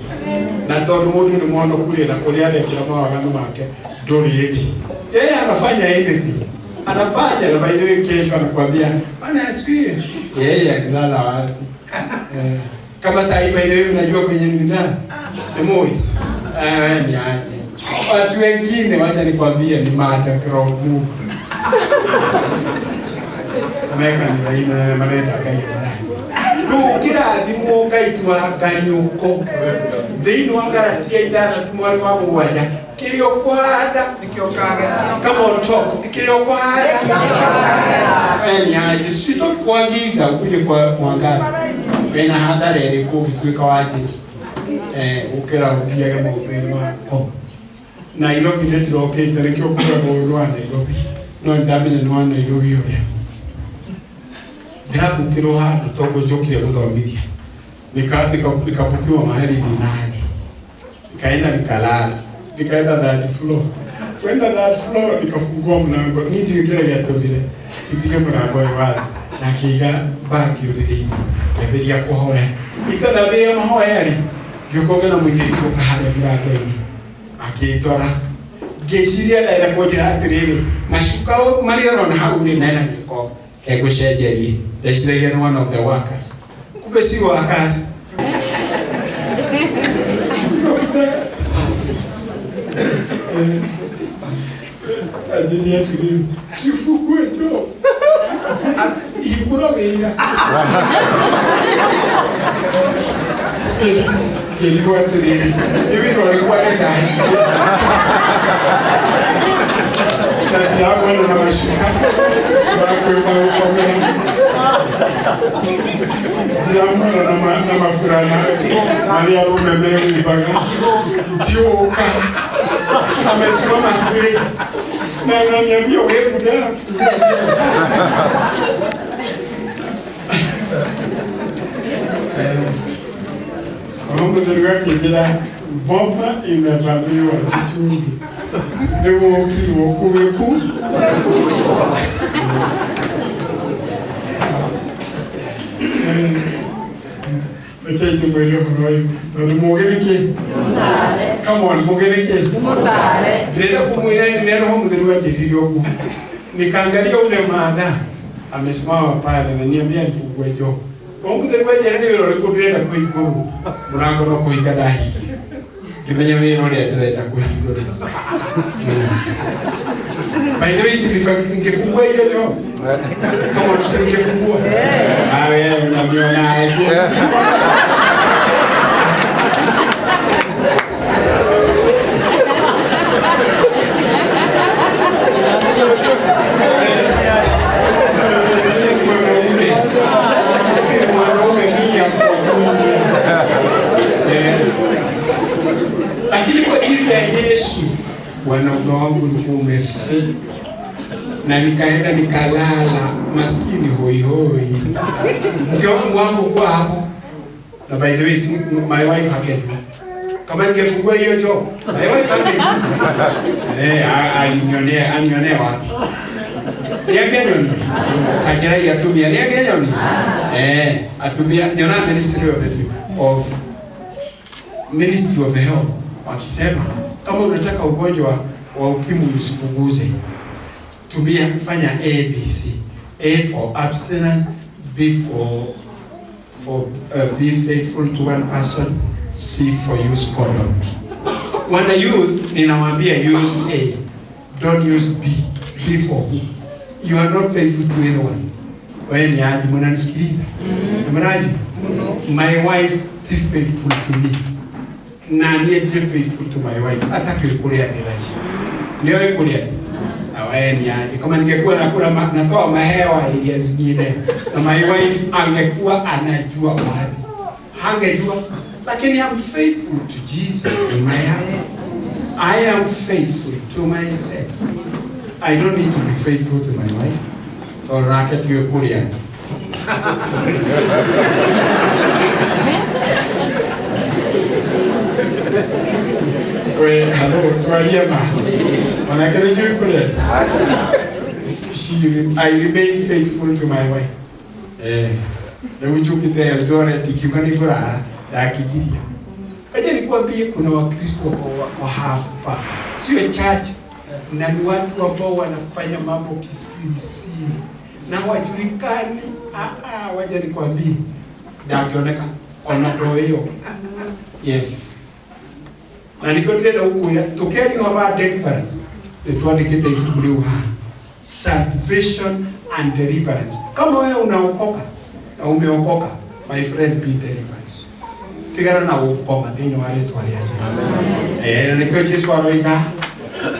Na tondũ mũndũ nĩ mwonoku rĩ, na kũrĩa arekĩra mawaganu make ndũrĩ ĩngĩ. Yeye anafanya anything. Anafanya na by the way kesho anakuambia bana asikie. Yeye alilala wapi? Kama saa hii by the way unajua kwenye nililala? Ni moi. Ni aje. Watu wengine wacha nikwambie ni mata kromu. Meka ni laina mareta kai. Ndũngĩrathimwo Ngai ti wa ngariũko. Thĩinĩ wa Galatia 6:7 kĩrĩa ũkũhanda Nĩkĩo ũkagetha. Come on, talk. Kĩrĩa ũkũhanda ni aje sitoki kwa giza ukuje kwa mwangaza. Wĩna hathara ĩrĩkũ ũngĩtuĩka wa Jesu? Ũkĩra ũthiage maũndũ-inĩ mako. Nairobi nĩ ndĩrokĩte nĩkĩo kuga mũndũ wa Nairobi. No nĩndamenya nĩ wa Nairobi ũrĩa. Ndĩrabukĩrwo handũ tondũ njũkire gũthomithia. Nikabukiwa mahali ni nane. Nikaenda nikalala. Nikaenda third floor. Kwenda third floor nikafungua mlango. Ni ndiyo kile gĩatũmire ndige mũrango wĩ wazi na ngĩiga bagi ũrĩrĩ-inĩ ngĩambĩrĩria kũhoya. Itanambĩrĩria mahoya rĩ, ngĩũka ngĩona mũirĩtu ũka harĩa mũrango-inĩ akĩndora. Ngĩciria ndaenda kũnjĩra atĩrĩrĩ, macuka marĩa ũrona hau rĩ mena gĩko kegũcenjerie. Ndeciragia nĩ one of the workers. Kumbe si workers. Anjĩria atĩrĩrĩ, cifungue njoo. Hingũra wĩra. Ngĩrigwo atĩrĩrĩ, nĩ wĩra ũrĩkũ arenda hingũre? Na ndiramuona na macuka ma kwĩma gũkomera. Ndiramuona na maburana marĩa arũme mehumbaga. Ndiũka. Amesimama straight. Na ananiambia wewe mdafu. Mungu akĩnjĩra boma imevamiwa jichunge. Nĩwokirwo kũgĩku. Reke ndĩmwĩre ũhoro ũyũ tondũ mũũgĩ nĩ kĩ? Come on, mũũgĩ nĩ kĩ? Ndĩrenda kũmwĩra rĩrĩa Roho Mũtheru anjĩrire ũguo. Nikaangalia ule maada amesimama pale na niambia nifungue njoo. Roho Mũtheru anjĩra nĩ wĩra ũrĩkũ ndĩrenda kũhingũrwo. Mũrango no kũhinga ndahingia. Ngĩmenya wĩra ũrĩa ndĩrenda kũhingũra. By the way, ningefungua hiyo njoo. Kama usingefungua. Ah, wewe unanionaje? Mwanaume mia kwa dunia. Lakini kwa ajili ya Yesu wanaume wangu ulikuwa umefika. Na nikaenda nikalala maskini hoi hoi. Mke wangu hapo kwa hapo. Na by the way my wife hakejua. Kama ningefungua hiyo job, my wife hakejua. Alinionea, anionea wapi? Niangenyoni. Hajarai atumia niangenyoni. Atumia niona Ministry of Health wakisema kama unataka ugonjwa wa ukimwi usipunguze. Tumia fanya A B C. A for abstinence, B for be faithful to one person, C for use condom. Wana youth ninawaambia use A. Don't use B. B for who? You are not faithful to anyone. Wewe ni aje? Mnanisikiliza? Mnaji? My wife is faithful to me. Na niĩ ndi faithful to my wife. Hata kĩrĩa ndĩraici. Nĩoĩ kũrĩa na wewe ni aje? Kama ningekuwa nakula natoa mahewa area zingine na my wife angekuwa anajua wapi. Hangejua. Lakini I'm faithful to Jesus in my heart. I am faithful to myself. I don't need to be faithful to my wife. Tondũ nake tiũĩ kũrĩa. We, hello, twarie ma. Onake nĩnjũĩ kũrĩa. I remain faithful to my wife. Rĩu njũkĩte Eldoret ikiuga nĩ ngũrara ndakigiria. Aje nikwambie kuna Wakristo wa hapa, sio church, na ni watu ambao wanafanya mambo kisirisiri na hawajulikani. Waje nikwambie, ndangĩoneka ona ndoo ĩyo. Yes. Na nĩkĩo ndĩrenda gũkwĩra tũkĩaria ũhoro wa deliverance nĩtwandĩkĩte ibuku rĩu haha, Salvation and Deliverance. Kama wewe unaokoka na umeokoka, my friend, be delivered. Tigana na gũkoma thĩinĩ wa rĩtwa rĩa Jesũ. Na nĩkĩo Jesũ aroiga,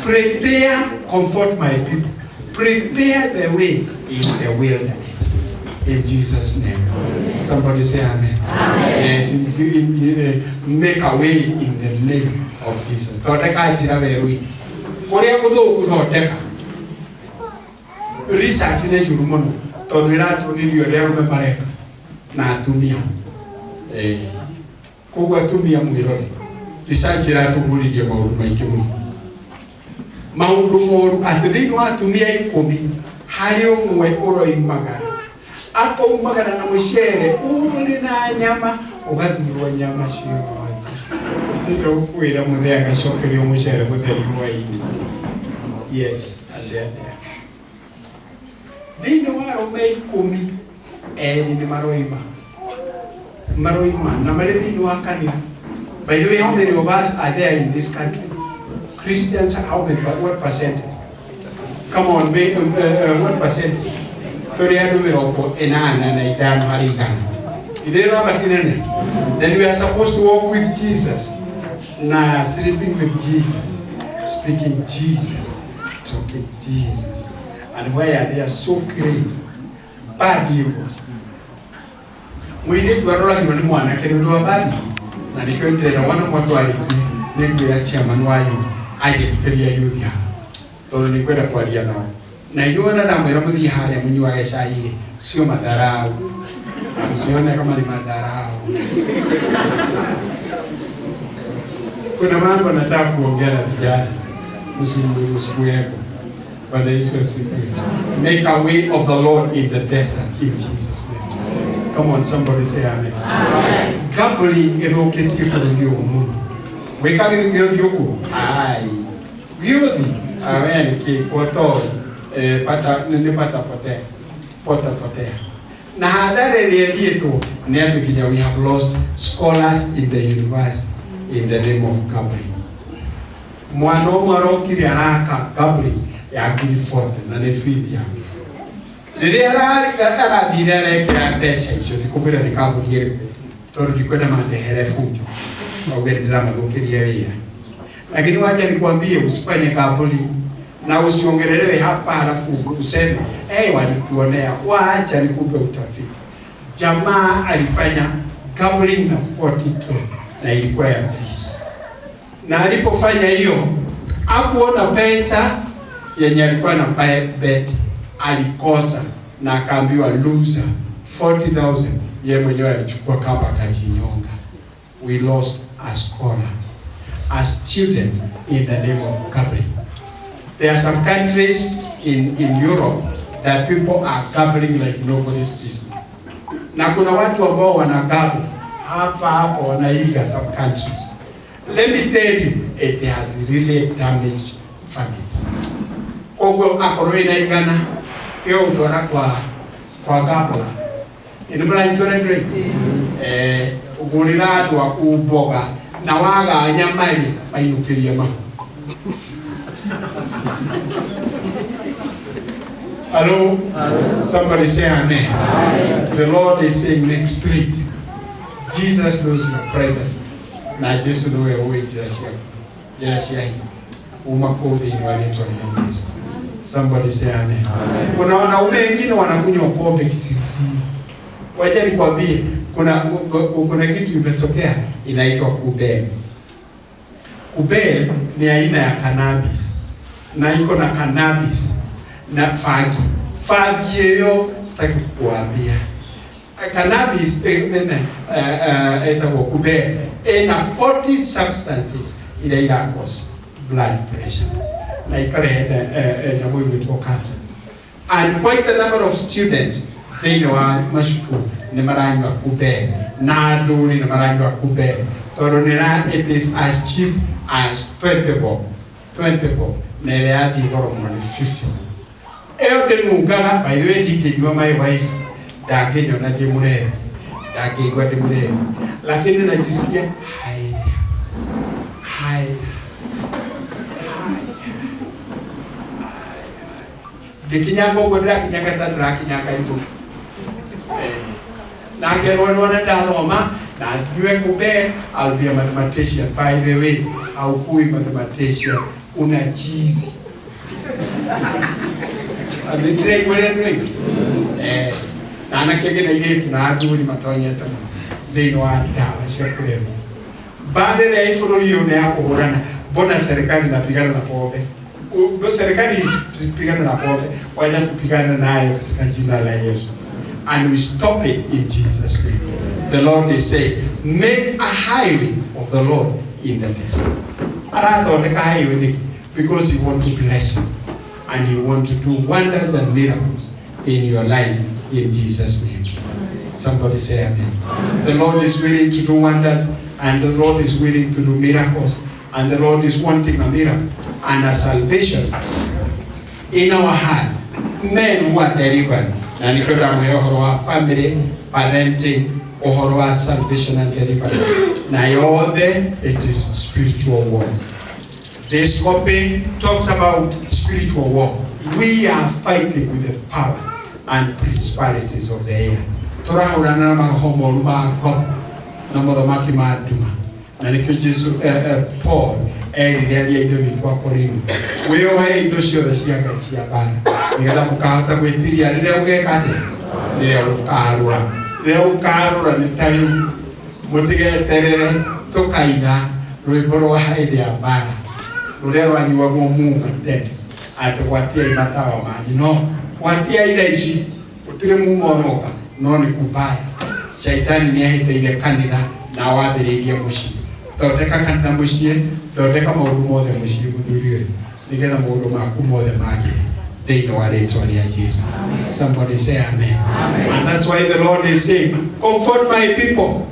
prepare, comfort my people, prepare the way in the wilderness. In Jesus' name. Somebody say amen. Amen. Yes, make a way in the name of Jesus. Thondeka njĩra werũ-inĩ. Kũrĩa gũthũku thondeka. Research nĩ njũru mũno tondũ ĩratuonirie ũrĩa arũme mareka na atumia. Koguo atumia mwĩrore. Research ĩratũguũrĩria maũndũ maingĩ mũno. Maũndũ moru atĩ thĩinĩ wa atumia 10 harĩ ũmwe ũroimagara. Akoumagara na mũcere ũrĩ na nyama ũgathurwo nyama ciothe. Nĩndĩrakwĩra mũthee agacokerio mũcere mũtheri hwaĩ-inĩ. Yes, and there. Thĩinĩ wa arũme 10 erĩ nĩ maroima. Maroima na marĩ thĩinĩ wa kanitha. By the way, how many of us are there in this country? Christians, how many? What percentage? Come on, what percentage? Tũrĩ andũ 85 harĩ igana. Ithuĩ no tinene. Then we are supposed to walk with Jesus. Na sleeping with Jesus, speaking Jesus, talking Jesus. And why are they so crazy? Bad evils. Mũirĩtu aroragirwo nĩ mwanake nĩ ũndũ wa bathi. Na nĩkĩo ndĩrenda mwana mwatwarĩtie nĩ ngwĩra chairman wa youth agĩtĩkĩria youth haha tondũ nĩ ngwenda kwaria nao. Na inyuĩ ona ndamwĩra mũthiĩ harĩa mũnyuage cai rĩ, sio madharau. Msione kama ni madharau. Kuna mambo nataka kuongea na vijana. Msikuweko. Bwana Yesu asifiwe. Make a way of the Lord in the desert in Jesus' name. Come on, somebody say amen. Amen. Gambling ĩthũkĩtie bũrũri ũyũ mũno. Wĩkaga gĩũthi ũguo? Ai. Gĩũthi? Awe nĩ kĩ? Kotoĩ. Pata nĩ pata potea. Pota potea. Na hathara ĩrĩa ĩthiĩtwo nĩ atĩ nginya we have lost scholars in the university in the name of gambling. Mwana ũmwe arokire araka gambling ya 40,000 na nĩ fees yake. Rĩrĩa arathire arekĩra mbeca icio ndikũmwĩra nĩ kambuni ĩrĩkũ tondũ ndikwenda mandehere fujo auge ndĩramathũkĩria wĩra. Lakini wacha nikwambie, usifanye kampuni na usiongelelewe hapa halafu useme hey, walituonea. Wacha nikupe utafiti. Jamaa alifanya gambling na 40K na ilikuwa ya fees. Na alipofanya hiyo hakuona pesa yenye alikuwa na bet, alikosa na akaambiwa loser 40,000. Yeye mwenyewe alichukua kamba akajinyonga. We lost a scholar, a student in the name of gambling. There are some countries in Europe that people are gambling like nobody's business. Na kuna watu ambao wanagamble hapa hapa wanaiga some countries. Let me tell you, it has really damaged families. Koguo akorwo ina igana kio utwara kwa gambla. Ino mranyitwo nĩ ugurira andu aku mboga na waga nyama rĩ mainũkĩrie mahu. Hello? Somebody say amen. Amen. The Lord is saying next street. Jesus knows your privacy. Na Jesu niwe ũĩ njĩra ciaku, njĩra cia hinya. Uma kũu thĩinĩ wa rĩtwa rĩa Jesu. Somebody say amen. Kuna wanaume wengine wanakunywa pombe kisirisiri. Wacha nikwambie, kuna kitu imetokea inaitwa kubel. Kubel ni aina ya cannabis na iko na cannabis na fagi. Fagi hiyo sitaki kukuambia. Cannabis ĩtagwo kubel ina 40 substances ila ira cause blood pressure na ikarehe nyamũ ĩgwĩtwo cancer. And quite a number of students thĩinĩ wa macukuru nĩ maranyua kubel na athuri nĩ maranyua kubel tondũ nĩ it is as cheap as 20 bob, 20 bob, na ĩrĩa yathiĩ goro mũno nĩ 50 bob. Ĩyo ndĩnungaga, by the way, ndingĩnyua my wife ndangĩnyona ndĩ mũrevi, ndangĩigua ndĩ mũrevi, lakini najisikia haya haya ngĩkinyanga ũguo ndĩrakinyanga ta ndĩrakinyanga igũrũ na ngerwo nĩwona ndathoma na nyue kumbe I'll be a mathematician. By the way, haukui mathematician, una chizi. Ndĩraigua ũrĩa ndĩraigua na anake angĩ na airĩtu na athuri matonyete mũno thĩinĩ wa ndawa cia kũrebia. Baada ya bũrũri ũyũ nĩ ya kũhũrana, mbona serikali inapigana na pombe? Serikali isipigane na pombe, wacha kupigana nayo katika jina la Yesu. And we stop it in Jesus' name. The Lord is saying, make a highway of the Lord in the desert. Arathondeka highway nĩkĩ? Because he want to bless you and he want to do wonders and miracles in your life in Jesus' name. Somebody say amen. Amen. The Lord is willing to do wonders and the Lord is willing to do miracles and the Lord is wanting a miracle and a salvation in our heart. Men who are delivered. Na nĩkĩo ndamwĩra ũhoro wa family, parenting, ũhoro wa salvation and deliverance. Na yothe, it is spiritual war. This copy talks about spiritual war. We are fighting with the powers and principalities of the air. Tũrahũrana na maroho moru ma ngoro na mothamaki ma nduma. Na nĩkĩo Jesu Paul erire arĩa ithe witũ a Korintho, wĩohe indo ciothe cia Ngai cia mbara nĩgetha mũkahota gwĩtiria rĩrĩa ũgeka atĩa, rĩrĩa ũkarũra. Rĩrĩa ũkarũra nĩ ta rĩu, mũtigeterere tũkaina rwĩmbo rwa hĩndĩ ya mbara rũrĩa rwanyuagwo muma tene atĩ gwatiai matawa manyu, no gwatiai thaa ici gũtirĩ muma ũroka, no nĩ kubaya. Shaitani nĩ ahĩtĩire kanitha na wambĩrĩirie mũciĩ. Thondeka kanitha mũciĩ, thondeka maũndũ mothe mũciĩ mũthuri ũyũ nĩgetha maũndũ maku mothe magĩre thĩinĩ wa rĩtwa rĩa Jesu. Somebody say amen. Amen. And that's why the Lord is saying, comfort my people.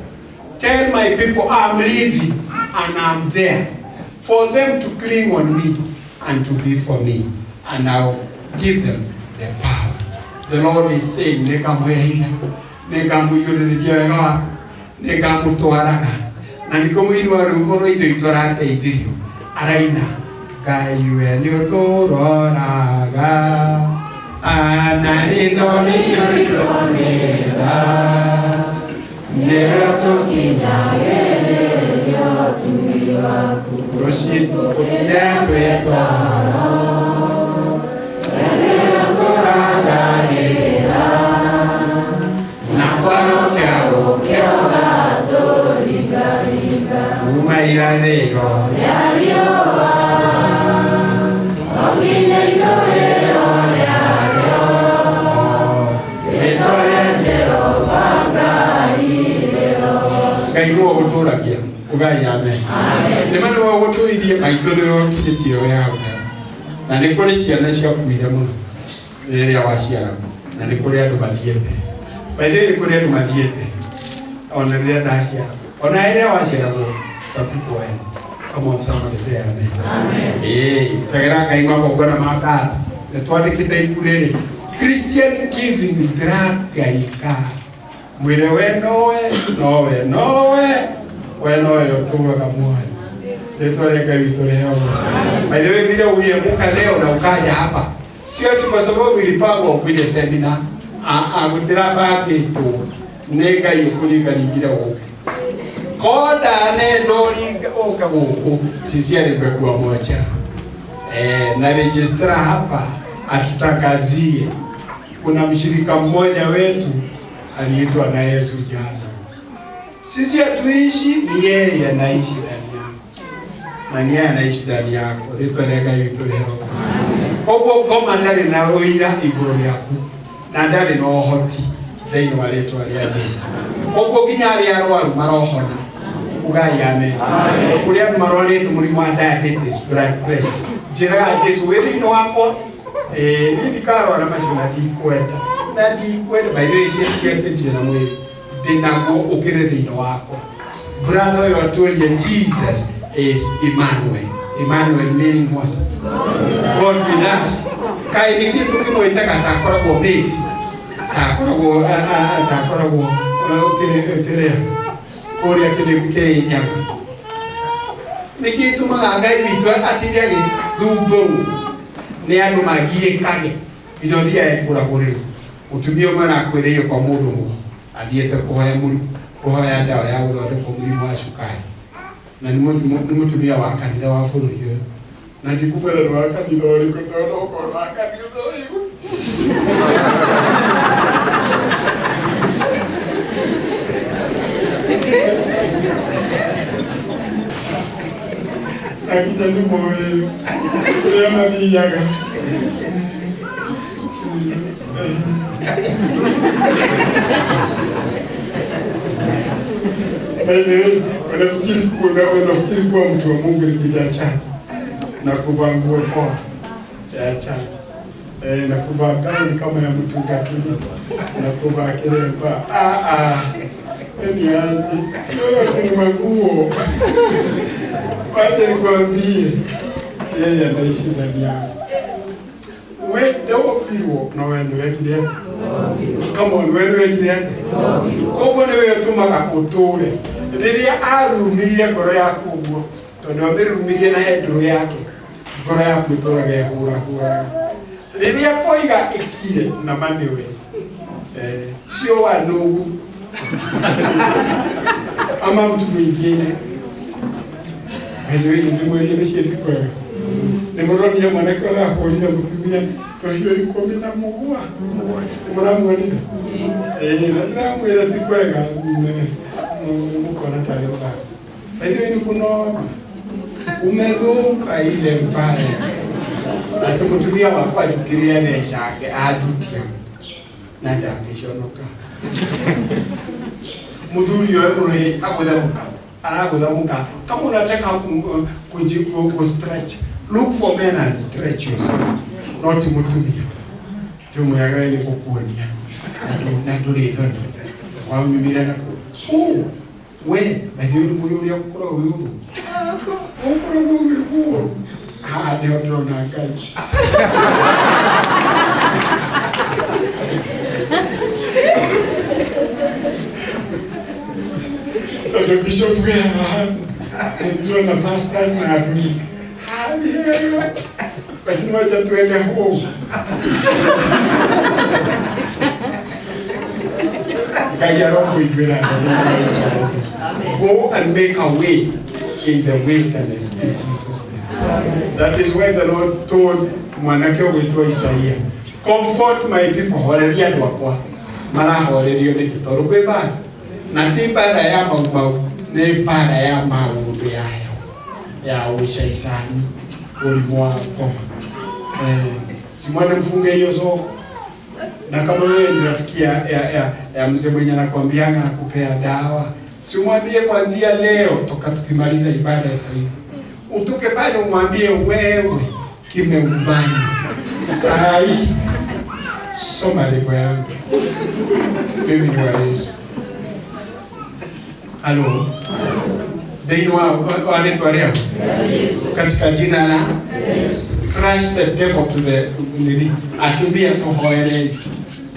Tell my people I'm living and I'm there for them to cling on me and to be for me, and I'll give them the power. The Lord is saying, nĩngamũhe hinya, nĩngamũiyũrĩrĩria wega wakwa, nĩngamũtwaraga. Na nĩkĩo mũini wa rwĩmbo rwa ithe witũ arateithirio araina, Ngai we nĩũtũroraga na ritho rĩiyũirwo nĩ tha, nĩrĩo tũkinyagĩrĩria ũtugi waku rũciũ ũtũme twĩ toro, rĩrĩa tũrangarĩra na kwarũkia gũkĩra kuma irathĩro rĩa riũa o nginya ithũĩro rĩarĩo, rĩĩtwa rĩa Jehova Ngai rĩro. Ngai nĩwe ũgũtũragia, ugai amen. Nĩ ma nĩwe ũgũtũirie, maitũ nĩwe ũkinyĩtie we hau. Na nĩ kũrĩ ciana ciakuire mũno rĩrĩa waciaragwo, na nĩ kũrĩ andũ mathiĩte. By the way, nĩ kũrĩ andũ mathiĩte ona rĩrĩa ndaciaragwo, ona rĩrĩa waciaragwo, some people went. Come on, somebody say amen. Amen. Tegera Ngai magongona ma ngatho. Nĩ twandĩkĩte ibuku rĩrĩ, Christian Giving Ngai ka. Mwĩre we nowe, nowe, nowe, we nowe ũtũũraga muoyo. Rĩtwa rĩa Ngai witũ rĩheo ũgoco. By the way, vile uliamuka leo na ukaja hapa, Sio tu kwa sababu ilipangwa ukuje semina, gũtirabangĩtwo nĩ Ngai ũkũringaringire gũkũ. Konda nendo ũka gũkũ sincerely tumekuwa moja. Na registrar hapa atutangazie kuna mshirika mmoja wetu aliitwa na Yesu jana. Sisi hatuishi, ni yeye anaishi ndani yako. Na ni yeye anaishi ndani yako. Rĩtwa rĩa Ngai witũ rĩheo. Koguo ngoma ndarĩ na ũira igũrũ rĩaku na ndarĩ na ũhoti thĩinĩ wa rĩtwa rĩa Jesũ. Koguo nginya arĩa arwaru marohona. Ugai amen. Kũrĩ andũ marwarĩte mũrimũ wa diabetes, blood pressure. Njĩraga Jesũ wĩ thĩinĩ wakwa, niĩ ndikarwara macio na ndikwenda. Na ndikwenda by the way ciakĩtie na mwĩrĩ. Ndĩnaguo ũkĩrĩ thĩinĩ wakwa. Brother ũyũ atũrie Jesus is Emmanuel. Emmanuel meaning what? God with us. Kaĩ nĩkĩ tũkĩmwĩtaga takoragwo mĩri, takoragwo takoragwo kĩrĩa kũrĩa kĩrĩnyaga. Nĩkĩ tũmaga Ngai witũ atinde agĩthumbũrwo nĩ andũ magiĩkage nginya ũthiaga kũragũrĩrwo. Mũtumia ũmwe arakwĩrĩire kwa mũndũ ũmwe athiĩte kũhoya mũrimũ, kũhoya ndawa ya gũthondekwo mũrimũ wa cukari, na nĩ mũtumia wa kanitha wa bũrũri ũyũ. Na ndikukwĩra nĩ wa kanitha ũrĩkũ tondũ okorwo wa kanitha ũyũ. Akija nĩ moĩ ũrĩa mathiaga. By the way, wanafikiri kuwa mtu wa Mungu ni kuja church na kuvaa nguo poa ya church, na kuvaa gauni kama ya mtu Katoliki na kuvaa kilemba. Ni aje? Yote ni manguo. Wacha nikwambie, yeye anaishi ndani yako. We ndombirwo na we nĩwekire atĩa? Come on, we nĩwekire atĩa? Koguo nĩwe ũtũmaga ũtũre. Rĩrĩa arumirie ngoro yaku ũguo, tondũ amĩrumirie na he ndũrũ yake, ngoro yaku ĩtũraga ĩhũrahũraga. Rĩrĩa koiga ĩkire na ma nĩwe, sio wa nũgũ ama mtu mwingine. By the way, nĩndĩmwĩrire mĩciĩ ti kwega. Nĩmũronire mwanake ũrahũrire mũtumia tũhiũ 17. Nĩmũramuonire? Na ndĩramwĩra ti kwega, mũkona tarĩ mũthako. By the way, nĩ kũnoma. Umethũka ile mbaya. Atĩ mũtumia wakwa anjũkĩrĩre mbeca ake anjutia na ndangĩconoka. Mũthuri ũyũ mũrũhĩ agũthe mũka, aragũtha mũka. Kama unataka ku stretch, look for men and stretch yourself, not mũtumia. Ndĩmwĩraga we nĩ gũkuonia na ndũrĩ thoni. Waunyumire na kũ? We, by the way, nĩ mũĩ ũrĩa ũkoragwo wĩ ũru. Ũkoragwo wĩ ũru. Haha nĩho ndĩrona Ngai. Tondũ bishop wĩ haha, nĩndĩrona pastors na athuri. Haha nĩ hega. Lakini wacha tuende home. Ngai arokũiguĩra tha thĩinĩ wa rĩĩtwa rĩa Jesũ. Go and make a way in the wilderness in Jesus' name. That is why the Lord told mwanake ũgwĩtwo Isaia, comfort my people, horeria andũ akwa. Marahorerio nĩkĩ? Tondũ kwĩ mbara. Na ti mbara ya mau mau, nĩ mbara ya maũndũ ya heho, ya ũcaitani, ũrimũ wa ngoma. Simwende mfunge hiyo soko. Na kama wewe ni rafiki ya mzee mwenye anakuambianga na kupea dawa, simwambie kuanzia leo toka tukimaliza ibada sasa hivi. Utoke pale umwambie wewe kimeubana. Saa hii soma lebo yangu. Mimi ni wa Yesu. Halo. Thĩinĩ wa rĩtwa rĩa katika jina la Yesu. Crush the devil to the nini. Atumia tũhoere.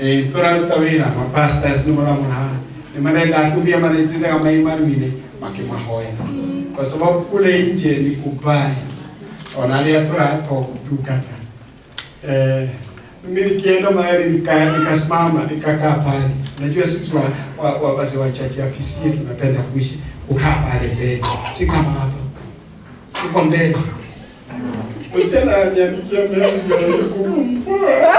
Tũraruta wĩra ma pastors nĩ mũramona haha. Nĩ marenda atumia marĩtithaga mai maru-inĩ makĩmahoera. Kwa sababu kule nje ni kubaya. Ona arĩa tũratungata. Mimi nikienda mahali nikasimama nikakaa pale. Najua sisi wazee wa church ya PCA tunapenda kuishi kukaa pale mbele, si kama hapa tuko mbele. Msichana aliniandikia message ya kukumpoa.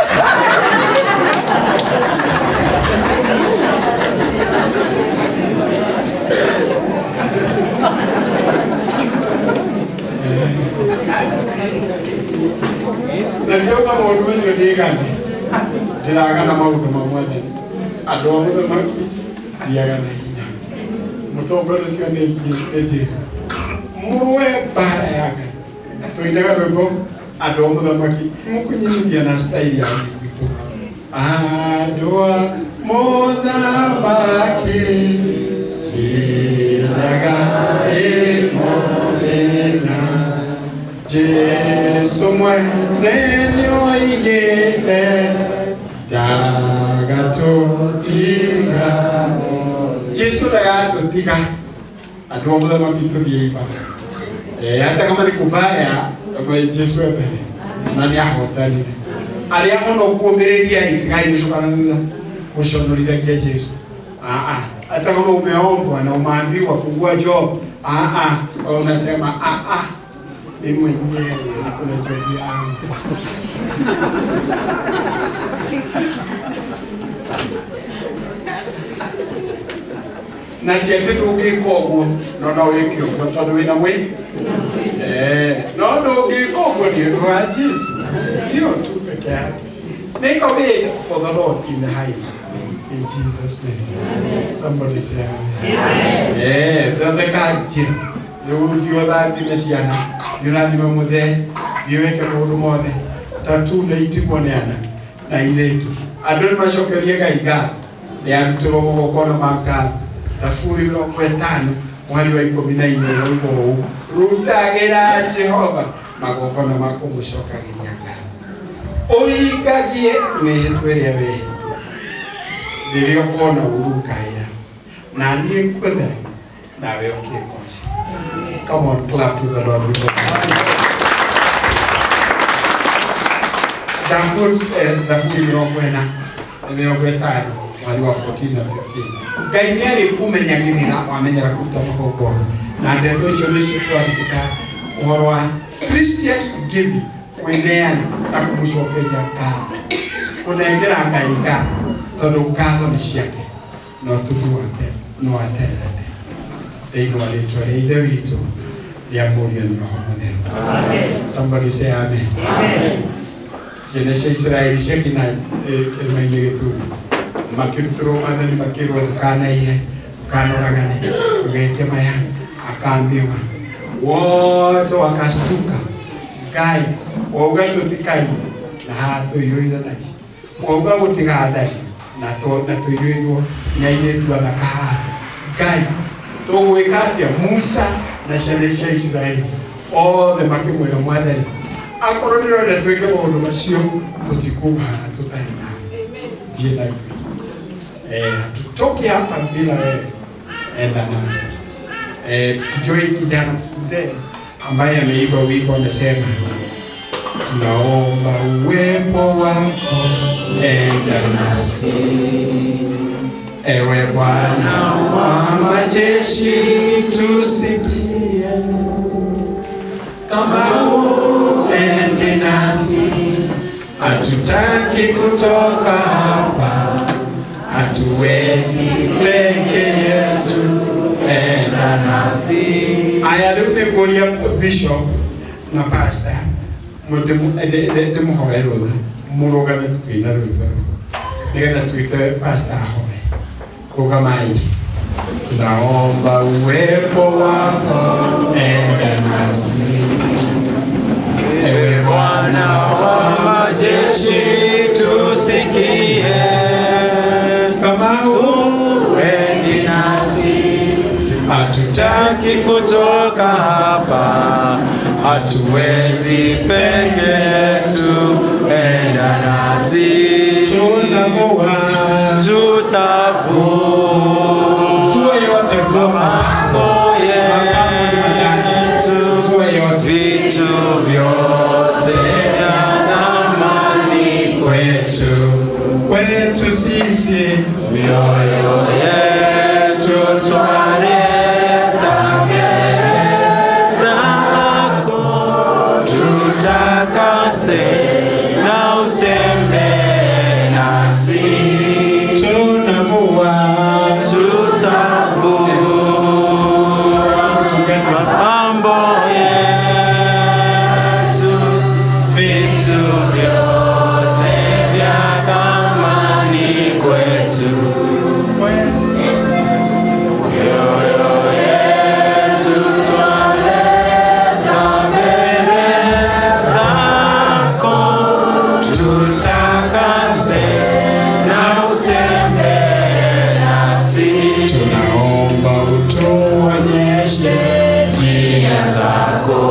Na ndio maũndũ macio ndigane ndĩragana maũndũ ma Mwathani andũ a mũthamaki thiaga na hinya mũtongoretio nĩ Jesũ mũrũe mbara ya Ngai tũinaga rwĩmbo andũ a mũthamaki mũkũnyinithia na style ya gwitũ andũ a mũthamaki kĩrĩaga ĩmũthenya Jesu mwene nĩoigĩte ndagatũtiga. Jesu ndagatũtiga andũ a mũthamaki tũthiĩ ibara. Hata kama ni kubaya kwa Jesu mbere na nĩ ahotanire arĩa honokuũmĩrĩria itigai gũcoka na thutha gũconorithagia Jesu. Hata kama umeombwa na umeambiwa fungua job, unasema mimi mwenyewe niko na job yangu. Na ti atĩ ndũngĩka ũguo no no wĩke ũguo tondũ wĩna mwĩ no ndũngĩka ũguo nĩ ũndũ wa Jesu hiyo tu peke yake. Make a way for the Lord in the highway. In Jesus' name. Amen. Somebody say amen. Amen. Thondeka njĩra rĩu ũthiĩ ũrathime ciana thiĩ ũrathime mũthee thiĩ wĩke maũndũ mothe tatu nĩ itigwo nĩ ana na airĩtu andũ nĩ macokerie Ngai ngatho nĩ arutĩrwo magongona ma ngatho Thaburi 50 mweri wa 14 ũroiga ũũ rutagĩra Jehova magongona ma kũmũcokagĩria ngatho ũhingagie mĩhĩtwa ĩrĩa wĩhĩtĩte rĩrĩa ũkona ũũru ũkaĩra na niĩ ngũthe nawe ũkĩngooce. Come on, clap to the Lord. That puts Thaburi 40 mweri wa 14 na 15. Ngai nĩ arĩkũmenyagĩrĩra wamenyera kũruta magongona na ndeto icio nĩcio twandĩka ũhoro wa Christian giving kwĩneana na kũmũcokeria ngatho kũnengera Ngai ngatho tondũ ngatho nĩ ciake na ũtugi wake nĩ wa tene na tene thĩinĩ wa rĩtwa rĩa Ithe witũ rĩa Mũriũ na Roho Mũtheru. Somebody say amen. Ciana cia Isiraeli ciakinya kĩrĩma-inĩ gĩtune makĩrutĩrwo maathani makĩrwo ndũkanaiye ndũkanoragane ndũgeke maya akaambiwa wote wakastuka Ngai wauga tũtikaiye na haha tũiyũire na ici wauga gũtigathari na tũiyũirwo nĩ airĩtu athaka haha Ngai tũgwĩka atĩa Musa na ciana cia Isiraeli othe makĩmwĩra Mwathani akorwo nĩũrenda twĩke maũndũ macio tũtikuma haha tũtarĩ nawe thiĩ na ithuĩ tutoke hapa bila wewe, enda nasi. Tukijoi kijana mzee ambaye ameimba wimbo amesema tunaomba uwepo wako, enda nasi. Ewe Bwana wa majeshi, tusikie kama uende nasi, hatutaki kutoka hapa, hatuwezi peke yetu, enda nasi. Aya, rĩu nĩ ngũria bishop na pastor ndĩmũhoe rũtha mũrũgame tũkĩina rwĩmbo rũu nĩgetha twĩte pastor ahoe. Rũgamai. Tunaomba uwepo wako, enda nasi. Ewe Bwana wa majeshi, tusikie kama uende nasi, hatutaki kutoka hapa, hatuwezi peke yetu, enda nasi. Tunavua, tutavua mvua yote, vua mapambo yetu, mvua yote, vitu vyote vya thamani. yetu, kwetu sisi, mioyo yetu twaleta mbele zako, tutakase na utembee nasi. Tunavua, tutavua mapambo yetu, vitu vyote vya thamani kwetu. Mioyo yetu twaleta mbele zako, tutakase na utembee nasi. Tunaomba utuonyeshe njia zako,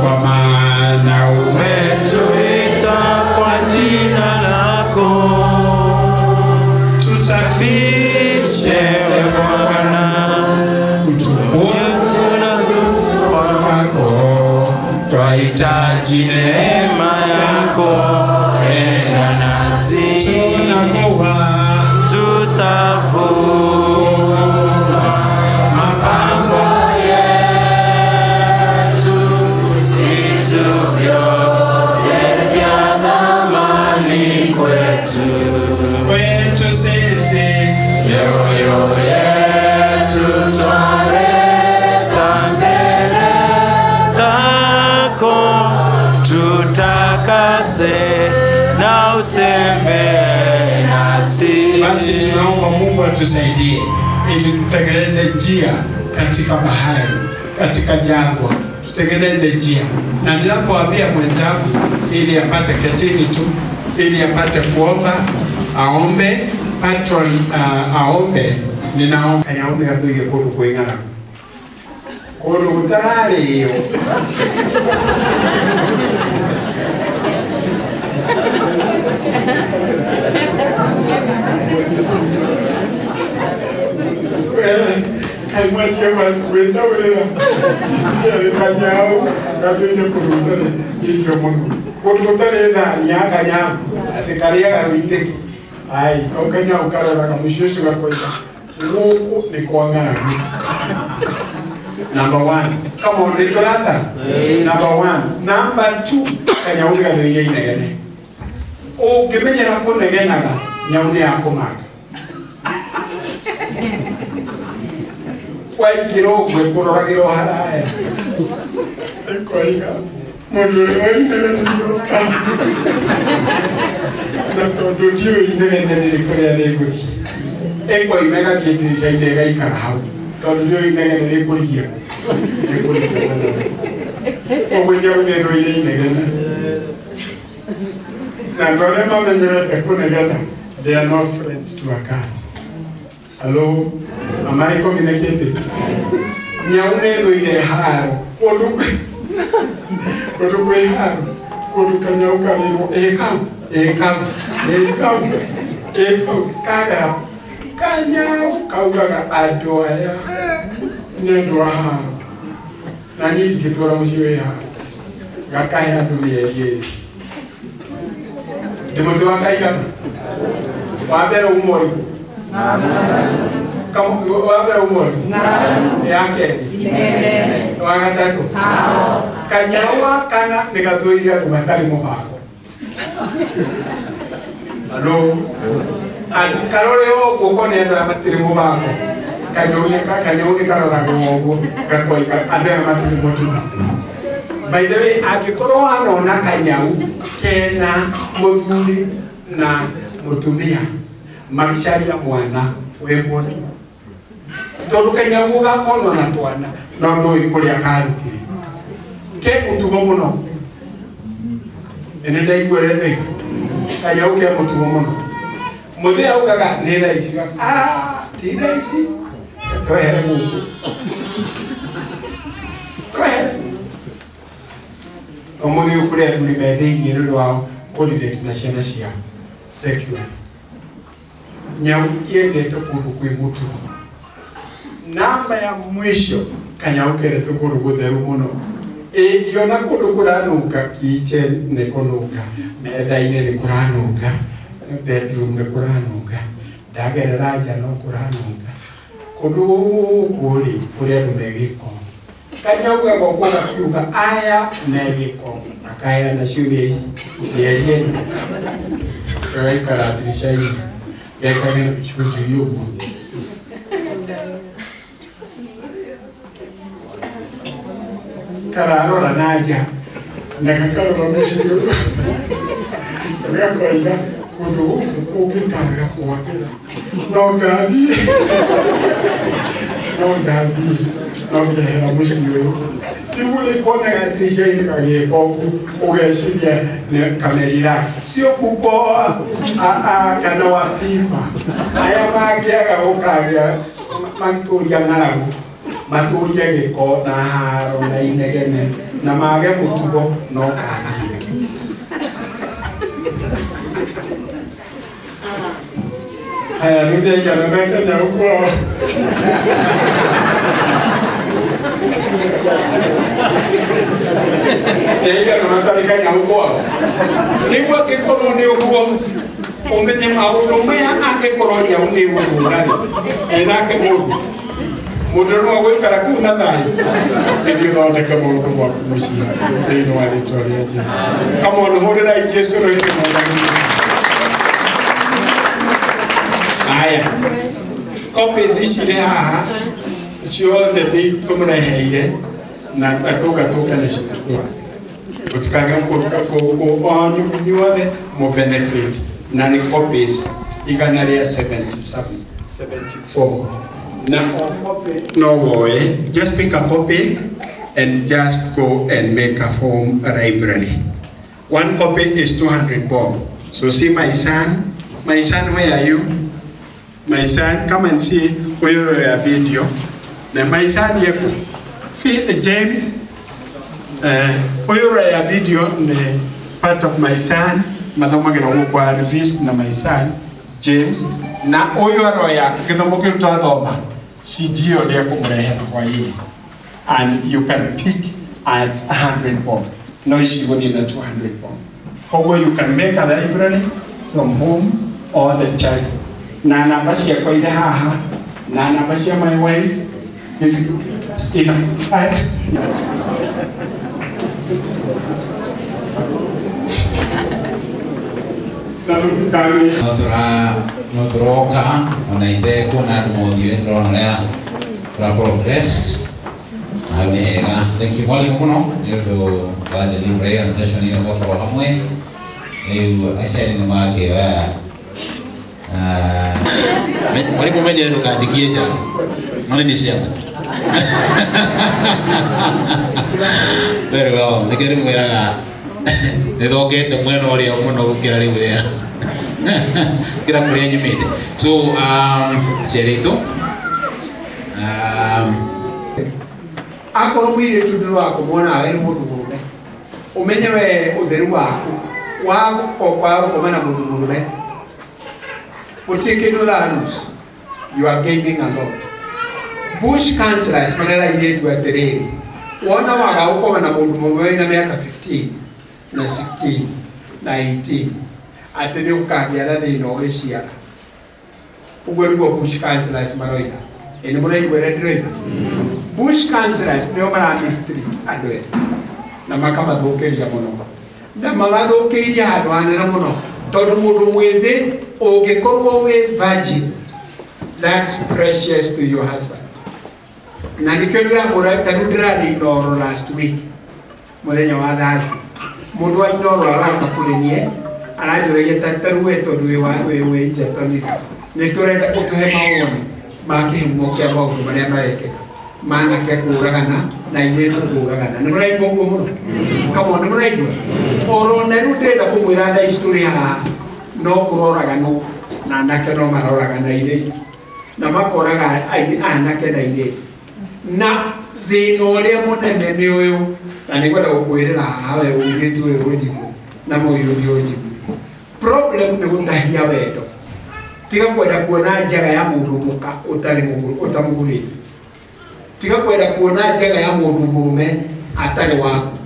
kwa maana umetuita kwa jina lako. Tusafishe Bwana, utukufu wako, twahitaji neema yako, enda nasi. Tunavua, tutavua mapambo yetu, vitu vyote vya thamani kwetu, kwetu sisi, mioyo yetu twaleta mbele zako, tutakase na utembee nasi. Basi tunaomba Mungu atusaidie ili tutengeneze njia katika bahari, katika jangwa, tutengeneze njia. Na ninapoambia mwenzangu ili apate ketini tu, ili apate kuomba, aombe, patron aombe, ninaomba kanyaombe gatuige kundu kwĩ ng'aragu, kundu gũtararĩo. Kaimwachie gwĩtaũrĩra ciciarĩ kanyau gatũire kũndũ gũtarĩ irio mũno, kũndũ gũtarĩ thani ya kanyau atĩ karĩaga rũitĩki. Ai, kau kanyau karoraga mũciĩ ũcio gakoiga gũkũ nĩ kwa ng'aragu. Number one. Come on, nĩ tũrata? Number one. Number two, kanyau nĩ gathũire inegene. Ũngĩmenyera kũnegenaga, nyau nĩ yakũmaka. Waingĩra ũguo ĩkũroragĩra o haraya. Ĩkoiga mũndũ ũrĩa wa inegene nĩoka. Na tondũ ndiũĩ inegene rĩrĩkũ rĩrĩa rĩgũthiĩ. Ĩkoima ĩgathiĩ ndirica-inĩ ĩgaikara hau, tondũ ndiũĩ inegene rĩkũrigia kũ. Rĩkũrigia mwena ũrĩkũ. Ũguo nyau nĩ ĩthũire inegene. Na andũ arĩa mamenyerete kũnegena, they are not friends to a cat. Hello? Am I communicating? Nyau nĩ ĩthũire haro. Kũndũ kwĩ haro, kũndũ kanyau karĩrwo ĩ kau, ĩ kau, ĩ kau, ĩ kau, kagera. Kanyau kaugaga andũ aya nĩ andũ a haro. Na niĩ ndingĩtwara mũciĩ wĩ haro. Gakahe andũ mĩeri ĩĩrĩ. Ndĩ mũtĩ wa kaigana? Wa mbere uma ũrĩkũ? Wa mbere uma ũrĩkũ? Ya kerĩ? Wa gatatũ? Kanyau wa kana nĩ gathũire andũ matarĩ mũbango. Hello? Karore ũguo ũkone andũ aya matirĩ mũbango. Kanyau nĩ karoragwo ũguo gakoiga andũ aya matirĩ mũtugo. By the way, angĩkorwo wanona kanyau kena mũthuri na mũtumia magĩcaria mwana wĩ mũoni, tondũ kanyau gakonwo na twana no ndũĩ kũrĩa karutire, ke mũtugo mũno. Nĩ ndaigua ũrĩa ndoiga, kanyau ke mũtugo mũno. Mũthee augaga nĩ thaa ici, ti thaa ici, twehere gũkũ, twehere. Ũmũthĩ ũyũ kũrĩ athuri me thĩiniĩ nĩ ũndũ wa kũrelate na ciana ciao sexually. Nyau yendete kũndũ kwĩ mũtugo. Namba ya mwisho, kanyau kendete kũndũ gũtheru mũno. Ĩngĩona kũndũ kũranunga, kitchen nĩ kũnunga, metha-inĩ nĩ kũranunga, bedroom nĩ kũranunga, ndagerera nja no kũranunga. Kũndũ gũkũ rĩ, kũrĩ andũ me gĩko. Kanyau gagoka gakiuga aya me gĩko, akaya na ciũria ici mĩarie gagaikara ndirica-inĩ gekage na gĩcunjĩ ũguo. Kararora na nja na gakarora mũciĩ ũyũ gakoiga kũndũ gũkũ kũngĩkaga kwagĩra no ngathiĩ no ngathiĩ no ngehera mũciĩ ũyũ. Rĩu ũrĩkonaga ndirica-inĩ gagĩka ũguo ũgeciria nĩ kamerelax, sio kupoa kana wapima. Aya mangĩaga gũkagĩa magĩtũria ng'aragu, matũrie gĩko na haro na inegene na mage mũtugo no ngathiĩ. Haya, rĩu nĩaigana na kanyau kwao. Nĩaigana matarĩ kanyau kwao. Nĩguo angĩkorwo nĩ ũguo ũmenye maũndũ maya, angĩkorwo nyau nĩ ĩgũtũra rĩ, enake mũndũ mũndũ no agũikara kũu na thayũ. Nĩthiĩ ũthondeke maũndũ maku mũciĩ thĩinĩ wa rĩtwa rĩa Jesũ. Come on, hũrĩrai Jesũ rũhĩ mwathani. Haya, copies ici irĩ haha ciothe nĩ tũmũreheire na tũka tũka nĩcio gũtikage inyuothe mũ benefit na nĩ copies igana rĩa 77 74 na o copy no woe, just pick a copy and just go and make a home library. One copy is 200 bob. So see my son, my son, where are you? My son, come and see huyo ya video. Na my son yeku James, huyo ya video ni part of my son mathomagĩra gũkũ kwa Revist na my son James, na ũyũ aroya gĩthomo kĩu twathoma CD ĩyo nĩekũmũrehera hwaĩ-inĩ, and you can pick at 100 bob, no ici igũthiĩ na 200 bob. Koguo you can make a library from home or the church. Na namba ciakwa irĩ haha na namba cia my wife if I na mũtikagĩe no tũroka ona itekuona andũ mothiũ ndĩrona ũrĩa tũra progress na hau nĩ hega. Thank you mwarimũ mũno nĩ ũndũ wa delivery and session ĩyo twakorwo hamwe. Rĩu aciari nĩ makĩoya. Mwarimũ menyere ndũkanjikie nja no nĩ ciana. Very well, nĩkĩo ndĩmwĩraga nĩ thongete mwena ũrĩa mũno gũkĩra rĩu rĩa gũkĩra kũrĩa nyumĩte. So aciari aitũ akorwo mũirĩtu ndũrakũmwona we nĩ mũndũ mũrũme, ũmenye we ũtheru waku wa gũkoma na mũndũ mũrũme gũtirĩ kĩndũ ũra lose, you are gaining a lot. Bush counselors marera airĩtu atĩrĩrĩ, wona waga gũkoma na mũndũ mũrũme wĩna mĩaka 15 na 16 na 18 atĩ nĩ ũkagĩa na thĩna ũgĩciara. Ũguo nĩguo bush counselors maroiga. Ĩ nĩ mũraigua ũrĩa ndĩroiga? Bush counselors nĩo mara mistreat andũ ethĩ na makamathũkĩria mũno, na mamathũkĩirie handũ hanene mũno, tondũ mũndũ mwĩthĩ ũngĩkorwo wĩ virgin, that's precious to your husband. Na nĩkĩo ndĩramwĩra, ta rĩu ndĩrarĩ Inooro last week mũthenya wa Thursday, mũndũ wa Inooro aroka kũrĩ niĩ aranjũragia ta rĩu we tondũ wĩ njata nĩ tũrenda ũtũhe mawoni ma kĩhumo kĩa maũndũ marĩa marekĩka manake kũragana na airĩtu kũragana. Nĩ mũraigua ũguo mũno? Come on, nĩ mũraigua? Oro na rĩu ndĩrenda kũmwĩra thaa ici tũrĩ haha no kũroraganwo na anake no maroragana airĩtu na makoraga anake na airĩtu, na thĩna ũrĩa mũnene nĩ ũyũ, na nĩngwenda gũkwĩrĩra haha we mũirĩtu ũyũ ũnjigue na mũyũ ũyũ ũnjigue. Problem nĩ gũtahia wendo. Tiga kwenda kuona njaga ya mũndũ mũka ũtarĩ ũtamũgũrĩte, tiga kwenda kuona njaga ya mũndũ mũrũme Atarĩ waku.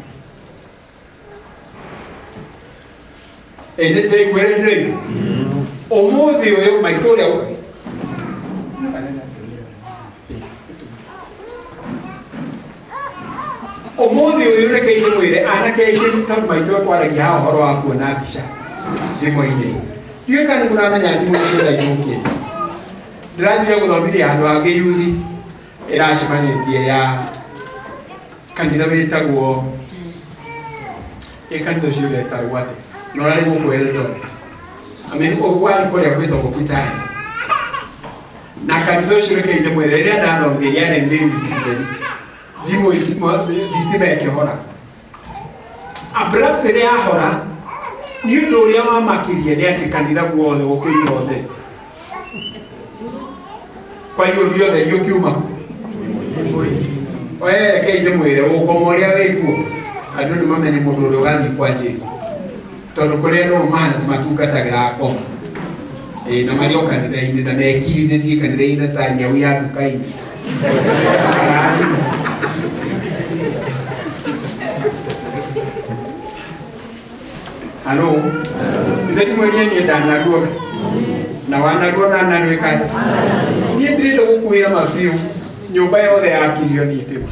Ĩ ndĩiguĩre ndĩrĩiga. Ũmũthĩ ũyũ maitũ ũrĩa ũmũthĩ ũyũ reke ndĩmwĩre anake aingĩ tondũ maitũ ekwaragia haha ũhoro wa kuona mbica thimũ-inĩ. Ndiũĩ kana nĩ mũramenya thimũ icio thaa ithũkĩte. Ndĩrathire gũthomithia handũ hangĩ yuthi ĩracemanĩtie ya kanitha wĩtagwo ĩ kanitha ũcio ũretagwo atĩ na ũrarĩ gũkũ Eldoret. I mean, ũguo arĩ kũrĩa gwĩtagwo Kitale. Na kanitha ũcio reke ndĩmwĩre rĩrĩa ndathomire yarĩ nĩ yuthi theri. Thimũ thitima ĩkĩhora. Abruptly yahora nĩ ũndũ ũrĩa wamakirie nĩ atĩ kanitha guothe gũkĩiyũra ũtheri. Kwaiyũrire ũtheri ũkiuma kũ? Oe rekei ndĩmwĩre ũngoma ũrĩa wĩkuo andũ nĩ mamenye mũndũ ũrĩa ũgathiĩ kwa Jesu tondũ kũrĩa andũ mahana ta matungatagĩra akoma. Ĩĩ na marĩ o kanitha-inĩ na mekirithĩtie kanitha-inĩ ta nyau ya nduka-inĩ. Marathimwo. Halo. Ithe ndimwĩrie niĩ ndanaruona. Na wanaruona naruĩka atĩa? Niĩ ndĩrenda gũkwĩra mabiũ nyũmba yothe yakirio thitima.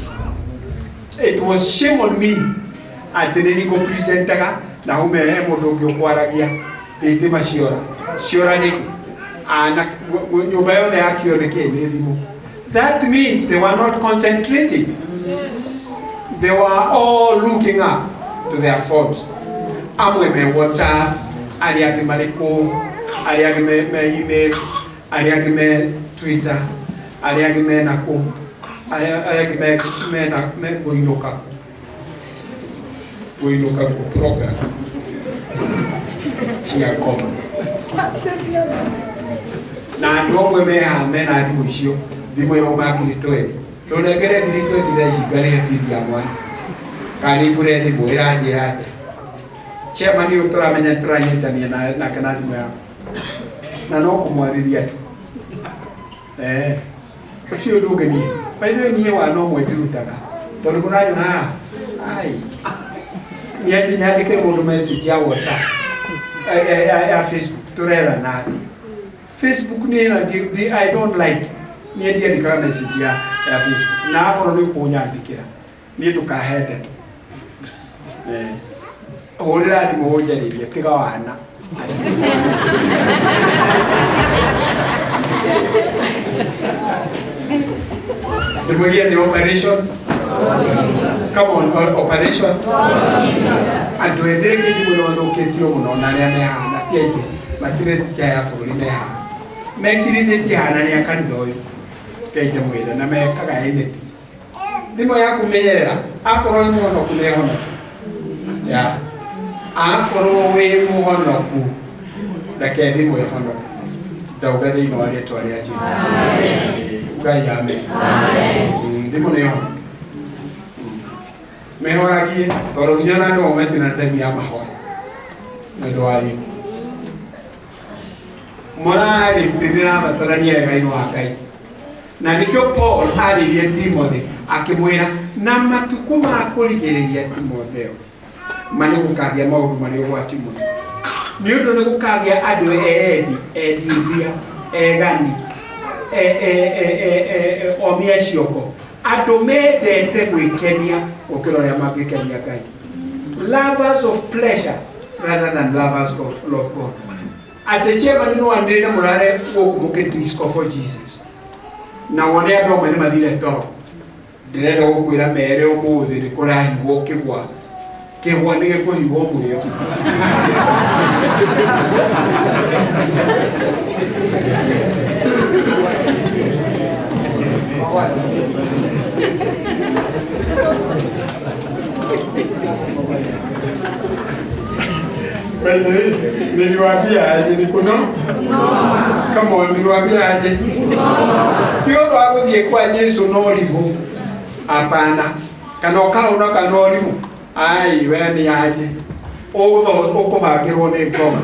It was shame on me atĩ nĩ niĩ ngũpresentaga na hume he mũndũ ũngĩ ũkwaragia thitima ciora. Ciora nĩkĩ? Ana nyũmba yothe yakio nĩkĩ? Nĩ thimũ. That means they were not concentrating. They were all looking up to their phones. Amwe me WhatsApp, arĩa angĩ marĩ kũ, arĩa angĩ me email, arĩa angĩ me Twitter, arĩa angĩ me na kũ, arĩa angĩ me na me kũinũka. Kũinũka kũ program cia ngoma. Na andũ amwe me haha mena thimũ icio, thimũ ĩrauma ngiri twendi. Ndũnengere ngiri twendi thaa ici ngarĩhe bithi ya mwana. Kana ngũre thimũ ĩranjĩra atĩa. Chairman ũyũ tũramenya tũranyitania nake na thimũ yaku. Na no kũmwarĩria tu. Ũcio ũndũ ũngĩ niĩ. By the way niĩ wa no ũmwe ndirutaga. Tondũ mũranyona haha. Ai. Nĩ atĩ nyandĩke mũndũ message ya WhatsApp. Ya Facebook tũrerana atĩ. Facebook niĩ na I don't like. Niĩ ndiandĩkaga message ya Facebook. Na akorwo nĩ ũkũnyandĩkĩra. Niĩ ndũkahe ndeto. Hũrĩra thimũ ũnjarĩrie tiga wana. Ndĩmwĩrie nĩ operation. Come on, operation. Andũ ethĩ kĩndũ mũno mathũkĩtio mũno na arĩa me haha na ti aingĩ matirĩ nja ya bũrũri me haha. Mekirithĩtie haha na nĩ a kanitha ũyũ. Rekei ndĩmwĩre na mekaga anything. Thimũ yaku menyerera akorwo wĩ mũhonoku nĩ honoku. Ya. Akorwo wĩ mũhonoku reke thimũ ĩhonoke. Ndauga thĩinĩ wa rĩtwa rĩa Jesũ. Ugai amen. Thimũ nĩ ĩhonoke. Mĩhoragie tondũ nginya ona andũ amwe matirĩ na time ya mahoya nĩ ũndũ wa thimũ. Morality nĩrabatarania wega-inĩ wa Ngai. Na nĩkĩo Paul arĩirie Timothy akĩmwĩra na matukũ ma kũrigĩrĩria Timotheo ma nĩ gũkagĩa maũndũ marĩ ũgwati mũno. Nĩ ũndũ nĩ gũkagĩa andũ eendi, endi mbia, egani, omia ciongo. Andũ mendete gwĩkenia gũkĩra ũrĩa mangĩkenia Ngai. Lovers of pleasure rather than lovers of God. Atĩ chairman no anĩrĩre mũrare gũkũ mũkĩ disco for Jesus. Na wone andũ amwe nĩ mathire toro. Ndĩrenda gũkwĩra mere ũmũthĩ nĩ kũrahigwo kĩgwa. Kĩgwa nĩ gĩkũhigwo mũrĩo. By the way, niliwaambia aje ni kuno? Come on, niliwaambia aje? Ti ũndũ wa gũthiĩ kwa Jesu no ũrimũ. Hapana. Kana ũkahũra kana ũrimũ. Ai, we nĩ aje. Ũkũbangĩrwo nĩ ngoma.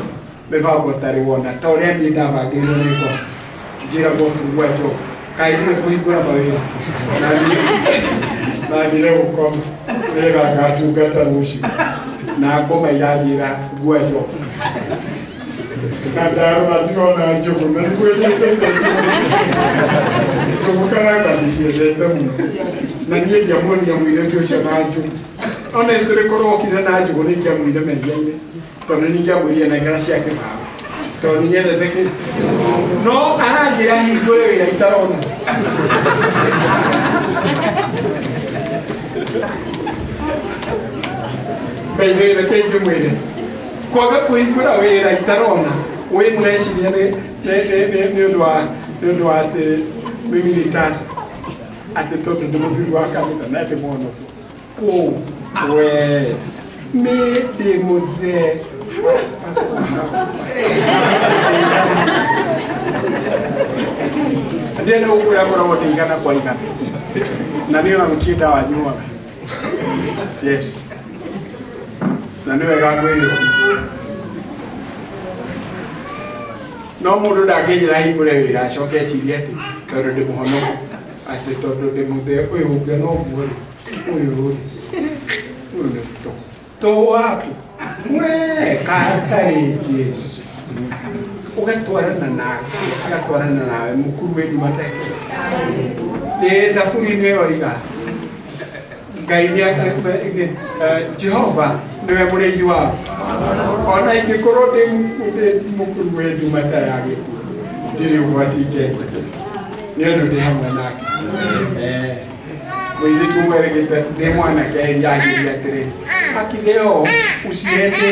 Mĩbango ũtarĩ wona. Ta ũrĩa niĩ ndabangĩirwo nĩ ngoma. Njĩragwo fungua choo. Kaĩ ndirĩ kũhingũra mawĩra. Na thire gũkoma. Ndĩrera ngatungata rũciũ na ngoma iranjĩra bugua njoku na ndarora ndirona njũgũ na nĩguo nyendete njũgũ karanga ndĩciendete mũno na niĩ ndiamuonia mũirĩtu ũcio na njũgũ honestly korwo okire na njũgũ nĩ ingĩamũire mehia-inĩ tondũ nĩ ingĩamwĩrire nengera cia kĩbaũ tondũ nĩ nyendete kĩ no aranjĩra hingũre wĩra itarona. Baithe reke ingĩmwĩre kwaga kũhingũra wĩra itarona wĩ mũreciria nĩ ũndũ wa atĩ mimi nĩ tasa atĩ tondũ ndĩ mũthuri wa kanitha na ndĩ mwonoku kũu we mi ndĩ mũthee ndĩrenda gũkwĩra ngoragwo ndĩ igana kwa igana na niĩ ona gũtirĩ ndawa nyuaga. Yes, na nĩ wega ngwĩre no mũndũ ndangĩnjĩra hingũre wĩra acoke ecirie atĩ tondũ ndĩ mũhonoku atĩ tondũ ndĩ mũthee ũyũ ũngĩona ũguo rĩ ũyũ rĩ ũyũ nĩ to waku we katarĩ Jesu ũgatwarana nake agatwarana nawe mũkuru wĩ mateke nĩ thaburi-inĩ ĩyo iga Ngai nĩ Jehova nĩwe mũrĩithi wao ona ingĩkorwo ndĩ mũkuru wĩ ndumata ya gĩkuũ ndirĩ ũgwati ingetĩkĩra nĩ ũndũ ndĩ hamwe nake. Mũirĩtu ũmwe erĩgĩte ndĩ mwanake anjĩria atĩrĩrĩ akileo usiende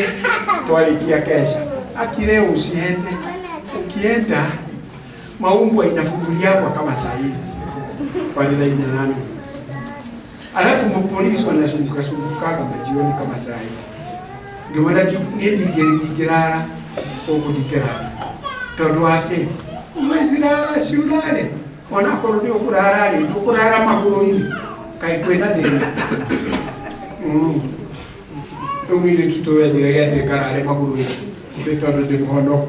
twarikia kesha akileo usiende ukienda maumbwa inafunguliwa kama saa hizi walilaini nani. Alafu mapolisi wanazunguka zungukaga majioni kama saa hizi ngĩmwĩra niĩ ndingĩrara ũguo ndingĩrara tondũ wa kĩ mwecirara ciurare onakorwo nĩ ũkũrara rĩ ndũkũrara magũrũ-inĩ kaĩ kwĩna thĩna. Rĩu mũirĩtu tũwenjire gĩatĩ ngarare magũrũ-inĩ nĩ tondũ ndĩ mũhonoku.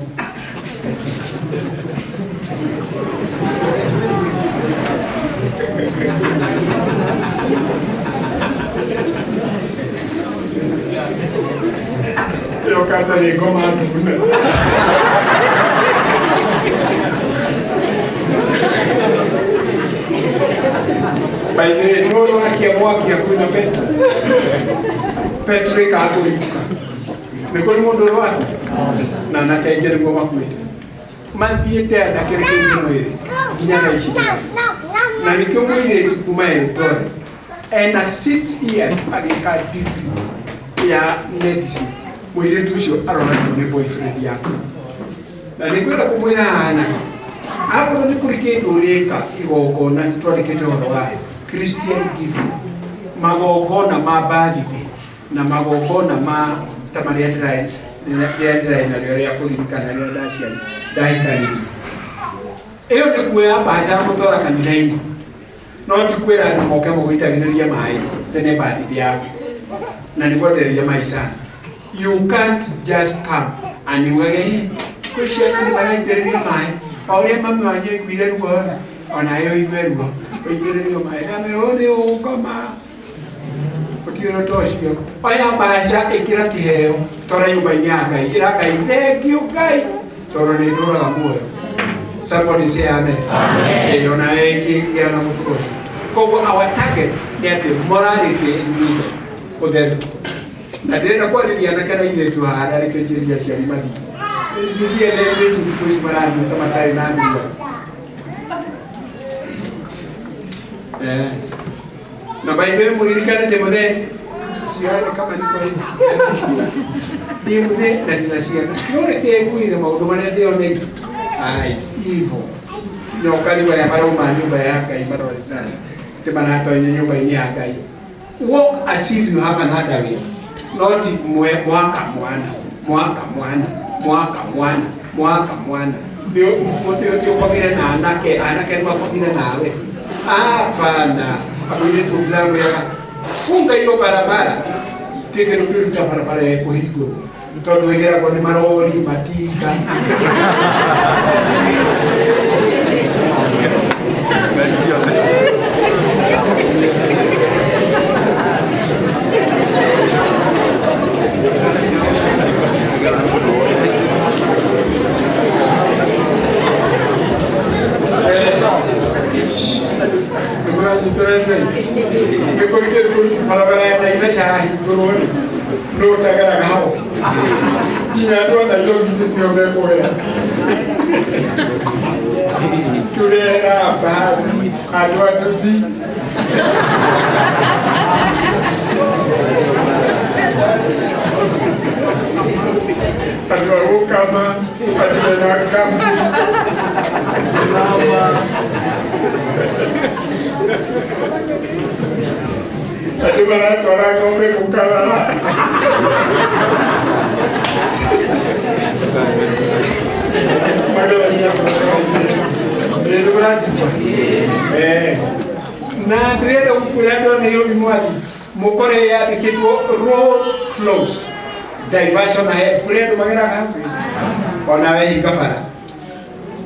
Ĩyo katarĩ ngoma ndune. By the way, no ũrakia mwaki hakuhĩ na Petro. Petro ĩkagũrĩka. Nĩ kũrĩ mũndũ ũrwakia na anake aingĩ nĩguo makuĩte mathiĩte anake rĩngĩ mwĩrĩ nginya thaa ici na nĩkĩo mũirĩtu kuma Eldoret ena 6 years agĩka degree ya medicine mũirĩtu ũcio aronatwo nĩ boyfriend yake na nĩngwenda kũmwĩra anake akorwo nĩ kũrĩ kĩndũ ũrĩka igongona nĩ twandĩkĩte ũhoro wa Christian giving magongona ma birthday na magongona ma ta marĩa ndĩraĩ narĩo rĩa kũririkana rĩrĩa ndaciari ndahikanirie ĩyo nĩ kuoya mbaca gũtwara kanitha-inĩ no ti kwĩra andũ moke mũgũitagĩrĩria maĩ tene birthday yaku na nĩ kwendereria maĩ sana. You can't just come and ugage kwĩ ciana nĩ maraitĩrĩria maĩ o ũrĩa mami wanyu aiguire ruo ona yo igue ruo ũitĩrĩrio maĩ na merwo nĩ ũgũkoma gũtirĩ ũndũ ũcio. Oya mbaca ĩkĩra kĩheo twara nyũmba-inĩ ya Ngai ĩra Ngai thengiũ Ngai tondũ nĩ ndũraga muoyo. Somebody say amen. Ĩyo nawe ĩkĩgĩa na mũtugo ũcio. Koguo our target nĩ atĩ morality is needed ũtheru na ndĩrenda kwarĩria anake na airĩtu haha na nĩkĩo njĩrĩria aciari mathiĩ ici ciene airĩtu thikũ ici marathiĩ ta matarĩ na thutha. Na by the way mũririkane ndĩ mũthee ciana kama niko hivi ndĩ mũthee na ndĩna ciana no reke ngwĩre maũndũ marĩa ndĩoneire. It's evil. No ũkarigwo arĩa marauma nyũmba ya Ngai marorete atĩ maratonya nyũmba-inĩ ya Ngai. Walk as if you have another way. Not mwaka mwana mwaka mwana mwaka mwana mwaka mwana nĩ ũkomire na anake anake nĩ makomire nawe. Hapana, akwĩrĩtwo ndĩramwĩraga funga iyo barabara tike nĩ kwĩruta barabara ya kũhingwo tondũ ĩgeragwo nĩ marori matinga. nĩo mekũgera turera bathi andũ a nduthi andũ a gũkama andũ mena kambuni andũ maratwara ng'ombe gũkama magerania na ndĩrenda gũkwĩra andũ a Nairobi mwathi mũkore yandĩkĩtwo road closed diversion ahead kũrĩ andũ mageraga hakuhĩ onawe hinga bara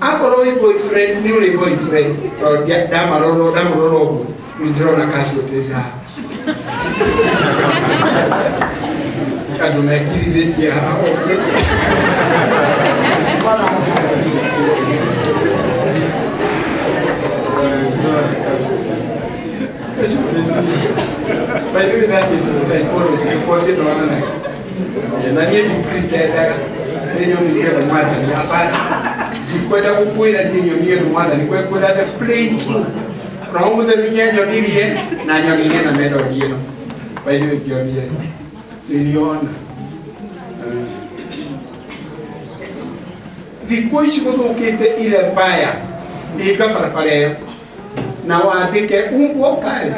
akorwo wĩ boyfriend nĩ ũrĩ boyfriend tondũ ndamarora ndamũrora ũguo nĩ ndĩrona casualties haha andũ mekirithĩtie haha ũguo By the way, that is psychology. Psychology no one na niĩ ndipretendega nĩ nyonire nĩ mwathani hapana ndikwenda gũkwĩra niĩ nyonire nĩ mwathani kwekwĩra the plain truth roho mũtheru nĩanyonirie na nyonirie na method ĩno. By the way, ngĩonire niliona thikũ ici gũthũkĩte ile mbaya hinga barabara ĩyo na wandĩke umbwa kali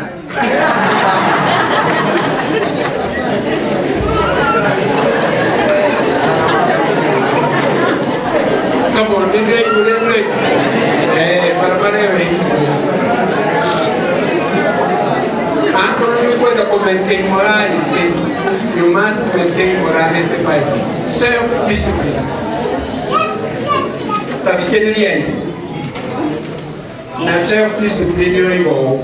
Come on, barabara ĩyo ĩhingwo akorwo nĩ ũkwenda kũ maintain morality you must maintain morality by self discipline ta thikĩrĩriai na self discipline yoiga ũũ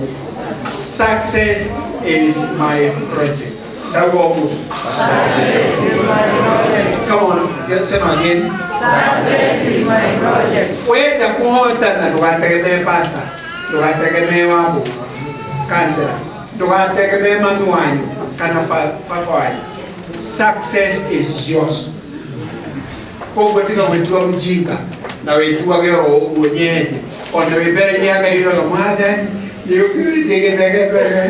success is my project. Ndauga ũguo. Success is my project. Come on, sema again. Success is my project. Wenda kuhotana ndũgategemee pastor, ndũgategemee wamũ counselor, ndũgategemee mami wanyu kana baba wanyu. Success is yours. Koguo tiga gwĩtua mũjinga na wĩtuage oro ũguo nyenje ona wĩ mbere-inĩ ya Ngai ũroiga mwathani nĩ ũkĩrĩtie gĩthegethege.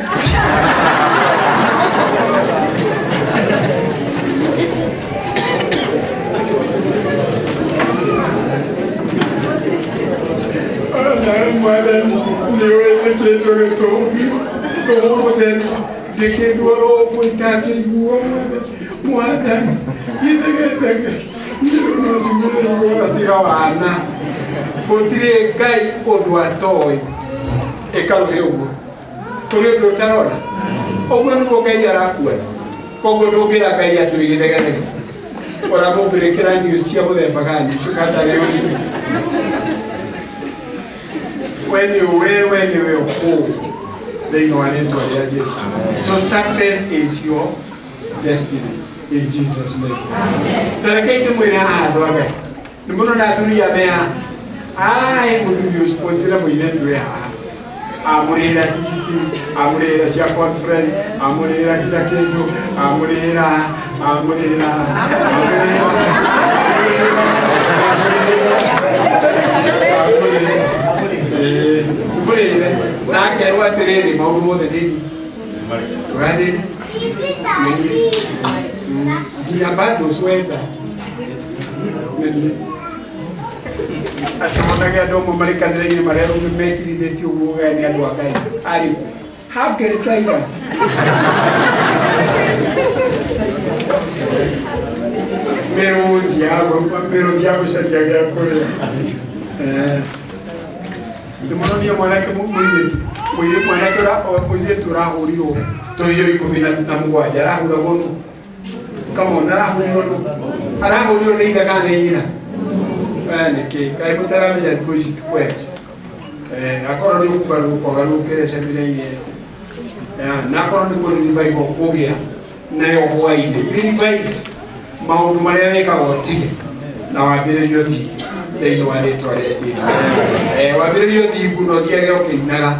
Mwathani nĩ ũĩ nĩ kĩndũ gĩtũhũ mũtheri ndĩkĩndũ oro ũguo itangĩiguo mwathani gĩthegethege tiga wana gũtirĩ Ngai ũndũ atoĩ ĩkarũhe ũguo kũrĩ ũndũ ũtarona ũguo nĩguo Ngai arakuona koguo ndũngĩra Ngai atĩ wĩ gĩthegethege ũramũmbĩrĩkĩra news cia mũthemba gani ũcio ũrĩmi we nĩ ũĩ we nĩwe ũkũũ thĩinĩ wa rĩtwa rĩa Jesu. So success is your destiny in Jesus name. Tarekei ndĩmwĩre haha andũ a Ngai nĩ mũno na athuri a me haha aĩ mũthuri ũsponsora mũirĩtu wĩ haha amũrĩhĩra tigiti amũrĩhĩra cia conference amũrĩhĩra kila kĩndũ amũrĩhĩra amũrĩhĩra amũrĩhĩre na akerwo atĩrĩrĩ maũndũ mothe nĩ tũrathiĩ nginya bado sweta nĩ atĩmonage andũ amwe marĩ kanitha-inĩ marĩa mekirithĩtie ũguo ũgaya nĩ andũ a Ngai arĩ hangĩrĩ taiga mĩrũthi ya gũcaria gĩa kũrĩa nĩ mũronia mwanake mũirĩtu mwanake mũirĩtu ũrahũrirwo tũhiũ 17 arahũragwo nũ Come on, arahũrirwo nũ arahũrirwo nĩ ithe kana nĩ nyina nĩkĩ kaĩ mũtaramenya thikũ ici ti kwega akorwo nĩ ũkũgarũrũka ũgarũrũkĩre cemina-inĩ ĩyo na akorwo nĩ kũrĩ revival ũkũgĩa nayo hwaĩ-inĩ be revived maũndũ marĩa wĩkaga ũtige na wambĩrĩrie ũthingu thĩinĩ wa rĩtwa rĩa Jesũ wambĩrĩrie ũthingu na ũthiage ũkĩinaga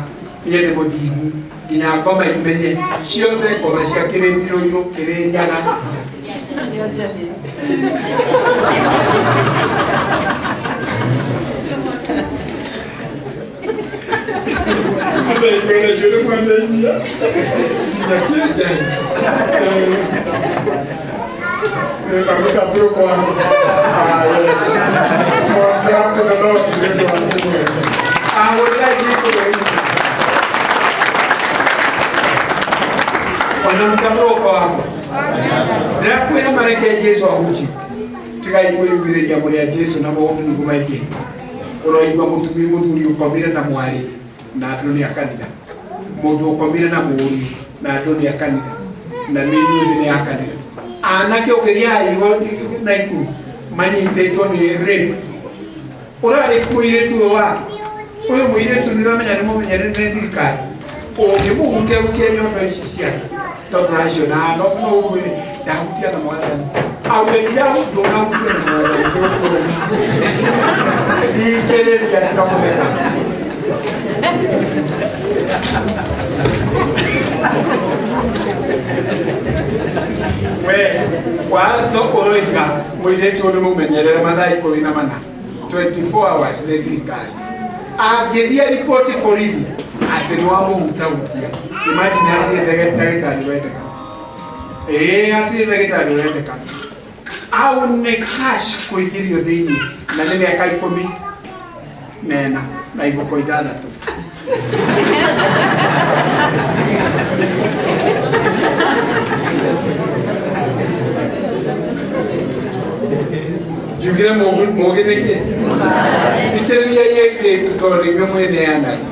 niĩ nĩ mũthingu nginya ngoma imenye ciothe ngoma cia Kĩrĩndirũ Kĩrĩnyaga Wanamtamroka ndĩrakwĩra mareke Jesu ahunjie tigai kwĩiguithĩria mũrĩ a Jesu na maũndũ nĩguo maingĩ ũroigua mũtumia mũthuri ũkomire na mwarĩ na andũ nĩ a kanitha mũndũ ũkomire na mũriũ na andũ nĩ a kanitha na nĩ inyuothe nĩ a kanitha anake ũkĩthiaga igo Naikuru manyitĩtwo nĩ rape ũrarĩ mũirĩtu ũyũ wake ũyũ mũirĩtu nĩ ũramenya nĩ mũmenyerere nĩ thirikari ũngĩmũhutia hutie nyondo ici ciake tondũ raciona no no ũmwĩre ndahutia na mwathani augĩria ndũnahutia na mwathani ndũkũrũma thikĩrĩria tiga mũtheka we watho ũroiga mũirĩtu ũyũ nĩ mũmenyerere mathaa 14 24 hours nĩ thirikari angĩthiĩ riboti borithi atĩ nĩ wamũhutahutia imagine hatirĩ ndagĩtarĩ ũrendeka ĩĩ hatirĩ ndagĩtarĩ ũrendeka au nĩ cash kũingĩrio thĩinĩ na nĩ mĩaka 14 na iboko 6. Njugire mũgĩ nĩkĩ thikĩrĩria airĩtu tondũ nĩ inyuĩ mwĩneanaga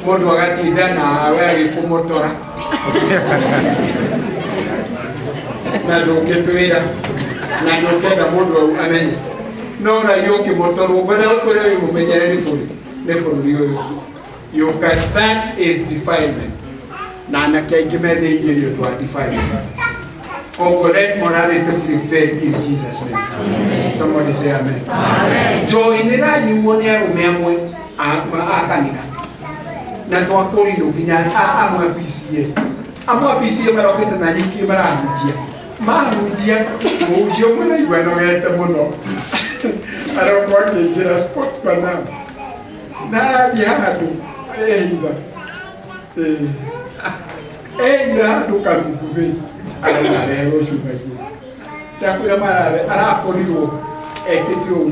mũndũ agatinda nawe agĩkũmotora na ndũngĩtwĩra na ndũngĩenda mũndũ amenye no ũraiya ũkĩmotorwo ngwenda gũkwĩra wĩ mũmenyere nĩ bũrũri ũyũ you can that is defilement na anake aingĩ me thĩinĩ nĩ ũndũ wa defilement. Koguo let morality prevail in Jesus name. Amen. Somebody say amen. Amen. Njohi nĩ ĩranyuo nĩ arũme amwe a kanitha na twakũrirwo nginya amwe a PCA amwe a PCA marokĩte na nyuki marahunjia mahunjia mũhunjia ũmwe naigua nogete mũno arokwo akĩingĩra sports panam na arathiĩ handũ ehitha ehitha handũ karungubĩ arareherwo cuma ingĩ ndakwĩra marare arakorirwo ekĩte ũũ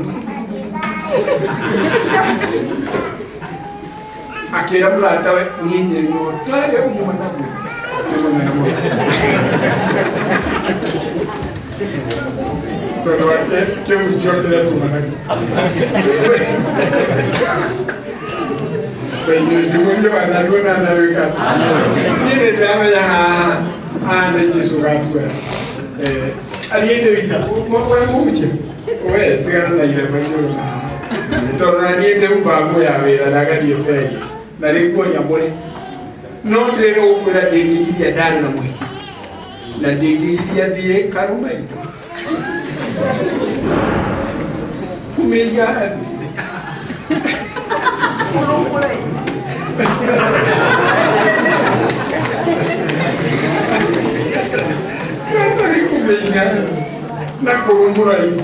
akĩra mũratawe niĩ nyotare ũmwe naguo nĩmũnene mũno tondũ wa kĩhunjio kĩrĩa tuma nakĩo ndimũrie wanaruo na naruĩka niĩ nĩ ndĩramenya haha haha nĩ Jesũ ũgatuoya ariĩ ithe witũ we mũhunjia we tigana na irema igũrũ na haha tondũ na niĩ ndĩhumbaga nguo ya wĩra na ngathiĩ mbere na rĩ nguo nyamũre no ndĩrĩ gũkwĩra ndĩngĩgiria ndarĩ na mũhiki na ndĩngĩgiria thiĩ karũma indo kũmĩiga thĩ kũmĩiga na kũrũmũra indo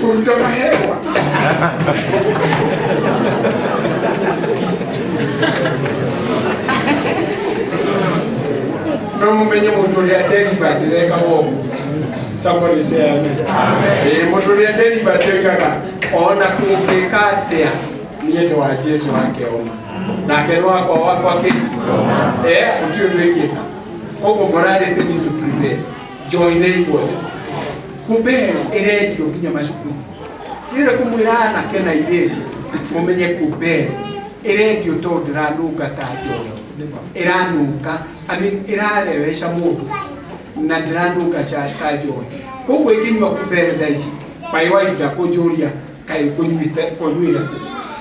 kũruta mahewa no mũmenye mũndũ ũrĩa delivered ndekaga ũguo. Somebody say amen. Amen. Mũndũ ũrĩa delivered oigaga ona kũngĩka atĩa niĩ ndĩ wa Jesũ wake oma nake nĩ wakwa wakwa kĩ gũtirĩ ũndũ ĩngĩka koguo morality need to prevail joy nĩ iguoya kumbe ĩrendio nginya macukuru ndĩrenda kũmwĩra anake na airĩtu mũmenye kumbe ĩrendio tondũ ndĩranunga ta njohi ĩranunga I mean ĩrarewesha mũndũ na ndĩranunga ta njohi koguo ingĩnyua kumbere thaa ici my wife ndakũnjũria kaĩ kũnyuĩte kũnyuĩra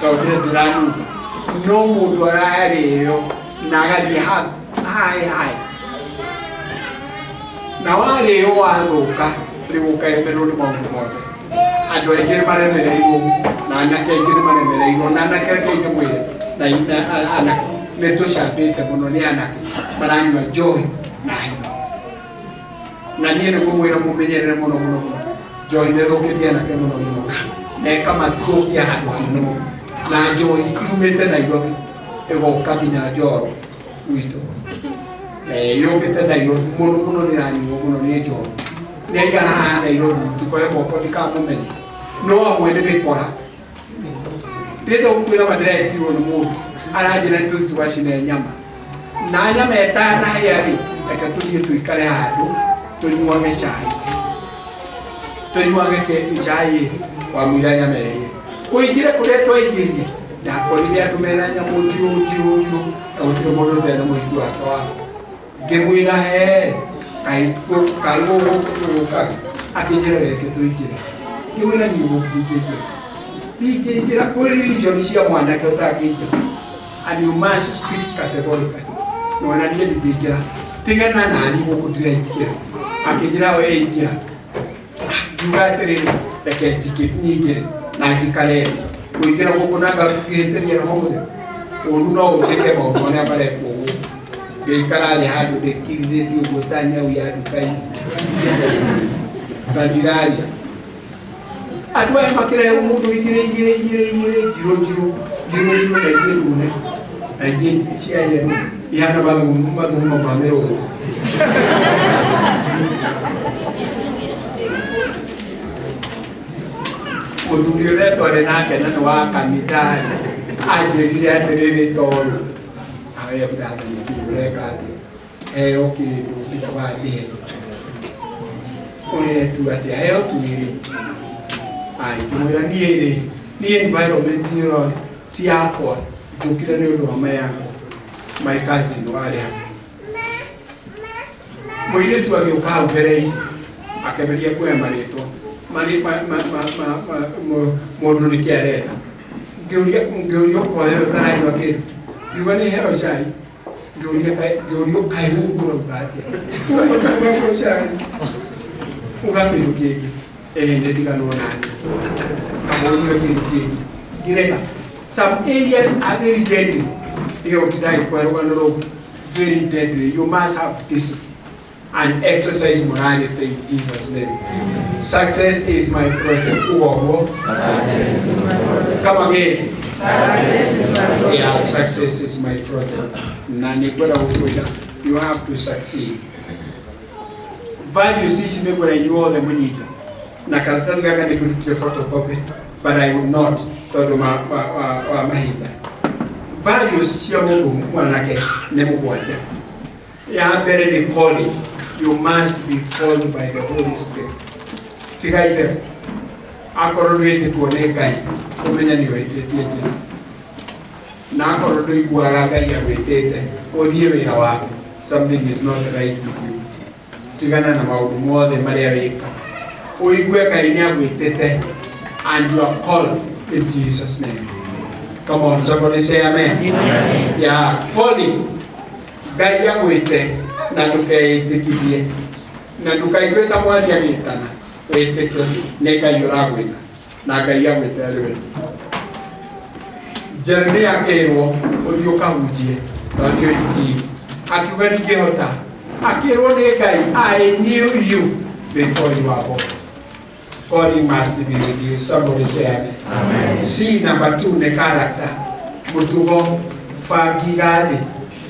tondũ ndĩranunga no mũndũ ararĩo na agathiĩ haĩ haĩ na warĩo wathũka rĩu ũkaremerwo nĩ maũndũ mothe andũ aingĩ nĩ maremereirwo na anake aingĩ nĩ maremereirwo na anake reke ndĩmwĩre na anake nĩ tũcambĩte mũno nĩ anake maranyua njohi na hino Na niĩ nĩ ngũmwĩra mũmenyerere mũno mũno mũno. Njohi nĩ ĩthũkĩtie anake mũno mũno na ĩkamathũkia handũ hanene mũno. Na njohi yumĩte Nairobi ĩgoka nginya Njoro gwitũ. Yũkĩte Nairobi mũno mũno nĩ ĩranyuo mũno nĩ njohi. Nĩ aigana haha Nairobi mũtikoe moko ndikamũmenya. No amwe nĩ mĩkora. Ndĩrenda gũkwĩra ma ndĩretirwo nĩ mũndũ aranjĩra nĩ tũthiĩ tũgacine nyama. Na nyama ĩtanahĩa rĩ, reke tũthiĩ tũikare handũ tũnyuage cai. Tũnyuage cai wamũira nyama ĩhĩe. Kũingĩra kũrĩa twaingĩrire ndakorire andũ mena nyamũ njirũ njirũ njirũ na gũtirĩ mũndũ ũtarĩ na mũhiki wake wa. Ngĩmwĩra he kaĩ gũkũ gũkaga. Akĩnjĩra reke tũingĩre. Ngĩmwĩra niĩ gũkũ ndingĩingĩra. Ndingĩingĩra kwĩ religion cia mwanake ũtangĩingĩra. And you must speak categorically. Nona niĩ ndingĩingĩra. Tigana nani gũkũ ndĩraingĩra. Akĩnjĩra we ingĩra. Ngiuga atĩrĩrĩ, reke nyingĩre na njikare thĩ. Kũingĩra gũkũ na ngahĩtĩria roho mũtheru. Ũru no ũnjĩke maũndũ marĩa marekwo gũkũ. Ngĩikara thĩ handũ ndĩkirithĩtie ũguo ta nyau ya nduka-inĩ. Na ndiraria. Andũ aya makĩrehwo mũndũ igĩrĩ igĩrĩ igĩrĩ igĩrĩ njirũ njirũ njirũ njirũ na ingĩ ndune na ingĩ cia yellow ihana mathugumo ma mĩrũrũ. Mũthuri ũrĩa twarĩ nake na nĩ wa kanitha anjĩrire atĩrĩrĩ tondũ awe ndathani kĩ ũreka atĩa heo kĩndũ gĩkabandĩhe ũretu atĩa heo twĩrĩ. Ngĩmwĩra niĩ rĩ niĩ environment ĩyo ti yakwa njũkire nĩ ũndũ wa my uncle my cousin warĩ hau. Mũirĩtu agĩũka hau mbere-inĩ akĩambĩrĩria kuoya marĩtwa mũndũ nĩkĩ arenda. Ngĩũria ũkoya ũtaranyua kĩndũ. Ngiuga nĩ heo cai. Ngĩũria kaĩ gũkũ ũrauga atĩa. Uga cai. Uga kĩndũ kĩngĩ. Ĩhĩ nĩ ndiganwo nani. Kamũnyue kĩndũ kĩngĩ. Ngĩrega. Some areas are very deadly. Ndiga gũtinda ngĩkũhe rũgano rũu. Very deadly. You must have discipline and exercise morality in Jesus' name. Success is my project. Ugo. Success is my project. Come again. Success is my project. Yeah, success is my project. Na nĩngwenda gũkwĩra, you have to succeed. Values ici nĩngwenda inyuothe mũnyite. Na karatathi gaka nĩngũrutire photocopy, but I would not tondũ wa mahinda. Values cia mũndũ mwanake nĩ mũgwanja. Ya mbere nĩ calling. You must be called by the Holy Spirit. Tiga itherũ. Akorwo ndwĩtĩtwo nĩ Ngai, ũmenye nĩ wĩtĩtie njĩra. Na akorwo ndũiguaga Ngai agwĩtĩte, ũthiĩ wĩra waku. Something is not right with you. Tigana na maũndũ mothe marĩa wĩka. Ũigue Ngai nĩ agwĩtĩte and you are called in Jesus' name. Come on, somebody say amen. Amen. Yeah, calling. Ngai agwĩte na ndũkeĩtĩkithie na ndũkaigue Samueli agĩtana wĩtĩke nĩ Ngai ũragwĩta na Ngai agwĩte arĩ we. Jeremia akĩrwo ũthiĩ ũkahunjie na ũthiĩ ũhikie. Akiuga ndingĩhota. Akĩrwo nĩ Ngai, I knew you before you were born. Calling must be with you. Somebody say amen. Amen. C number 2 nĩ character. Mũtugo bangi gathĩ.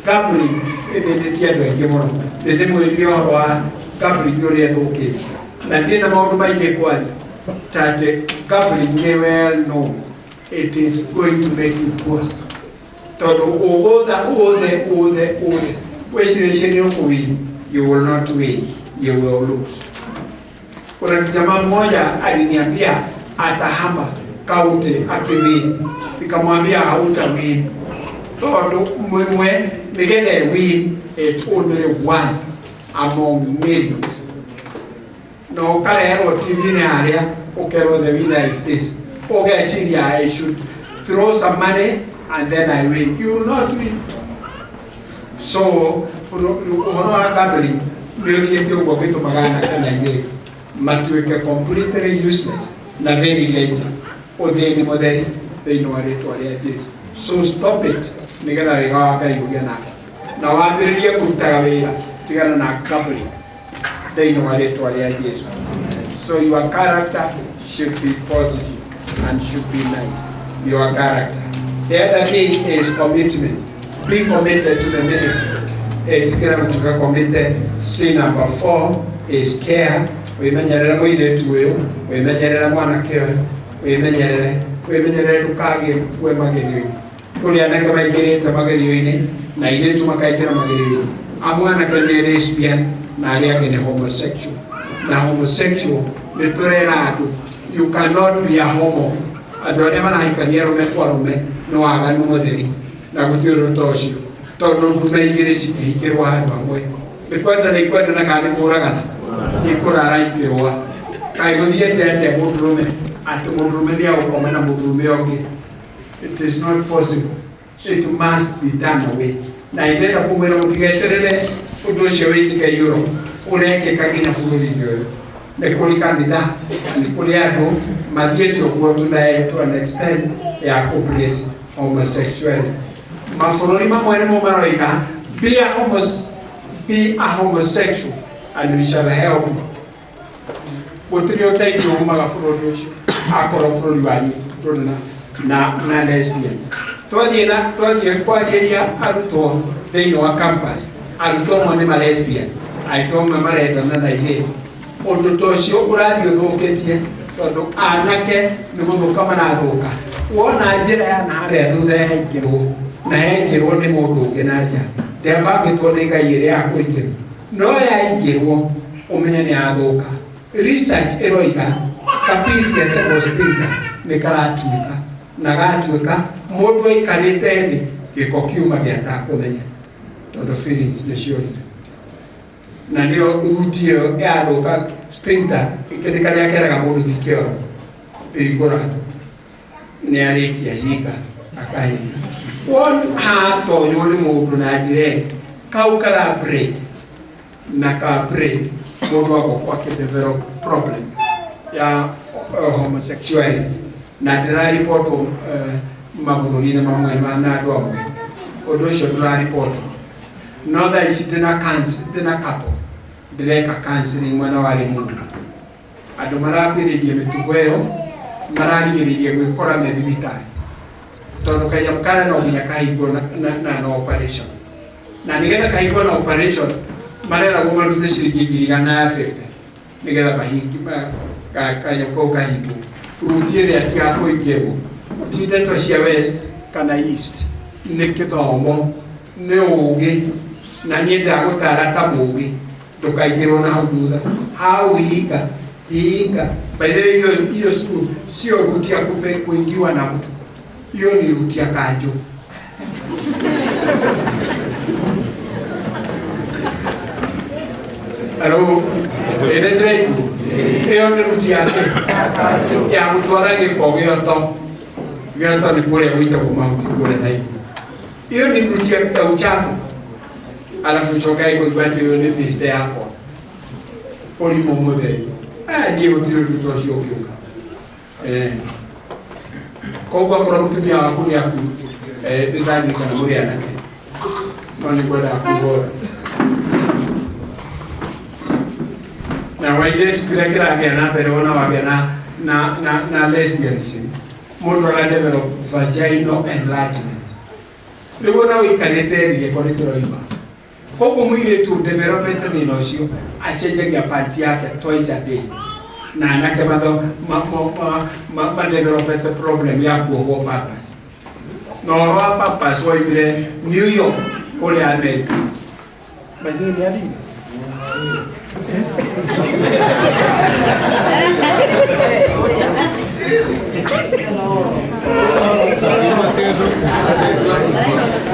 Gambling ĩthĩnĩtie andũ aingĩ mũno. Nĩ ndĩmwĩrire ũhoro wa gambling ũrĩa ĩthũkĩtie. Na ndirĩ na maũndũ maingĩ kwaria. Ta atĩ gambling nĩ well known. It is going to make you poor. Tondũ ũgũtha ũthe ũthe ũthe. Wĩcirĩtie nĩ ũkũwin. You will not win. You will lose. Kuna jamaa mmoja aliniambia atahama kaunti akiwin. Nikamwambia hautawin. Tondũ mwe nĩgetha win it only one among millions. Na ũkarehwo TV-inĩ harĩa ũkerwo the winner is this. Ũgeciria I should throw some money and then I win. You will not win. So ũhoro wa gambling nĩ ũthiĩte ũguo gĩtũmaga anake na airĩtu matuĩke completely useless na very lazy. Ũthĩni mũtheri thĩinĩ wa rĩtwa rĩa Jesu. So stop it nĩgetha wega wa Ngai ũgĩe nake. Na wambĩrĩrie kũrutaga wĩra tigana na gambling. Thĩinĩ wa rĩtwa rĩa Jesu. So your character should be positive and should be nice. Your character. The other thing is commitment. Be committed to the ministry. Ĩtĩkĩra gũtuĩka committed. C number 4 is care. Wĩmenyerere mũirĩtu ũyũ, wĩmenyerere mwanake ũyũ, wĩmenyerere, wĩmenyerere ndũkagĩe kue magerio-inĩ. Kũrĩ anake maingĩrĩte magerio-inĩ na airĩtu makaingĩra magerio-inĩ. Amwe anake nĩ lesbian na arĩa angĩ nĩ homosexual. Na homosexual nĩ tũrera andũ, you cannot be a homo. Andũ arĩa marahikania arũme kwa arũme nĩ waganu mũtheri na gũtirĩ ũndũ ta ũcio, tondũ ndume igĩrĩ cingĩhingĩrwo handũ hamwe nĩ kwendana ikwendana kana nĩ kũragana ikũrara ikĩrũa. Kaĩ gũthiĩte atĩa mũndũrũme atĩ mũndũrũme nĩ agũkoma na mũndũrũme ũngĩ? It is not possible. It must be done away. Na ndĩrenda kũmwĩra mũtigeterere ũndũ ũcio wĩkĩke Europe, ũrekĩka nginya bũrũri-inĩ ũyũ. Nĩ kũrĩ kanitha, nĩ kũrĩ andũ mathiĩte ũguo to an extent ya kũ-embrace homosexuality. Mabũrũri mamwe nĩmo maroiga be a homosexual and we shall help you. Gũtirĩ ũteithio umaga bũrũri ũcio akorwo bũrũri wanyu ndũrĩ na lesbians. Twathiĩ kwarĩria arutwo thĩinĩ wa campus, arutwo amwe nĩ ma lesbian, arutwo amwe marendana na airĩtu. Ũndũ ta ũcio ũrathiĩ ũthũkĩtie tondũ anake nĩ gũthũka marathũka. Wona njĩra ya na harĩa thutha yaingĩrwo na yaingĩrwo nĩ mũndũ ũngĩ na nja, ndĩabangĩtwo nĩ Ngai ĩrĩa ya kũingĩrwo, no yaingĩrwo ũmenye nĩ yathũka. Research ĩroiga kapiece getagwo sphincter nĩ karatuĩka na gatuĩka mũndũ aikarĩte thĩ gĩko kiuma gĩatakũmenya tondũ feelings nĩ ciorire. Na nĩyo ruti ĩyo yathũka sphincter kĩndĩ karĩa keraga mũndũ thiĩ kĩoro hingũra nĩ arĩkia hinga akahinga. Wona hatonywo nĩ mũndũ na njĩra ĩngĩ kau kara break na ka break mũndũ agokorwo akĩ-develop problem ya homosexuality na ndĩraribotwo mabũrũri-inĩ mamwe na andũ amwe ũndũ ũcio ndũraribotwo. No thaa ici ndĩna couple ndĩreka counseling mwena wa Limuru. Andũ marambĩrĩria mĩtugo ĩyo mararigĩrĩria gwĩkora me thibitarĩ tondũ kanyamũ karĩa no nginya kahingwo na operation, na nĩgetha kahingwo na operation mareragwo marute ciringi 150 nĩgetha kanyamũ kau kahingwo. Ruti ĩrĩa ti ya kũingĩrwo, ti ndeto cia west kana east, nĩ kĩthomo, nĩ ũgĩ, na niĩ ndagũtara ta mũgĩ ndũkaingĩrwo na hau thutha hau hinga hinga. By the way, hiyo sio ruti ya kuingiwa na mtu, hiyo ni ruti ya kanjo. Hello, ĩrĩ ĩyo nĩ ruti yake ya gũtwara gĩko gĩoto. Gĩoto nĩ kũrĩa gũitagwo mahuti kũrĩa na igũrũ. Hiyo ni ruti ya uchafu. Alafu ucoke kũigua atĩ ũyũ nĩ bĩste yakwa ũrimũ mũtheri. Niĩ gũtirĩ ũndũ ta ũcio ũngĩũka. Koguo akorwo mũtumia waku nĩ aku nĩndaririkana mũrĩ anake no nĩ ngwendaga kuga na wairĩtu kĩrĩa kĩragĩa na mbere wona wagĩa na lesbianism mũndũ ara develop vaginal enlargement. Rĩu ona ũikarĩte thĩ gĩko nĩ kĩroima. Koguo mũirĩtu developete thĩna ũcio acenjagia panti yake twice a day, na anake madevelopete problem ya kuohwo pampers. Na ũhoro wa pampers woimire New York kũrĩa America. By the way, nĩ athire?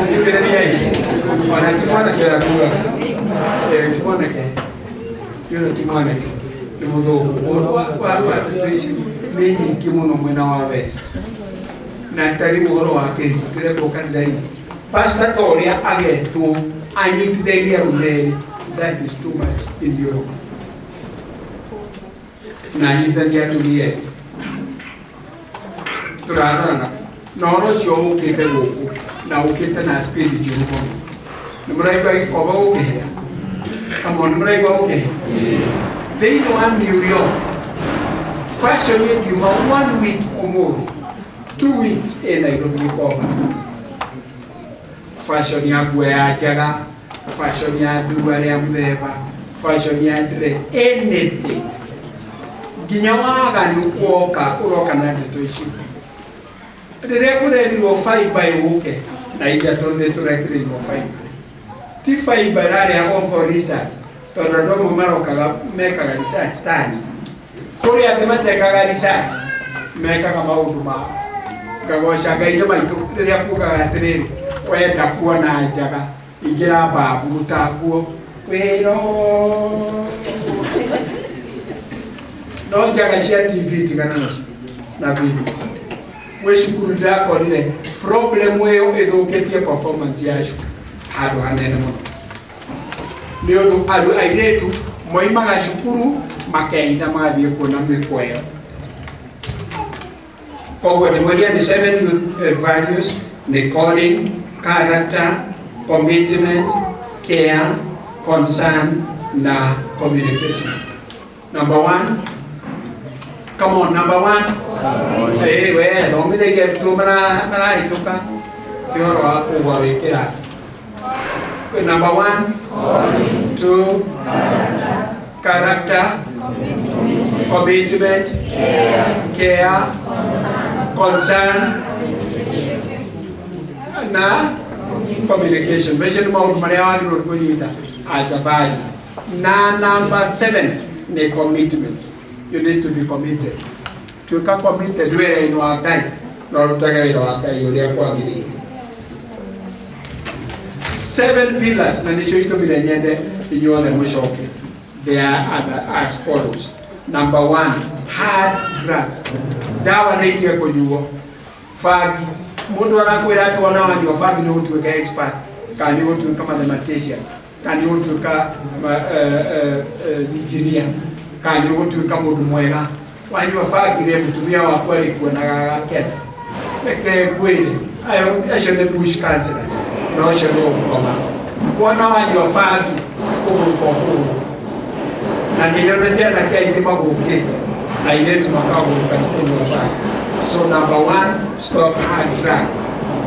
Thikĩrĩriai, ona ti mwanake ũrĩa kuga, ti mwanake, ũyũ ti mwanake, nĩ mũthũngũ. Ũhoro wa ici nĩ nyingĩ mũno mwena wa west, na tarĩ ũhoro wa kĩhiko kĩrekwo kanitha-inĩ. Pastor ta ũrĩa agetwo anyitithairie arũme erĩ, that is too much in Europe. Na anyitithania atumia erĩ. Tũrarorana na ũhoro ũcio ũkĩte gũkũ na ũkĩte na speed njũru mũno. Nĩ mũraigua gĩkombe gũkĩhĩa? Come on, mũraigua ũkĩ thĩinĩ wa New York fashion ĩngiuma one week ũmũthĩ, 2 weeks ĩ Nairobi gĩkomba. Fashion ya nguo ya njaga, fashion ya thuruarĩ ya mũthemba, fashion ya dress, anything, nginya waganu woka ũroka na ndeto icio. Rĩrĩa kũrerirwo fiber ĩgũke na ithatũ nĩ tũrekĩrĩirwo fiber, ti fiber ĩrarĩhagwo for research, tondũ andũ amwe marokaga mekaga research tani kũrĩ angĩ matekaga research, mekaga maũndũ mao. Ngagoca Ngai nĩ maitũ rĩrĩa kugaga atĩrĩrĩ, wenda kuona njaga, ingĩra babu, ruta nguo wĩro no njaga cia TV tigana nacio na video. Gwĩ cukuru ndĩrakorire problem ĩyo ĩthũkĩtie performance ya cukuru handũ hanene mũno, nĩ ũndũ andũ airĩtu moimaga cukuru makeitha magathiĩ kuona mĩkwa ĩyo. Koguo ndĩmwĩrie nĩ seven youth values nĩ calling, character, commitment, care, concern na communication. Number one, come on, number one. We thomithagia arutwo marahĩtũka ti ũhoro wa kũgwa wĩ kĩrathi. Number one, two, character, commitment, care, concern na communication. Macio nĩ maũndũ marĩa wagĩrĩirwo nĩ kũnyita as a value. Na number seven nĩ commitment. You need to be committed. Tuĩka committed wĩra-inĩ wa Ngai na ũrutage wĩra wa Ngai ũrĩa kwagĩrĩire. Seven pillars na nĩcio itũmire nyende inyuothe mũcoke. They are other as follows. Number one, hard drugs. Dawa nĩ itige kũnyuo. Bangi, mũndũ arakwĩra atĩ wona wanyua bangi nĩ ũgũtuĩka expert kana nĩ ũgũtuĩka mathematician kana nĩ ũgũtuĩka engineer kana nĩ ũgũtuĩka mũndũ mwega. Wanyua bangi rĩ, mũtumia waku arĩkuonaga agakena. Reke ngwĩre, ayo acio nĩ bush counselors na ũcio nĩ ũgũkoma. Wona wanyua bangi kũgũrũka ũkũgũrũka, na nĩ nyonete anake aingĩ magũkĩte na airĩtu makagũrũka nĩ kũnyua bangi. So number one, stop hard drug.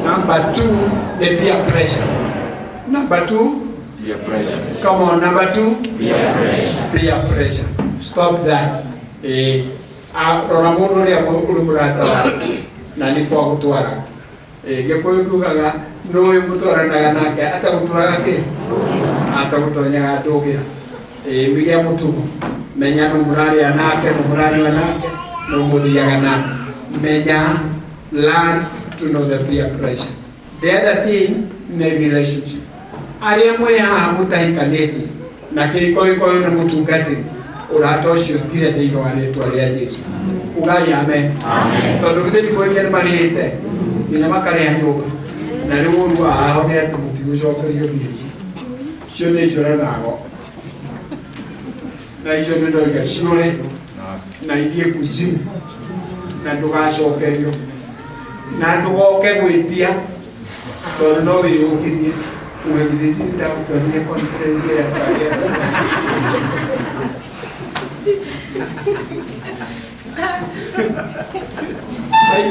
Number two, the peer pressure. Number two, Peer pressure. Come on, number two, Peer pressure. Peer pressure. Stop that. Rora mũndũ ũrĩa ũrĩ mũrata waku na nĩ kwa gũtwara. Gĩkũyũ kiugaga nũĩ mũtwaranaga nake atagũtwaraga kĩ atagũtonyaga ndũgĩra. Mĩgĩa mũtugo, menya nũ mũrarĩa nake, nũ mũranyua nake, nũ mũthiaga nake. Menya, learn to know the peer pressure. The other thing nĩ relationship. Arĩa mwĩ haha mũtahikanĩtie na kĩhiko gĩkorwo nĩ mũtungatĩri, ũrata ũcio thire thĩinĩ wa rĩtwa rĩa Jesu. Ugai amen. Tondũ githĩ ndikwĩrire nĩ marĩhĩte nginya makarĩha nyũmba, na rĩu ũru waho nĩ atĩ mũtigũcokerio mbia icio. Icio nĩ njũra nago na icio nĩ ndoiga ciũre na ithiĩ kuzimu na ndũgacokerio na ndũgoke gwĩtia, tondũ no wĩyũkĩrie uge githĩ ndagũtwarire conference ĩrĩa twarĩa.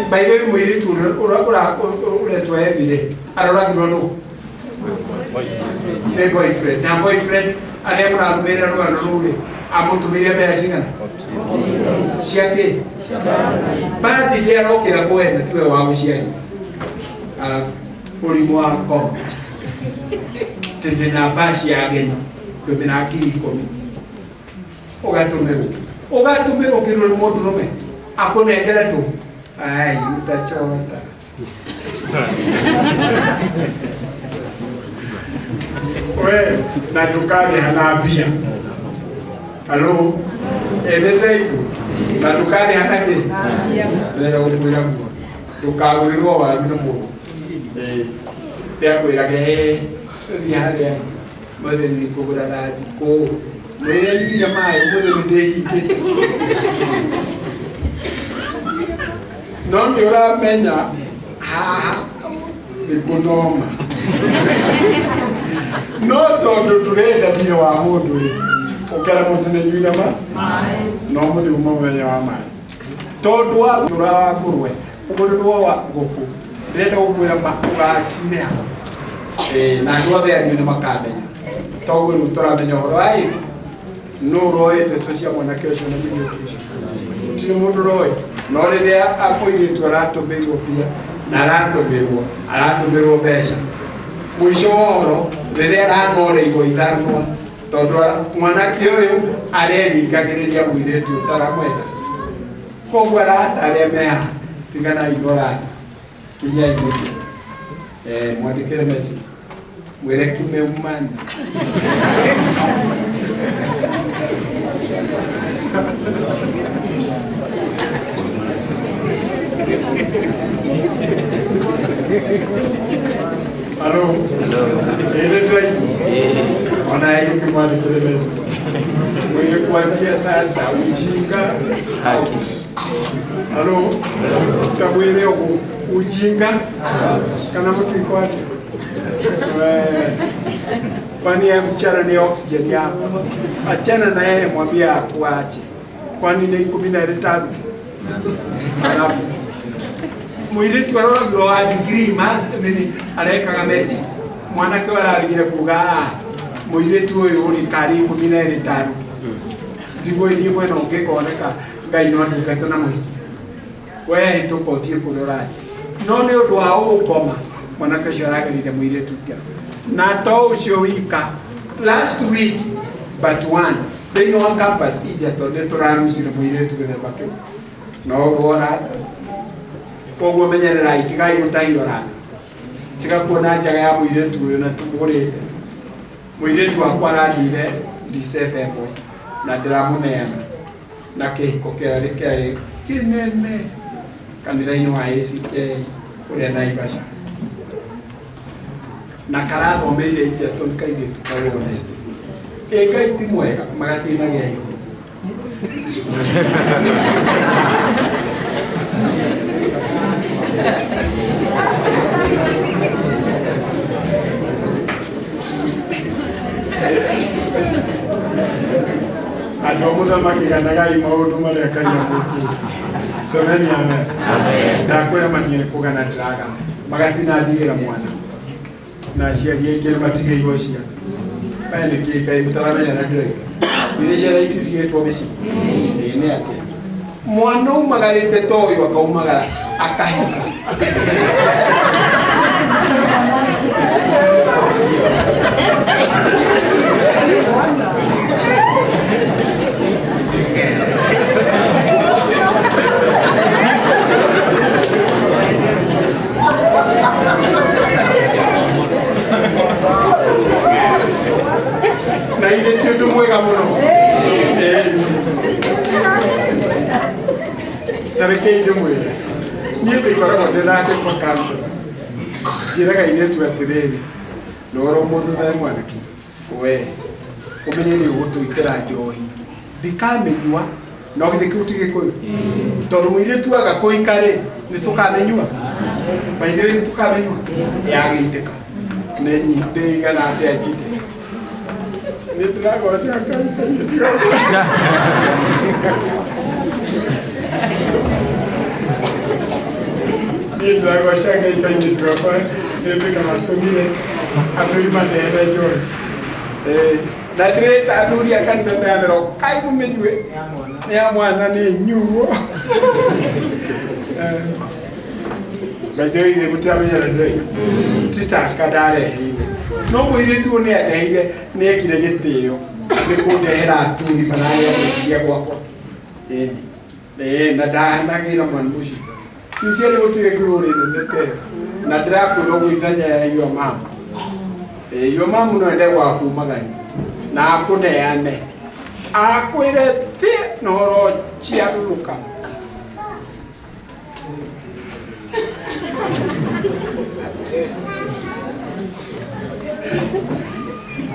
By the way, mũirĩtu ũretwo Evi rĩ, aroragirwo nũ? Nĩ boyfriend. Na boyfriend arĩa mũrarũmĩrĩra rũgano rũu rĩ, amũtũmĩire mbeca cigana cia kĩ birthday arokĩra kwene tiwe wa gũciari. Arabu ũrimũ wa ngoro tĩ ndĩna baci ya ageni, ndũmĩra 10,000. Ũgatũmĩrwo ũkĩrwo nĩ mũndũrũme akũnengere tũ ai utachota. We na ndũkarĩha na mbia. Halo, ĩnĩndĩraigua na ndũkarĩha na kĩ ndĩrenda gũkwĩra guo ndũkagũrĩrwo waru nĩ mũndũ tiakwĩrage thiĩ harĩa mũthĩ kũgũra na njikũ mwĩre nginya maĩ mũthĩ nĩ ndĩhingĩte, no nĩ ũramenya haha nĩ kũnoma. No tondũ ndũrenda thirĩ wa mũndũ rĩ, ũkera mũndũ nĩ nyuire ma no mũthĩ uma mũthenya wa maĩ. Tondũ wa gũtũra wa ngũrwe ũgũrĩrwo wa ngũkũ, ndĩrenda gũkwĩra ma ũgacirĩha. Na andũ othe anyu nĩ makamenya. Toguo rĩu tũramenya ũhoro wa ĩ nũ ũroĩ ndeto cia mwanake ũcio na mũirĩtu ũcio. Gũtirĩ mũndũ ũroĩ. No rĩrĩa mũirĩtu aratũmĩirwo mbia na aratũmĩrwo mbeca. Mũico wa ũhoro rĩrĩa aranoreirwo ithanwa tondũ mwanake ũyũ areringagĩrĩria mũirĩtu ũtaramwenda. Koguo arata arĩa me haha tiganai na ũrata, kinyai mũthia. Mwandĩkĩre message mwĩre kimeumana. Halo. Ile ndĩraigua. Ona yeye kimwandĩkĩre message. Mwĩre kuanzia sasa ujinga out. Halo. Tamwĩre ũguo ujinga kana mũtiko atĩa? Kwani yeye msichana ni oxygen yako. Achana na yeye, mwambie akuache. Kwani ni 13 tu. Alafu mũirĩtu aroragirwo wa degree master nini arekaga medicine. Mwanake ũyũ ararigire kuga mũirĩtu ũyũ ũrĩ karĩ 13 tu. Ndigũgĩthiĩ mwena ũngĩ koneka Ngai no ndungata na mũhiki. We hĩtũka ũthiĩ kũrĩa ũrathiĩ. No nĩ ũndũ wa ũngoma mwanake ũcio aragerire mũirĩtu ngero. Na to ũcio wika last week but one thĩinĩ wa campus Egerton nĩ tũrarucire mũirĩtu gĩthemba kĩu. No ũguo ũrata. Koguo menyererai tigai gũtahio ũrata. Tiga kuona njaga ya mũirĩtu ũyũ na tũmũgũrĩte. Mũirĩtu wakwa arathire December ĩmwe na ndĩramũneana na kĩhiko kĩarĩ kĩarĩ kĩnene kanitha-inĩ wa ACK kũrĩa Naivasha. Na karathomeire Egerton kairĩtu kau honestly. Ĩ Ngai ti mwega magatinagia igũrũ. Andũ a mũthamaki ganagai maũndũ marĩa Ngai amwĩkĩire. Semeni amen. Ndakwĩra maniĩ nĩ kũgana ndĩragana. Magatina ndigĩra mwana. Na aciari aingĩ nĩ matigĩirwo ciana. Maya nĩ kĩĩ Ngai mũtaramenya na ndĩroiga. Ithe ciana ititigĩtwo mĩciĩ. Ĩĩ nĩ atĩa? Mwana umagarĩte ta ũyũ akaumagara akahika. Na ithe ti ũndũ mwega mũno. Ta rekei ndĩmwĩre. Niĩ ndĩkoragwo ndĩ kwa counselor. Njĩraga airĩtu atĩrĩrĩ, rora ũmũthĩ ũtarĩ mwanake, we ũmenye nĩ ũgũtũitĩra njohi. Ndikamĩnyua, no githĩ kĩu ti Gĩkũyũ? Tondũ mũirĩtu aga kũhika rĩ, nĩ tũkamĩnyua? By the way, nĩ tũkamĩnyua? Yagĩitĩka. Nĩ ndĩigana atĩa njite. Nĩ ndĩragoca Ngai Ngai. Niĩ ndĩragoca Ngai kairĩtu gakwa nĩtuĩka matũmire athuri mandehere njohi. Na ndĩrĩta athuri a kanitha ndamera kai mũmĩnyue. Nĩ ya mwana nĩ nyuo. By the way, mũtiramenya na ndĩroiga. Ti Tusker ndareheire. No mũirĩtu ũyũ nĩ andeheire nĩ ekire gĩtĩo nĩ kũndehera athuri mararĩa meciria gwakwa. Ĩni. Na ndahanagĩra mwana mũciĩ. Sincerely gũtirĩ glory nene ta ĩyo. Na ndĩrakwĩra ũguo ithenya ya your mom. Your mom no ende gwakumagania na akũneane. Akwĩre ti na ũrochiarũrũka.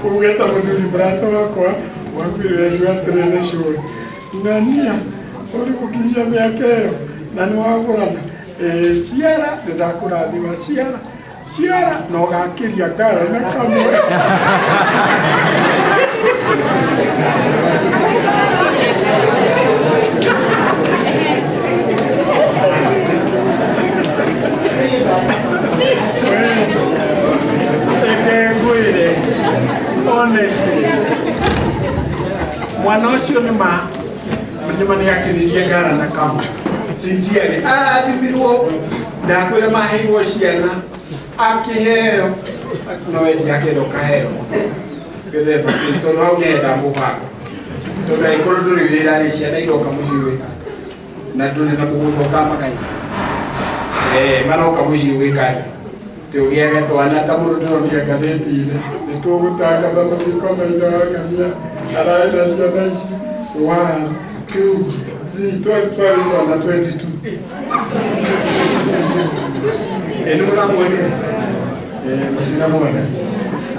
Kugeta mũthuri mũrata wakwa wakwĩrire rĩu atĩrĩ nĩ cũĩ. Ng'ania ũrĩ gũkinyia mĩaka ĩyo na nĩ wagũrana. Ciara nĩ ndakũrathima ciara. Ciara na ũgakĩria ngara na kamwe. Reke ngwĩre honestly, mwana ũcio nĩ ma nĩ akĩririe ngara na kamwe sincerely arathimirwo ndakwĩra maheirwo ciana akĩheo no wendi akĩenda ũkaheo gĩthemba kĩu tondũ hau nĩ henda mũbango tondũ angĩkorwo ndũrĩ wĩra rĩ ciana iroka mũciĩ gwĩka na ndũrĩ na mũgũnda ũkamagaĩra maroka mũciĩ gwĩka atĩ ũgĩage twana ta mũndũ ndĩronire ngathĩti-inĩ nĩ tũgũtangatha mathiko mairagania ararĩ na ciana ici 1 2 3 12 twana 22 ĩ nĩ mũramuonire mũtinamwona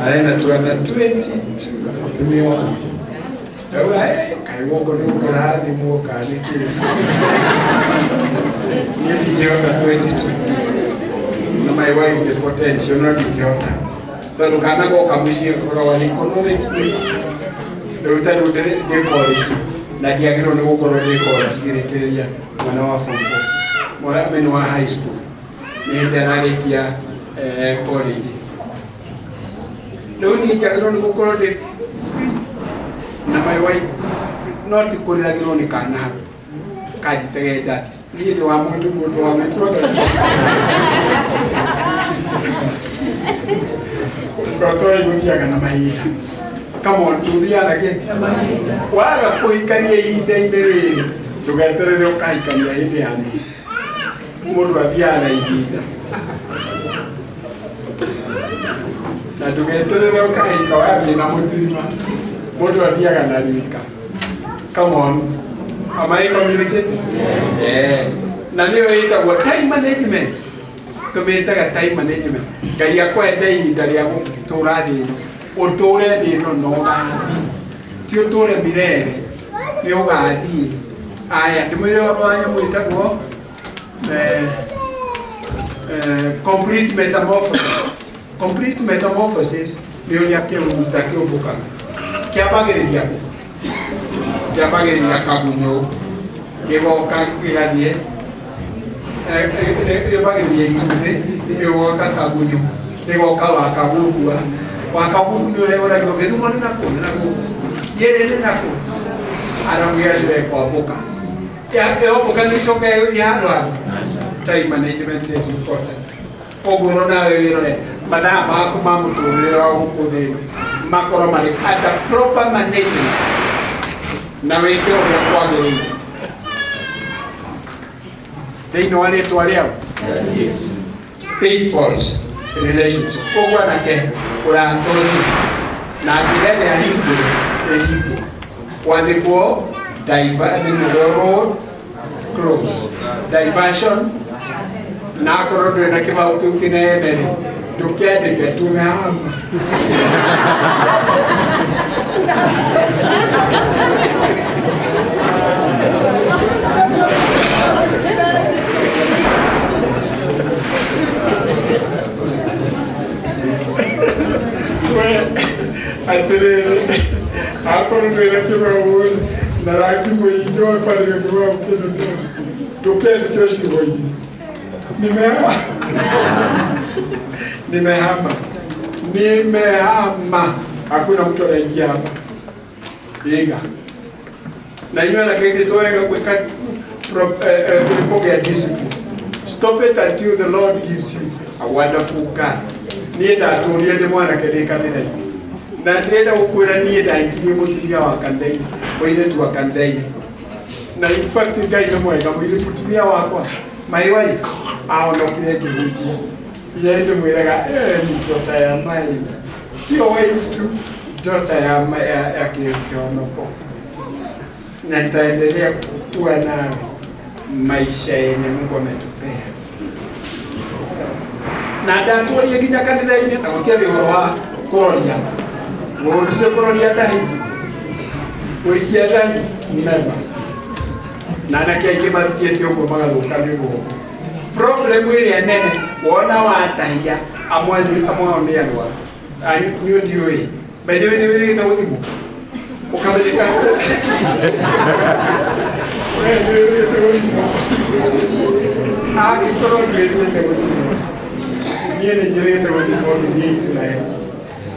arĩ na twana 22 mũtumia wakwa rauga kaĩ gũkũ nĩ gũkĩrathimwo kana nĩ kĩ niĩ ndingĩhota 22 na my wife the potential no ndingĩhota tondũ kana goka mũciĩ gakoragwo nĩ economic rĩu ta rĩu ndĩ college na ndiagĩrĩirwo nĩ gũkorwo ndĩ college ngĩrĩkĩrĩria mwana wa form 4 mwana wa high school nĩ hĩndĩ ararĩkia college rĩu niĩ njagĩrĩirwo nĩ gũkorwo ndĩ free na my wife no ti kũrĩragĩrwo nĩ kana hau kanjitege daddy niĩ ndĩ wa mũndũ mũndũ wa gwĩtwo daddy ngotore gũthiaga na mahinda come on tũthiaga kĩ waga kũhikania ihinda-inĩ rĩrĩ ndũgeterere ũkahikania hĩndĩ ya nĩ mũndũ athiaga na ihinda na ndũgeterere ũkahika wathiĩ na mũtirima mũndũ athiaga na rika come on am I communicating? Yes. Na nĩyo ĩtagwo time management tũmĩtaga time management Ngai akwenda ihinda rĩa gũtũra thĩ ĩno ũtũre thĩ ĩno na ũgathiĩ ti ũtũre mirere nĩ ũgathiĩ aya ndĩmwĩre ũhoro wa nyamũ ĩtagwo complete metamorphosis. Complete metamorphosis nĩ ũrĩa kĩhuruta kĩũmbũkaga kĩambagĩrĩria kũ kĩambagĩrĩria kagunyũ gĩgoka gĩgathiĩ gĩambagĩrĩria itumbĩ gĩgoka kagunyũ gĩgoka wakagũkua wakagũku nĩ ũrĩa ũragio gĩthumo nĩ nakũ nĩ nakũ nyĩrĩ nĩ nakũ arabu gĩgacoka ĩkombũka yombũka nĩ ĩcoka ĩgũthiĩ handũ hangĩ. Time management is important. Koguo nawe wĩrore mathaa maku ma mũtũrĩre wa gũkũ thĩ ĩno makorwo marĩ under proper management na wĩke ũrĩa kwagĩrĩire thĩinĩ wa rĩtwa rĩao pitfalls relationship. Koguo anake ũratũri na njĩra ĩrĩa hingũre ĩhingwo kwandĩkwo road close diversion na akorwo ndũrĩ na kĩbaũ kĩu kĩnene rĩ ndũkĩandĩke tumehama we atĩrĩrĩ akorwo ndũrĩ na kĩbaũ na rangi mũingĩ wa kwandĩka kĩbaũ kĩnene ndũkĩandĩke ciugo-inĩ nimehama nimehama hakuna mtu anaingia hapa iga na inyuĩ anake gĩtwega gwĩka kũgĩa discipline. Stop it until the Lord gives you a wonderful guy. Niĩ ndatũrire ndĩ mwanake ndĩ kanitha-inĩ na ndĩrenda gũkwĩra niĩ ndahikirie mũtumia wa kanitha-inĩ mũirĩtu wa kanitha-inĩ na in fact Ngai nĩ mwega mũirĩtu mũtumia wakwa my wife ahonokire ngĩhunjia ye ndĩmwĩraga ni daughter ya mine sio wife tu daughter ya kĩhonoko na nitaendelea kuwa nawe maisha yenye Mungu ametupea na ndatũrire nginya kanitha-inĩ na gũtiarĩ ũhoro wa kũroria gũtirĩ kũroria ndahi gũikia ndahi never na anake aingĩ mathiĩte ũguo magathũka nĩ guoko problem ĩrĩa nene wona watahia Amwe amwe ao nĩ arwaru. Niĩ ndiũĩ. By the way, nĩ wĩrĩgĩte gũthimwo? Ũkamenyeka we nĩ wĩrĩgĩte gũthimwo? Angĩkorwo ndwĩrĩgĩte gũthimwo, niĩ nĩ njĩrĩgĩte gũthimwo ngĩthiĩ Israel.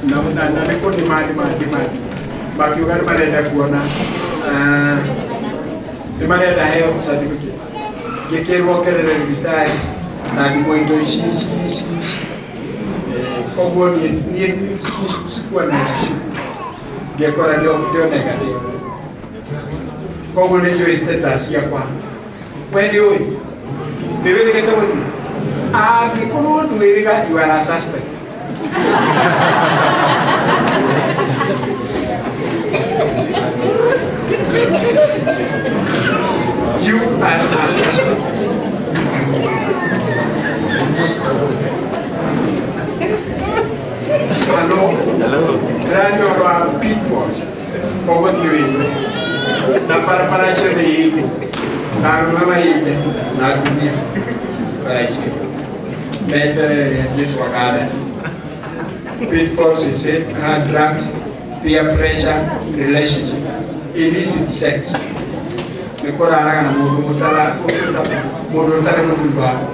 Na nĩ kũ demand ma demand. Makiuga nĩ marenda kuona nĩ marenda health certificate. Ngĩkĩrwo ngerere thibitarĩ na thimwo indo ici ici ici ici. Koguo niĩ sikuwa na jishuku. Ngĩkora ndio negative. Koguo nĩ njũĩ status yakwa. We nĩ ũĩ? Nĩ wĩrĩgĩte gũthiĩ? Angĩkorwo ndwĩrĩga, you are a suspect. You are a suspect. Hello. Hello. Ndĩraria ũhoro wa pitfalls. Koguo thiĩ wĩigue. Na barabara icio nĩ hingo. Na arũme mahinge na atumia bara icio. Meterere Jesu akathana. Pitfalls is it, hard drugs, peer pressure, relationship, illicit sex. Nĩ kũraraga na mũndũ mũtara mũndũ ũtarĩ mũthuri waku.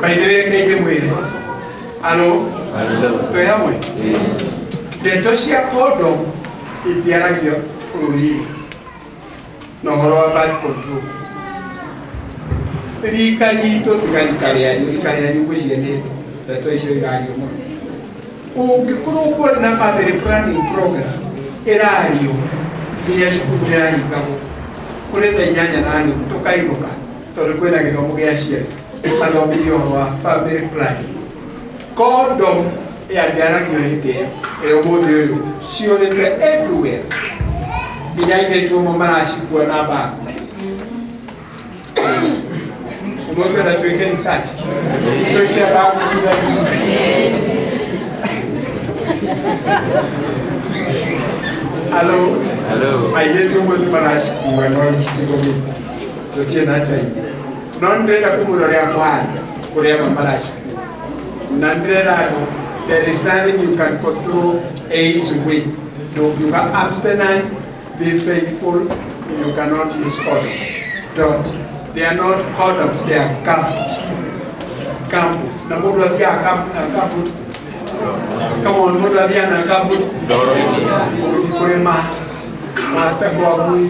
By the way, reke ndĩmwĩre. Alo, twĩ hamwe? Ndeto cia condom itiaragio bũrũri-inĩ na ũhoro wa birth control. Rika ritũ tiga rika rĩanyu, rika rĩanyu ngwĩciria nĩ ndeto icio irario mũno. Ũngĩkorwo kũrĩ na family planning program ĩrario nginya cukuru nĩrahingagwo kũrĩ thaa 8:30 tũkainũka tondũ kwĩna gĩthomo gĩa aciari mathomithio ũhoro wa family planning. Condom yandĩaragio hĩndĩ ĩyo ĩrĩa ũmũthĩ ũyũ ciũrĩte everywhere nginya airĩtu amwe maracikua na bag. Ũmwe kwenda twĩke research twĩke bag ciothe. Hello. Hello. Airĩtu amwe nĩ maracikua no tũtigũmĩte tũtirĩ na time. No nĩndĩrenda kũmwĩra ũrĩa kũhana kũrĩa amwe maracikua. Na nĩndĩrenda andũ, there is nothing you can control AIDS with. Ndũngiuga abstinence, be faithful, you cannot use condom. Don't. They are not condoms, they are gumboots. Gumboots. Na mũndũ athiaga na gumboot. Come on, mũndũ athiaga na gumboot. Ũgĩthiĩ kũrĩma, wahata kwa ngui.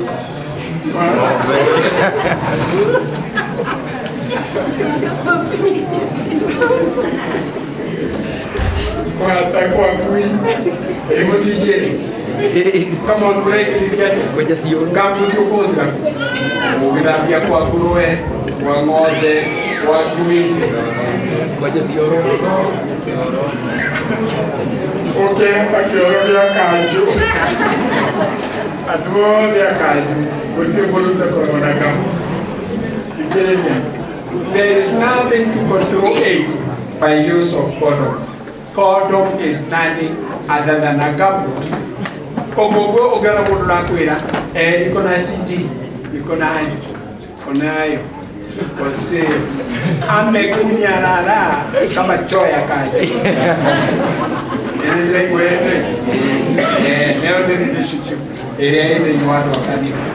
Kũhata kwa ngui. Ĩ mũtinjĩ. Come on, mũrekĩrithia atĩa? Kwenja cioro. Gumboot ũkũhũthĩra kũ? Ũgĩthambia kwa ngũrwe, kwa ng'ombe, kwa ngui. Kwenja cioro. Ũkĩhata kĩoro gĩa kanjũ. Andũ othe a kanjũ gũtirĩ mũndũ ũtakoragwo na gumboot. Thikĩrĩria. There is nothing to control AIDS by use of condom. Condom is nothing other than a gumboot. Koguo ũngĩona mũndũ ũrakwĩra, niko na CD, niko nayo, niko nayo. Wase amekunyarara kama choo ya kanjũ. Nĩndĩraiguĩte. Ĩyo nĩ relationship ĩrĩa ĩ thĩinĩ wa andũ a kanitha.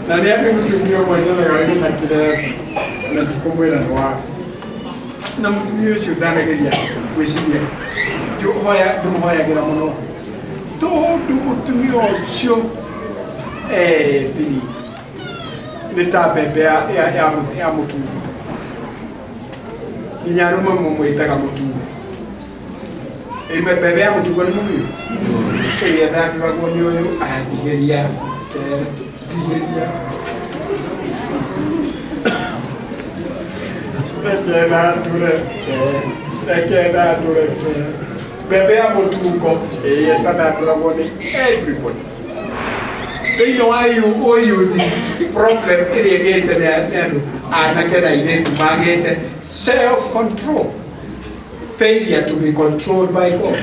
Na nĩ andũ mũtumia ũmwe nyonaga wĩna kĩremba na ndikũmwĩra nĩ waku. Na mũtumia ũcio ndanageria gwĩciria ndĩmũhoyagĩra mũno tondũ mũtumia ũcio please nĩ ta mbembe ya mũtungo. Nginya arũme mamwĩtaga mũtungo. Mbembe ya mũtungo nĩ mũmĩũĩ? Ĩrĩa ĩthandũragwo nĩ ũyũ atigĩria tigĩria reke thandũre reke thandũre mbembe ya mũtungo ĩrĩa ĩtathandũragwo nĩ everybody. Thĩinĩ wa ũyuthi problem ĩrĩa ĩgĩte nĩ andũ anake na airĩtu magĩte self control, failure to be controlled by God.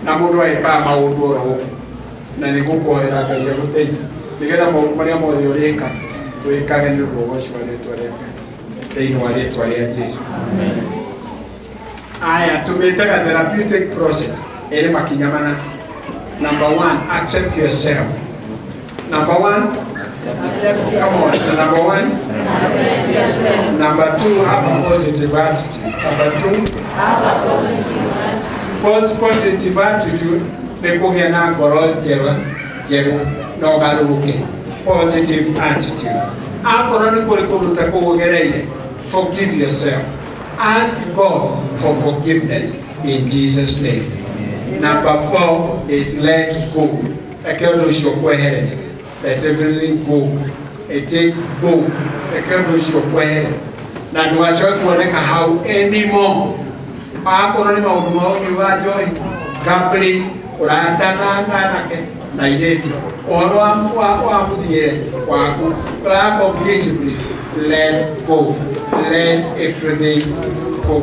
Na mũndũ agĩkaga maũndũ oro ũguo na nĩ ngũkũhoera Ngai agũteithie nĩgetha maũndũ marĩa mothe ũrĩka wĩkage nĩ ũndũ wa ũgoci wa rĩtwa rĩa Ngai thĩinĩ wa rĩtwa rĩa Jesũ. Aya tumĩtaga therapeutic process ĩrĩ makinya mana. Number one, accept yourself. Number one, come on. Number one, Accept yourself. number two, have a positive attitude. Number two, Have a positive attitude. Positive attitude nĩ kũgĩa na ngoro njerũ njerũ na ũgarũrũke. Positive attitude. Akorwo nĩ kũrĩ kũndũ ta kũu ũgereire, forgive yourself. Ask God for forgiveness in Jesus' name. Number four is let go. Reke ũndũ ũcio kwehere. Let everything go. Let it go. Reke ũndũ ũcio kwehere. Na ndũgacoke kuoneka hau anymore. Akorwo nĩ maũndũ ma ũnyui wa njohi, gambling, ũrata na anake na airĩtu, ũhoro wa mũthiĩre waku, lack of discipline, let go. Let everything go.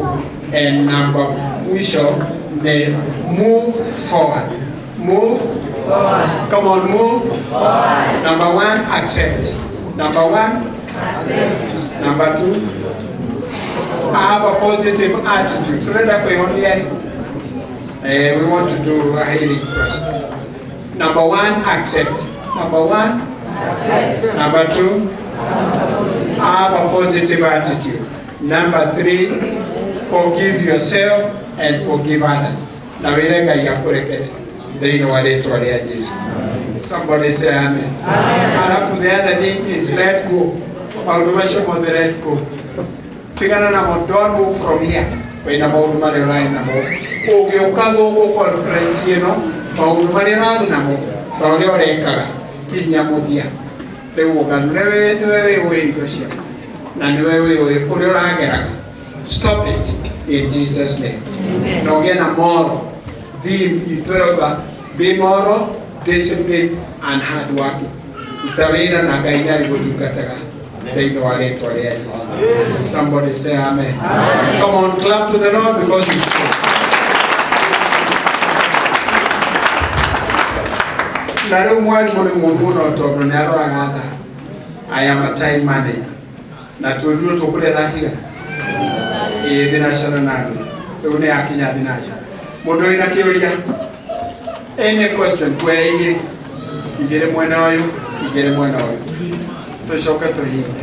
And number mwisho ni move forward. Move forward. Come on, move forward. Number one, accept. Number one, accept. Number two, have a positive attitude. Turenda kuihonia. We want to do a healing process. Number one, accept. Number one, accept. Number two, have a positive attitude. Number three, forgive yourself and forgive others. Na wĩre Ngai akũrekere thĩinĩ wa rĩtwa rĩa Jesu. Somebody say amen. Alafu the other thing is let go. Maũndũ macio mothe let go. Tigana namo, don't move from here. Wĩna maũndũ marĩa ũrarĩ namo. Ũngĩũka gũkũ conference ĩno, maũndũ marĩa ũrarĩ namo, ta ũrĩa ũrekaga, kinya mũthia. Rĩu ũganũre nĩwe wĩũĩ indo ciaku na nĩwe wĩũĩ kũrĩa ũrageraga. Stop it in Jesus' name. Na ũgĩe na moral theme itũ ĩrauga be moral, disciplined and hard working. Ruta wĩra na Ngai nĩarĩgũtungataga thĩinĩ wa rĩtwa rĩa Yesu. Somebody say amen. Amen. Come on, clap to the Lord because you. Na rĩu mwarimũ nĩ mũũru mũno tondũ nĩ aroraga thaa. I am a time manager. Na twĩrirwo tũkũrĩa thaa cigana? Ĩĩ thinacara na nuthu. Rĩu nĩ yakinya thinacara. Mũndũ wĩna kĩũria? Any question? Kuoya igĩrĩ. Igĩrĩ mwena ũyũ, igĩrĩ mwena ũyũ. Tũcoke tũhinge.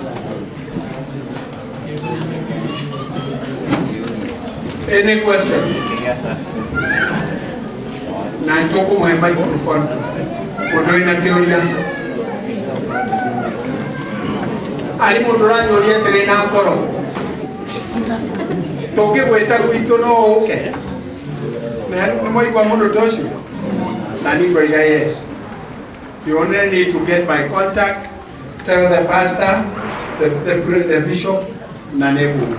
Any question? Na nĩtũkũmũhe microphone. Mũndũ wĩna kĩũria? Arĩ mũndũ ũranyũria atĩrĩ na ngoro. Tũngĩgwĩta gwitũ no ũke. Nĩ mwaigua mũndũ ta ũcio? Na niĩ ngoiga yes. You only need to get my contact, tell the pastor, the bishop, na nĩngũka.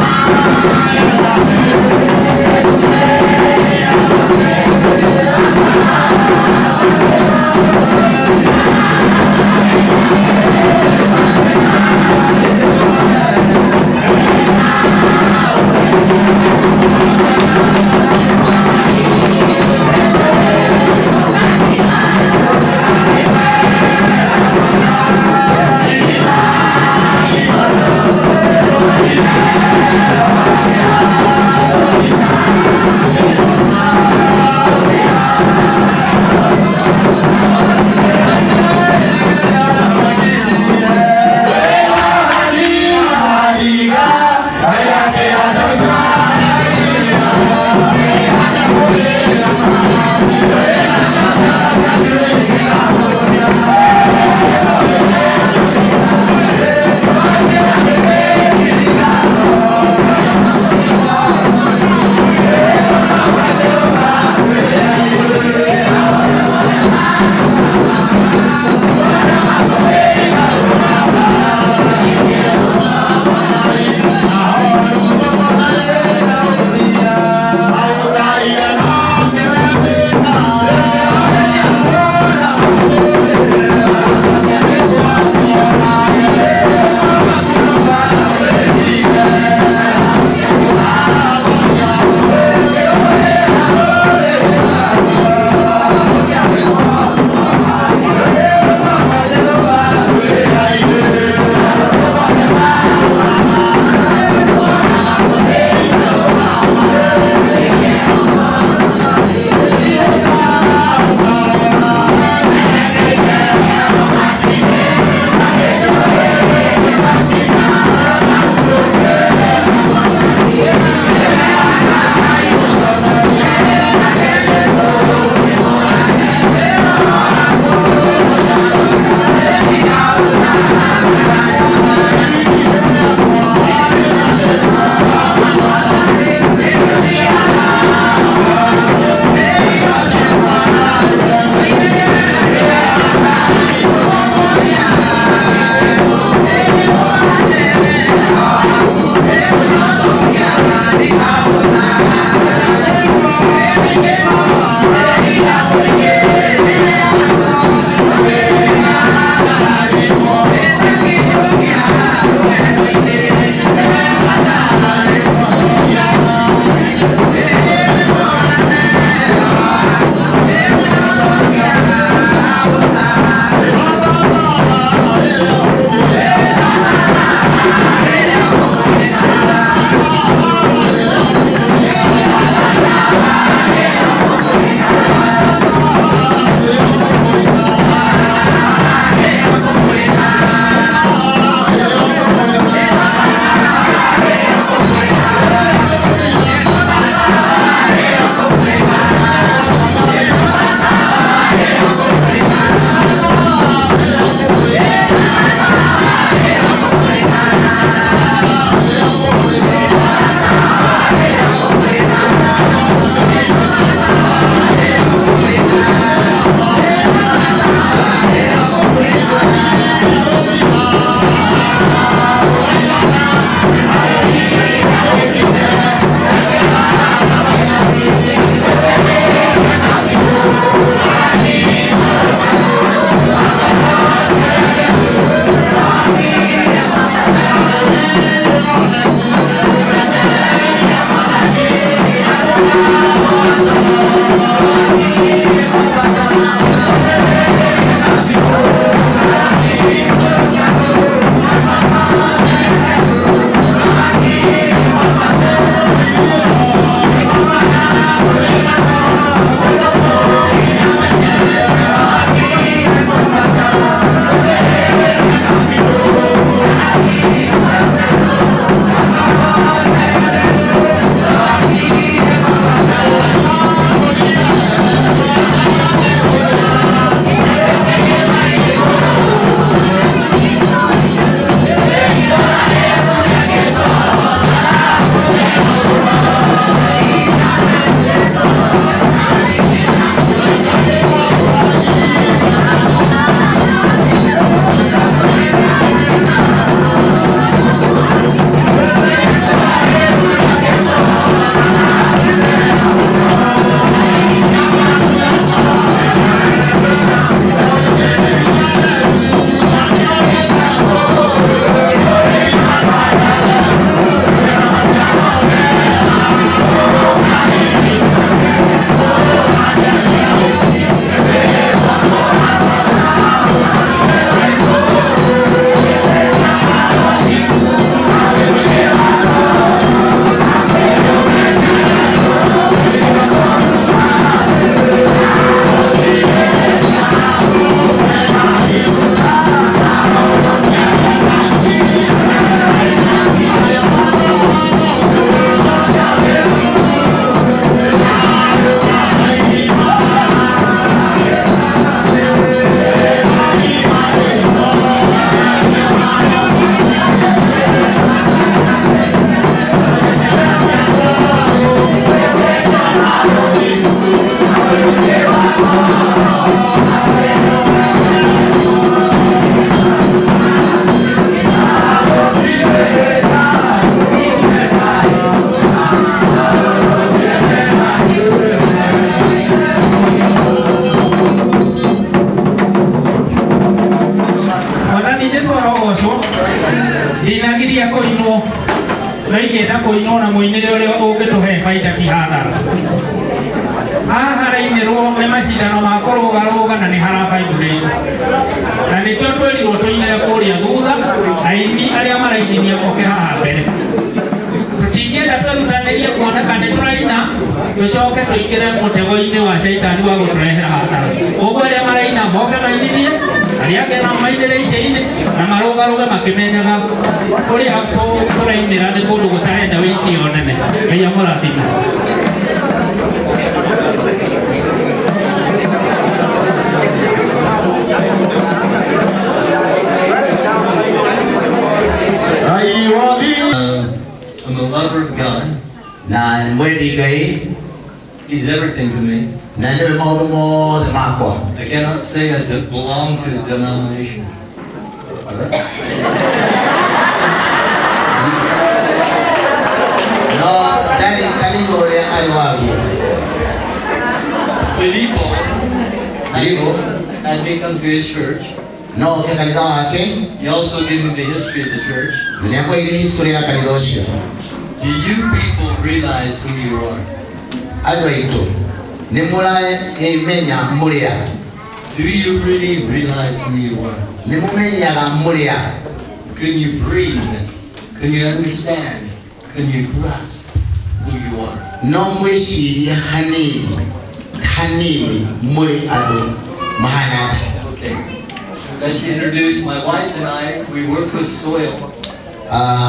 Thank you. Mũinĩre ũrĩa ũngĩtũhe baida ti hathara. Haha harainĩrwo nĩ macindano ma kũrũgarũga na nĩ hara vibrate. Na nĩkĩo twĩrirwo tũinĩre kũrĩa thutha, aini arĩa marainithia moke haha mbere. Tũtingĩenda twĩrutanĩrie kuoneka nĩ tũraina tũcoke tũingĩre mũtego-inĩ wa caitani wa gũtũrehera hathara. Ũguo arĩa maraina moke mainithie, arĩa angĩ nao mainĩre itĩ-inĩ na marũgarũge makĩmenyaga kũrĩa tũrainĩra nĩ kũndũ gũtarenda wĩikio nene. Ngai amũrathime. I'm a lover of God. Na nĩ mwendi Ngai. He's everything to me. Na nĩwe maũndũ mothe makwa. I cannot say I belong to a denomination. No ndarĩ kanitha ũrĩa arĩ waguo. Filippo Filippo had me come to his church. No oke kanitha wake. He also gave me the history of the church. Na nĩamwĩrire history ya kanitha ũcio. Do you people realize who you are? Andũ aitũ nĩ mũraimenya mũrĩ a. Do you really realize who you are? Nĩ mũmenyaga mũrĩ a. Can you breathe? Can you understand? Can you grasp who you are? No mwĩcirie hanini hanini mũrĩ andũ mahana atĩa. Okay. Let you introduce my wife and I. We work with soil.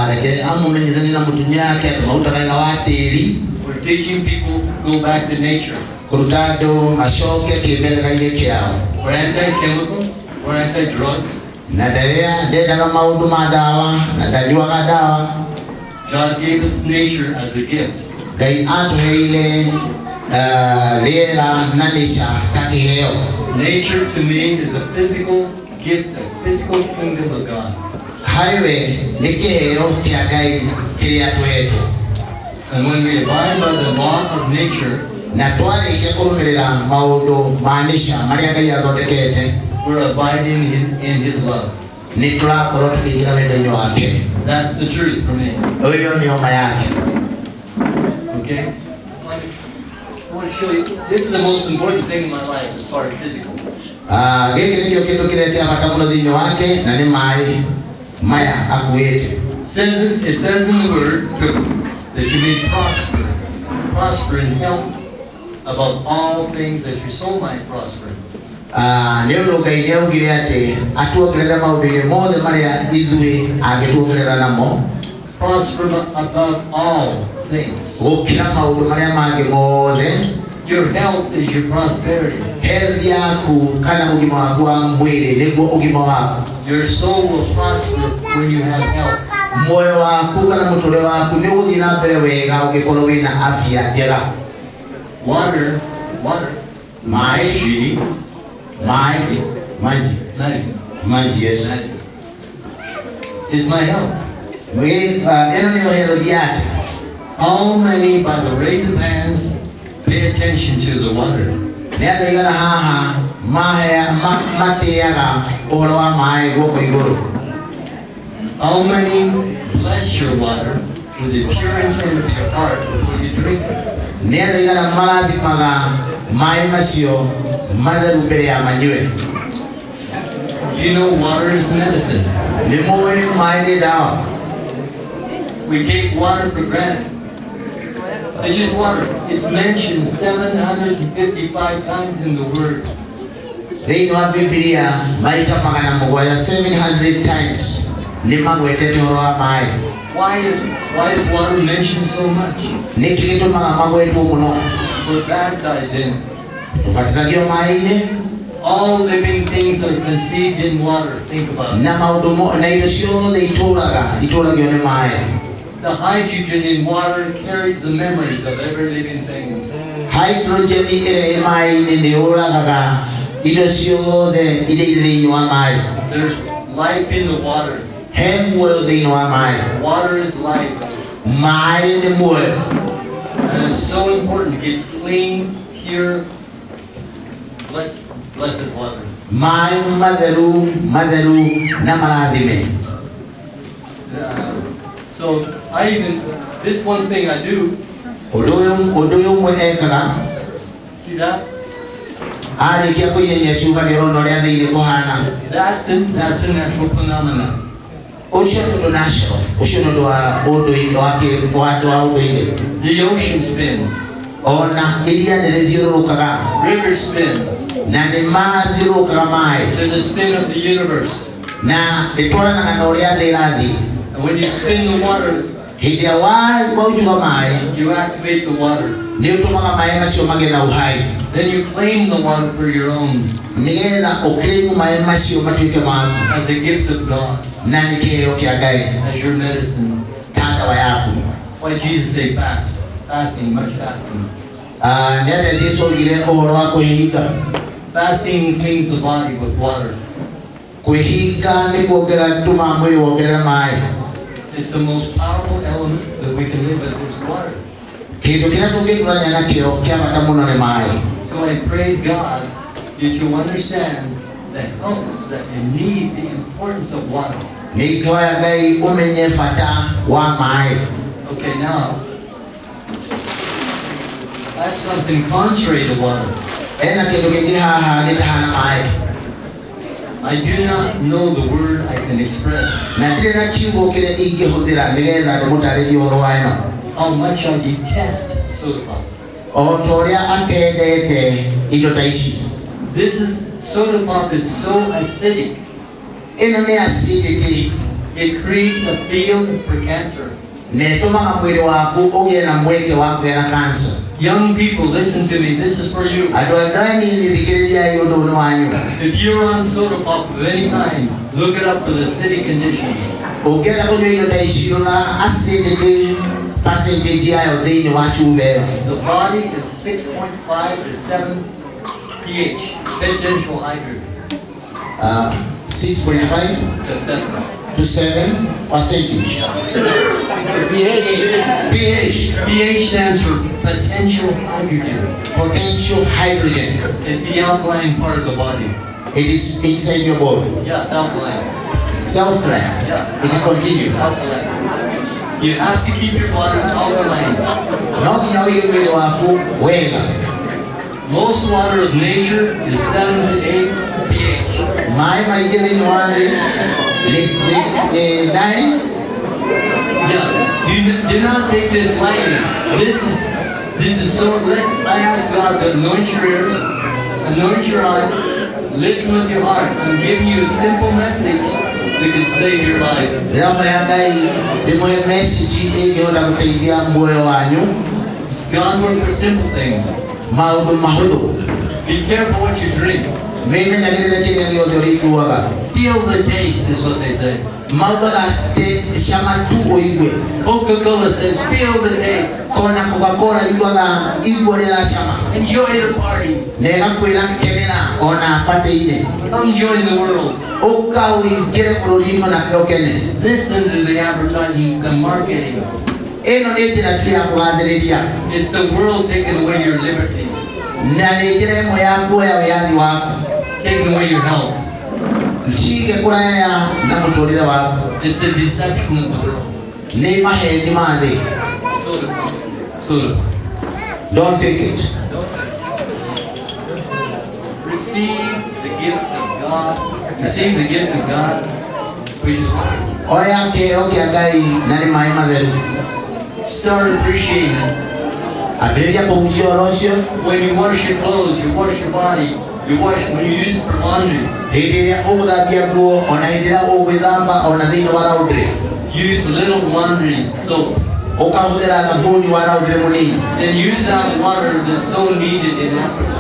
Reke amũmenyithanie na mũtumia wake andũ marutaga wĩra wa tĩĩri. We're teaching people to go back to nature. Kũruta andũ macoke kĩmerera-inĩ kĩao. We're anti-chemical. We're anti-drugs. Na ndarĩa ndendaga maũndũ ma ndawa na ndanyuaga ndawa. God gave us nature as a gift. Ngai atũheire rĩera na nature ta kĩheo. Nature to me is a physical gift, a physical kingdom of God. Harĩ we nĩ kĩheo kĩa Ngai kĩrĩa tũhetwo. And when we abide by the law of nature, na twarĩkia kũrũmĩrĩra maũndũ ma nature marĩa Ngai athondekete, we're abiding in His love. Nĩ tũrakorwo tũkĩingĩra wendo-inĩ wake. That's the truth for me. Ũyũ nĩ ũma yake. Okay? I want to show you. This is the most important thing in my life as far as physical. Gĩkĩ nĩkĩo kĩndũ kĩrĩa kĩa bata mũno thĩinĩ wake na nĩ maĩ maya akuĩte. It says in the word that you may prosper, prosper in health above all things, that your soul might prosper. Nĩ ũndũ Ngai nĩ augire atĩ atuongerere maũndũ-inĩ mothe marĩa ithuĩ angĩtuongerera namo. Prosper above all things. Gũkĩra maũndũ marĩa mangĩ mothe. Your health is your prosperity. Health yaku kana ũgima waku wa mwĩrĩ nĩguo ũgima waku. Your soul will prosper when you have health. Muoyo waku kana mũtũrĩre waku nĩ ũgũthiĩ na mbere wega ũngĩkorwo wĩna afya njega. Water, water. Maĩ, maĩ, maji. Maji, yes. Is my health. Ĩno nĩyo health yake. How many, by the raise of hands, pay attention to the water? Nĩ andũ aigana haha matĩaga ũhoro wa maĩ guoko igũrũ. How many bless your water with the pure intent of your heart before you drink it? Nĩ andũ aigana marathimaga maĩ macio matheru mbere ya manyue. You know water is medicine. Nĩ mũĩ maĩ nĩ ndawa. We take water for granted. It's just water. It's mentioned 755 times in the Word. Thĩinĩ wa Biblia maita magana mũgwanja 700 times nĩ magwetete ũhoro wa maĩ. Why is water mentioned so much? Nĩkĩ gĩtũmaga magwetwo mũno? We're baptized in. Tũbatithagio maĩ-inĩ. All living things are conceived in water. Think about it. Na maũndũ na indo ciothe itũraga itũragio nĩ maĩ. The hydrogen in water carries the memories of every living thing. Hydrogen ĩrĩa ĩ maĩ-inĩ nĩ yũragaga indo ciothe iria irĩ thĩinĩ wa maĩ. There's life in the water. He muoyo thĩinĩ wa maĩ. Water is life. Maĩ nĩ muoyo. And it's so important to get clean, pure, blessed water. Maĩ matheru, matheru na marathime. So I even This one thing I do, Ũndũ ũyũ ũmwe ekaga see that? arĩkia kũinaina cuba nĩ ũrona ũrĩa thĩinĩ kũhana. That's a natural phenomenon. Ũcio nĩ ũndũ natural, ũcio nĩ ũndũ wa ũndũire wa wa ũndũire. The ocean spins. Ona iria nĩ rĩthiũrũrũkaga. Rivers spin. Na nĩ mathiũrũrũkaga maĩ. There's a spin of the universe. Na rĩtwaranaga na ũrĩa thĩ ĩrathiĩ. And when you spin the water, Hĩndĩ ĩrĩa waunjuga maĩ, you activate the water. Nĩ ũtũmaga maĩ macio magĩe na uhai. Then you claim the water for your own. Nĩgetha ũclaim maĩ macio matuĩke maku. As a gift of God. Na nĩ kĩheo kĩa Ngai. As your medicine. Ta ndawa yaku. Why Jesus say fast? Fasting, much fasting. Nĩ atĩa Jesu oigire ũhoro wa kwĩhinga? Fasting cleans the body with water. Kwĩhinga nĩ kuongerera tũmaga mwĩrĩ wongerere maĩ. It's the most powerful element that we can live with is water. Kĩndũ kĩrĩa tũngĩtũrania nakĩo kĩa bata mũno nĩ maĩ. So I praise God that you understand the health that you need, the importance of water. Nĩ ingĩhoya Ngai ũmenye bata wa maĩ. Okay, now, that's something contrary to water. Ena kĩndũ kĩngĩ haha gĩtahana maĩ. I do not know the word I can express. Na ndirĩ na kiugo kĩrĩa ingĩhũthĩra nĩgetha ndĩmũtarĩrie ũhoro wa ĩno. How much I detest soda pop. O ta ũrĩa atendete indo ta ici. This is, soda pop is so acidic. Ĩno nĩ acidity. It creates a field for cancer. Na ĩtũmaga mwĩrĩ waku ũgĩe na mweke wa kũgĩa na cancer. Young people, listen to me. This is for you. Andũ arĩa anini thikĩrĩriai ũndũ ũyũ nĩ wanyu. If you're on soda pop of any kind, look it up for the acidic condition. Ũngĩenda kũnyua indo ta ici rora acidity percentage yayo thĩinĩ wa cuba ĩyo. The body is 6.5 to 7 pH, potential hydrogen. 6.5 to 7. To 7 percentage. pH. pH. pH stands for potential hydrogen. Potential hydrogen. It's the alkaline part of the body. It is inside your body. Yeah, it's alkaline. It's alkaline. Yeah. It can continue. Alkaline. You have to keep your body alkaline. No nginya ũige mwĩrĩ waku wega. Most water of nature is 7 to 8 pH. Maĩ maingĩ thĩinĩ wa thĩ nĩ 9. Yeah. You do not take this lightly. This is so. I ask God to anoint your ears, anoint your eyes, listen with your heart. I'm giving you a simple message that can save your life. Ndĩrahoya Ngai ndĩmũhe message ĩngĩhota gũteithia muoyo wanyu. God works with simple things. Maũndũ mahũthũ. Be careful what you drink. Wĩmenyagĩrĩre kĩrĩa gĩothe ũrĩiguaga. Feel the taste is what they say. Maugaga atĩ cama tu ũigue. Coca-Cola says feel the taste. Kona Coca-Cola iguaga igua rĩra cama. Enjoy the party. Na ĩgakwĩra kenera ona party-inĩ. Come join the world. Ũka ũingĩre bũrũri-inĩ na ũkene. Listen to the advertising, the marketing. Ĩno nĩ njĩra tu ya kũgathĩrĩria. It's the world taking away your liberty. Na nĩ njĩra ĩmwe ya kuoya wĩyathi waku. Taking away your health. Cige kũraya na mũtũrĩre waku. It's the deception of the world. Nĩ maheni ma thĩ. Soda. Soda. Don't take it. Receive the gift of God. Receive the gift of God, which is water. Oya kĩheo kĩa Ngai na nĩ maĩ matheru. Start appreciating it. Ambĩrĩria kũhunjia ũhoro ũcio. When you wash your clothes, you wash your body, you wash when you use it for laundry. Hĩndĩ ĩrĩa ũgũthambia nguo ona hĩndĩ ĩrĩa ũgwĩthamba ona thĩinĩ wa laundry. Use little laundry soap. Ũkahũthĩra thabuni wa laundry mũnini. Then use that water that's so needed in Africa.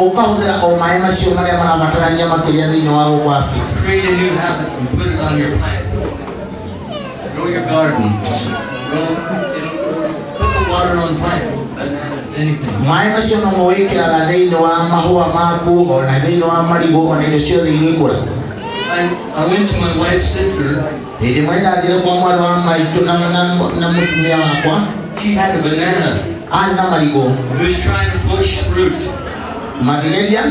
Ũkahũthĩra o maĩ macio marĩa marabatarania makĩria thĩinĩ wa gũkũ Afrika. Create a new habit and put it on your plants. Grow your garden. Put the water on plants, bananas, anything. Maĩ macio no mawĩkĩraga thĩinĩ wa mahũa maku ona thĩinĩ wa marigũ ona indo ciothe igĩkũra. I went to my wife's sister. Hĩndĩ ĩmwe ndathire kwa mwarĩ wa maitũ na mũtumia wakwa. She had a banana. Arĩ na marigũ. He was trying to push fruit. Makĩgeria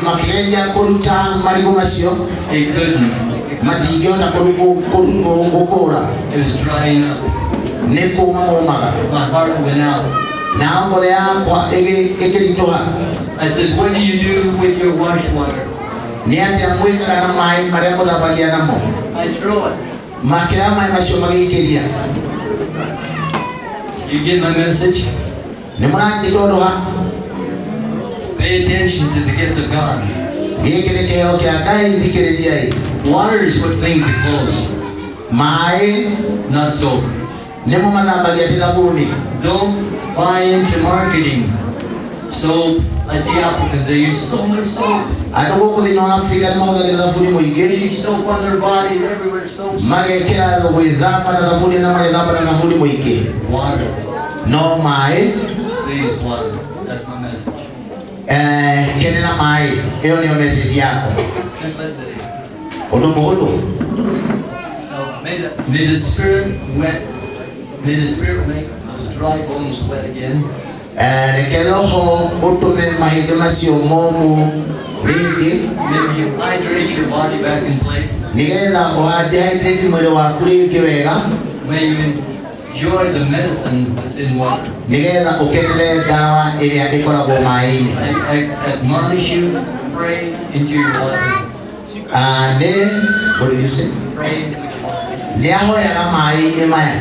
makĩgeria kũruta marigũ macio. They couldn't. Matingĩhota gũkũra. It was drying up. Nĩ kũma momaga. My heart went out. Na ngoro yakwa ĩkĩritũha. I said, "What do you do with your wash water?" Nĩ atĩa mwĩkaga na maĩ marĩa mũthambagia namo? I throw it. Makĩoya maĩ macio magĩikĩria. You get my message? Nĩ mũranyita ũndũ ha? Pay attention to the gift of God. Gĩkĩ nĩ kĩheo kĩa Ngai, thikĩrĩriai. Water is what cleans the clothes. Maĩ not soap. Nĩmo mathambagia ti thabuni. Don't buy into marketing. Soap. I see Africans, they use so much soap. Andũ gũkũ thĩinĩ wa Afrika nĩ mahũthagĩra thabuni mũingĩ. They use soap on their body, everywhere soap. Magekĩra gwĩthamba na thabuni na magethamba na thabuni mũingĩ. Water. No maĩ. Please, water. That's my message. Kenera maĩ. Ĩyo nĩyo message yakwa. Simplicity. Ũndũ mũhũthũ. May the Spirit wet. May the Spirit make those dry bones wet again. Reke roho ũtũme mahĩndĩ macio momũ rĩngĩ. May you hydrate your body back in place. Nĩgetha ũdehydrate mwĩrĩ waku rĩngĩ wega. May you enjoy the medicine that's in water. Nĩgetha ũkenere ndawa ĩrĩa ĩkoragwo maĩ-inĩ. I admonish you, pray into your water. Nĩ what did you say? Pray into your water. Nĩ ahoyaga maĩ-inĩ maya.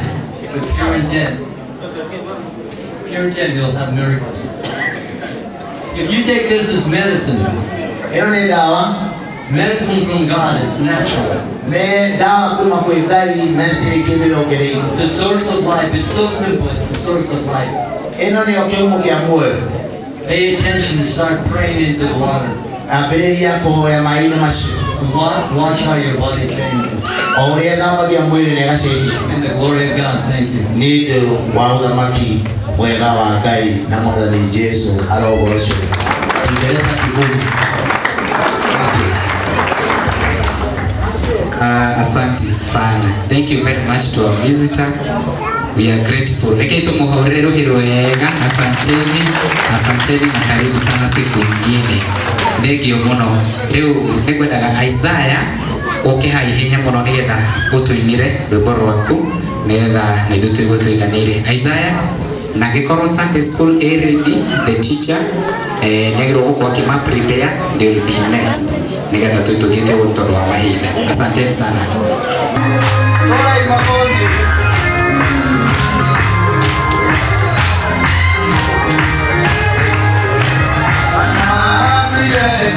With pure intent. Pure intent, you'll have miracles. If you take this as medicine, ĩno nĩ ndawa. Medicine from God is natural. Nĩ ndawa kuma kwĩ Ngai na ndĩrĩ kĩndũ yongereirwo. It's a source of life. It's so simple. It's the source of life. Ĩno nĩyo kĩhumo kĩa muoyo. Pay attention and start praying into the water. Ambĩrĩria kũhoya maĩ-inĩ macio. Watch how your body changes. O ũrĩa ĩthambagia mwĩrĩ na ĩgacenjia. In the glory of God, thank you. Nĩ ũndũ wa ũthamaki mwega wa Ngai na Mwathani Jesu arogocwo. Kiingereza kigumu. Asante sana. Thank you very much to our visitor. We are grateful. Reke tumuhorere ruhi rwega. Asanteni, asanteni na karibu sana siku ingine. Thengio muno. Riu nĩngwendaga Isaiah ũke ha ihenya mũno nĩgetha ũtũinĩre rwĩmbo rwaku nĩgetha na ithuĩ tũigue tũiganĩire. Isaiah, na gĩkorwo Sunday school ĩ ready, the teacher nĩagĩrĩirwo gũkorwo akĩma prepare, they will be next nĩgetha tũthiĩte ũguo tondũ wa mahinda. Asanteni sana. Yeah.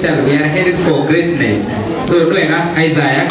tell we are headed for greatness. So ndwega Isaiah.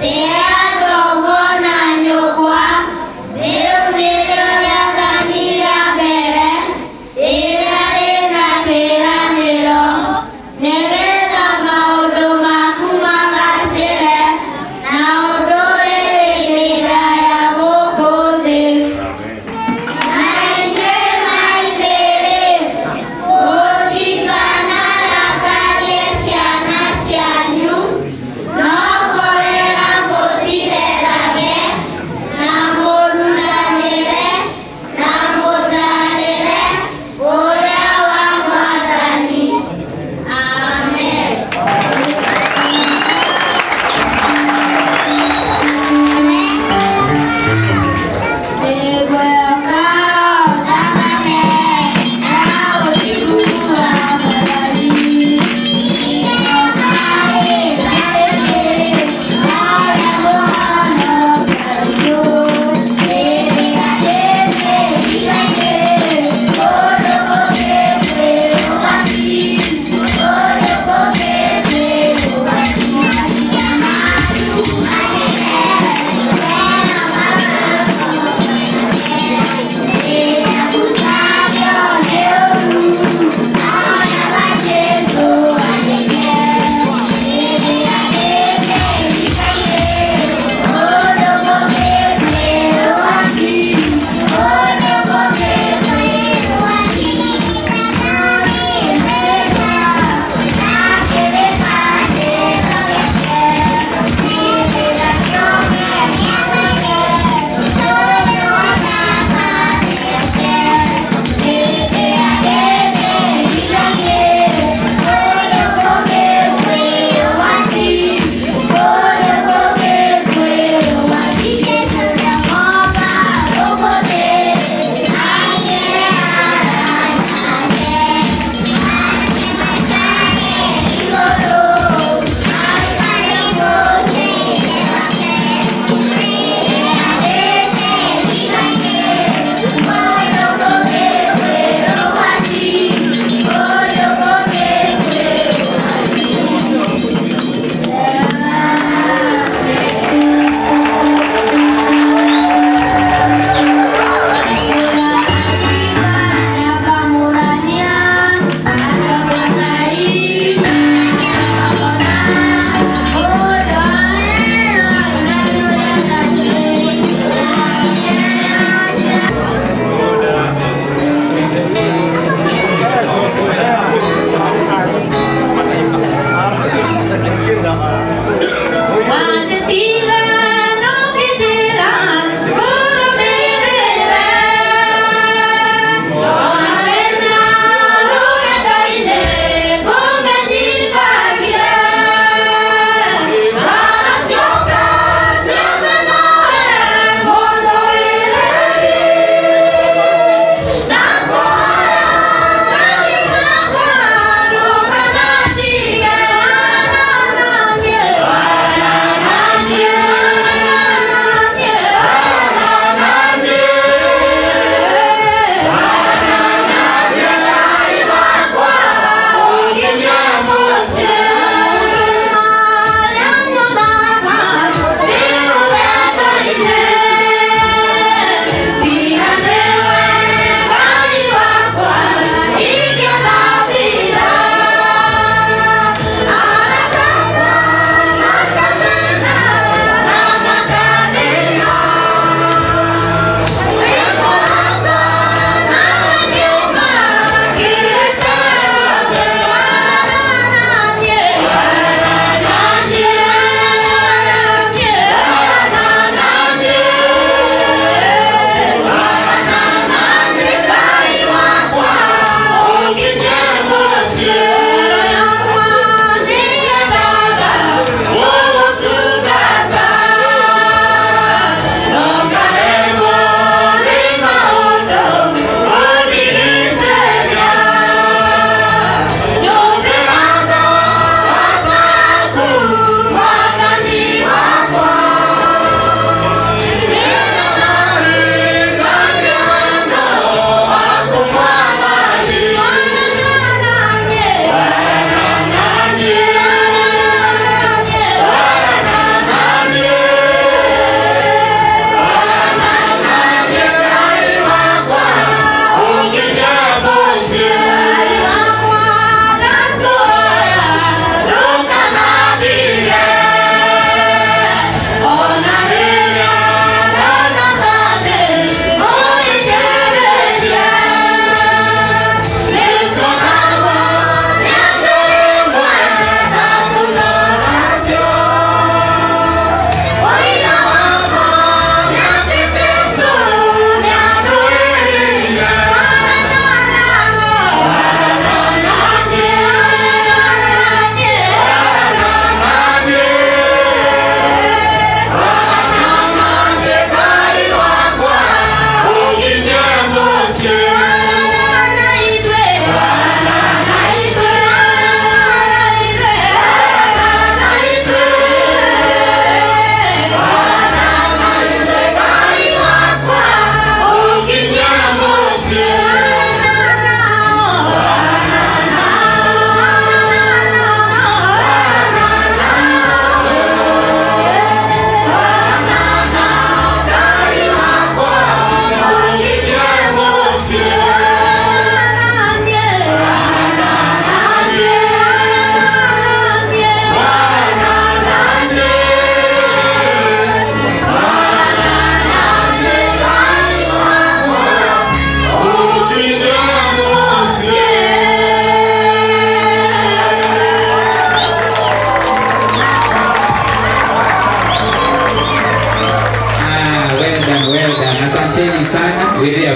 Te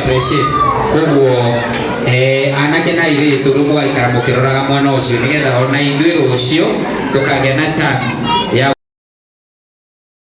appreciate. Koguo anake na airĩtu rĩu mũgaikara mũkĩroraga mwena ũcio nĩgetha ona ithuĩ rũciũ tũkagĩa na chance.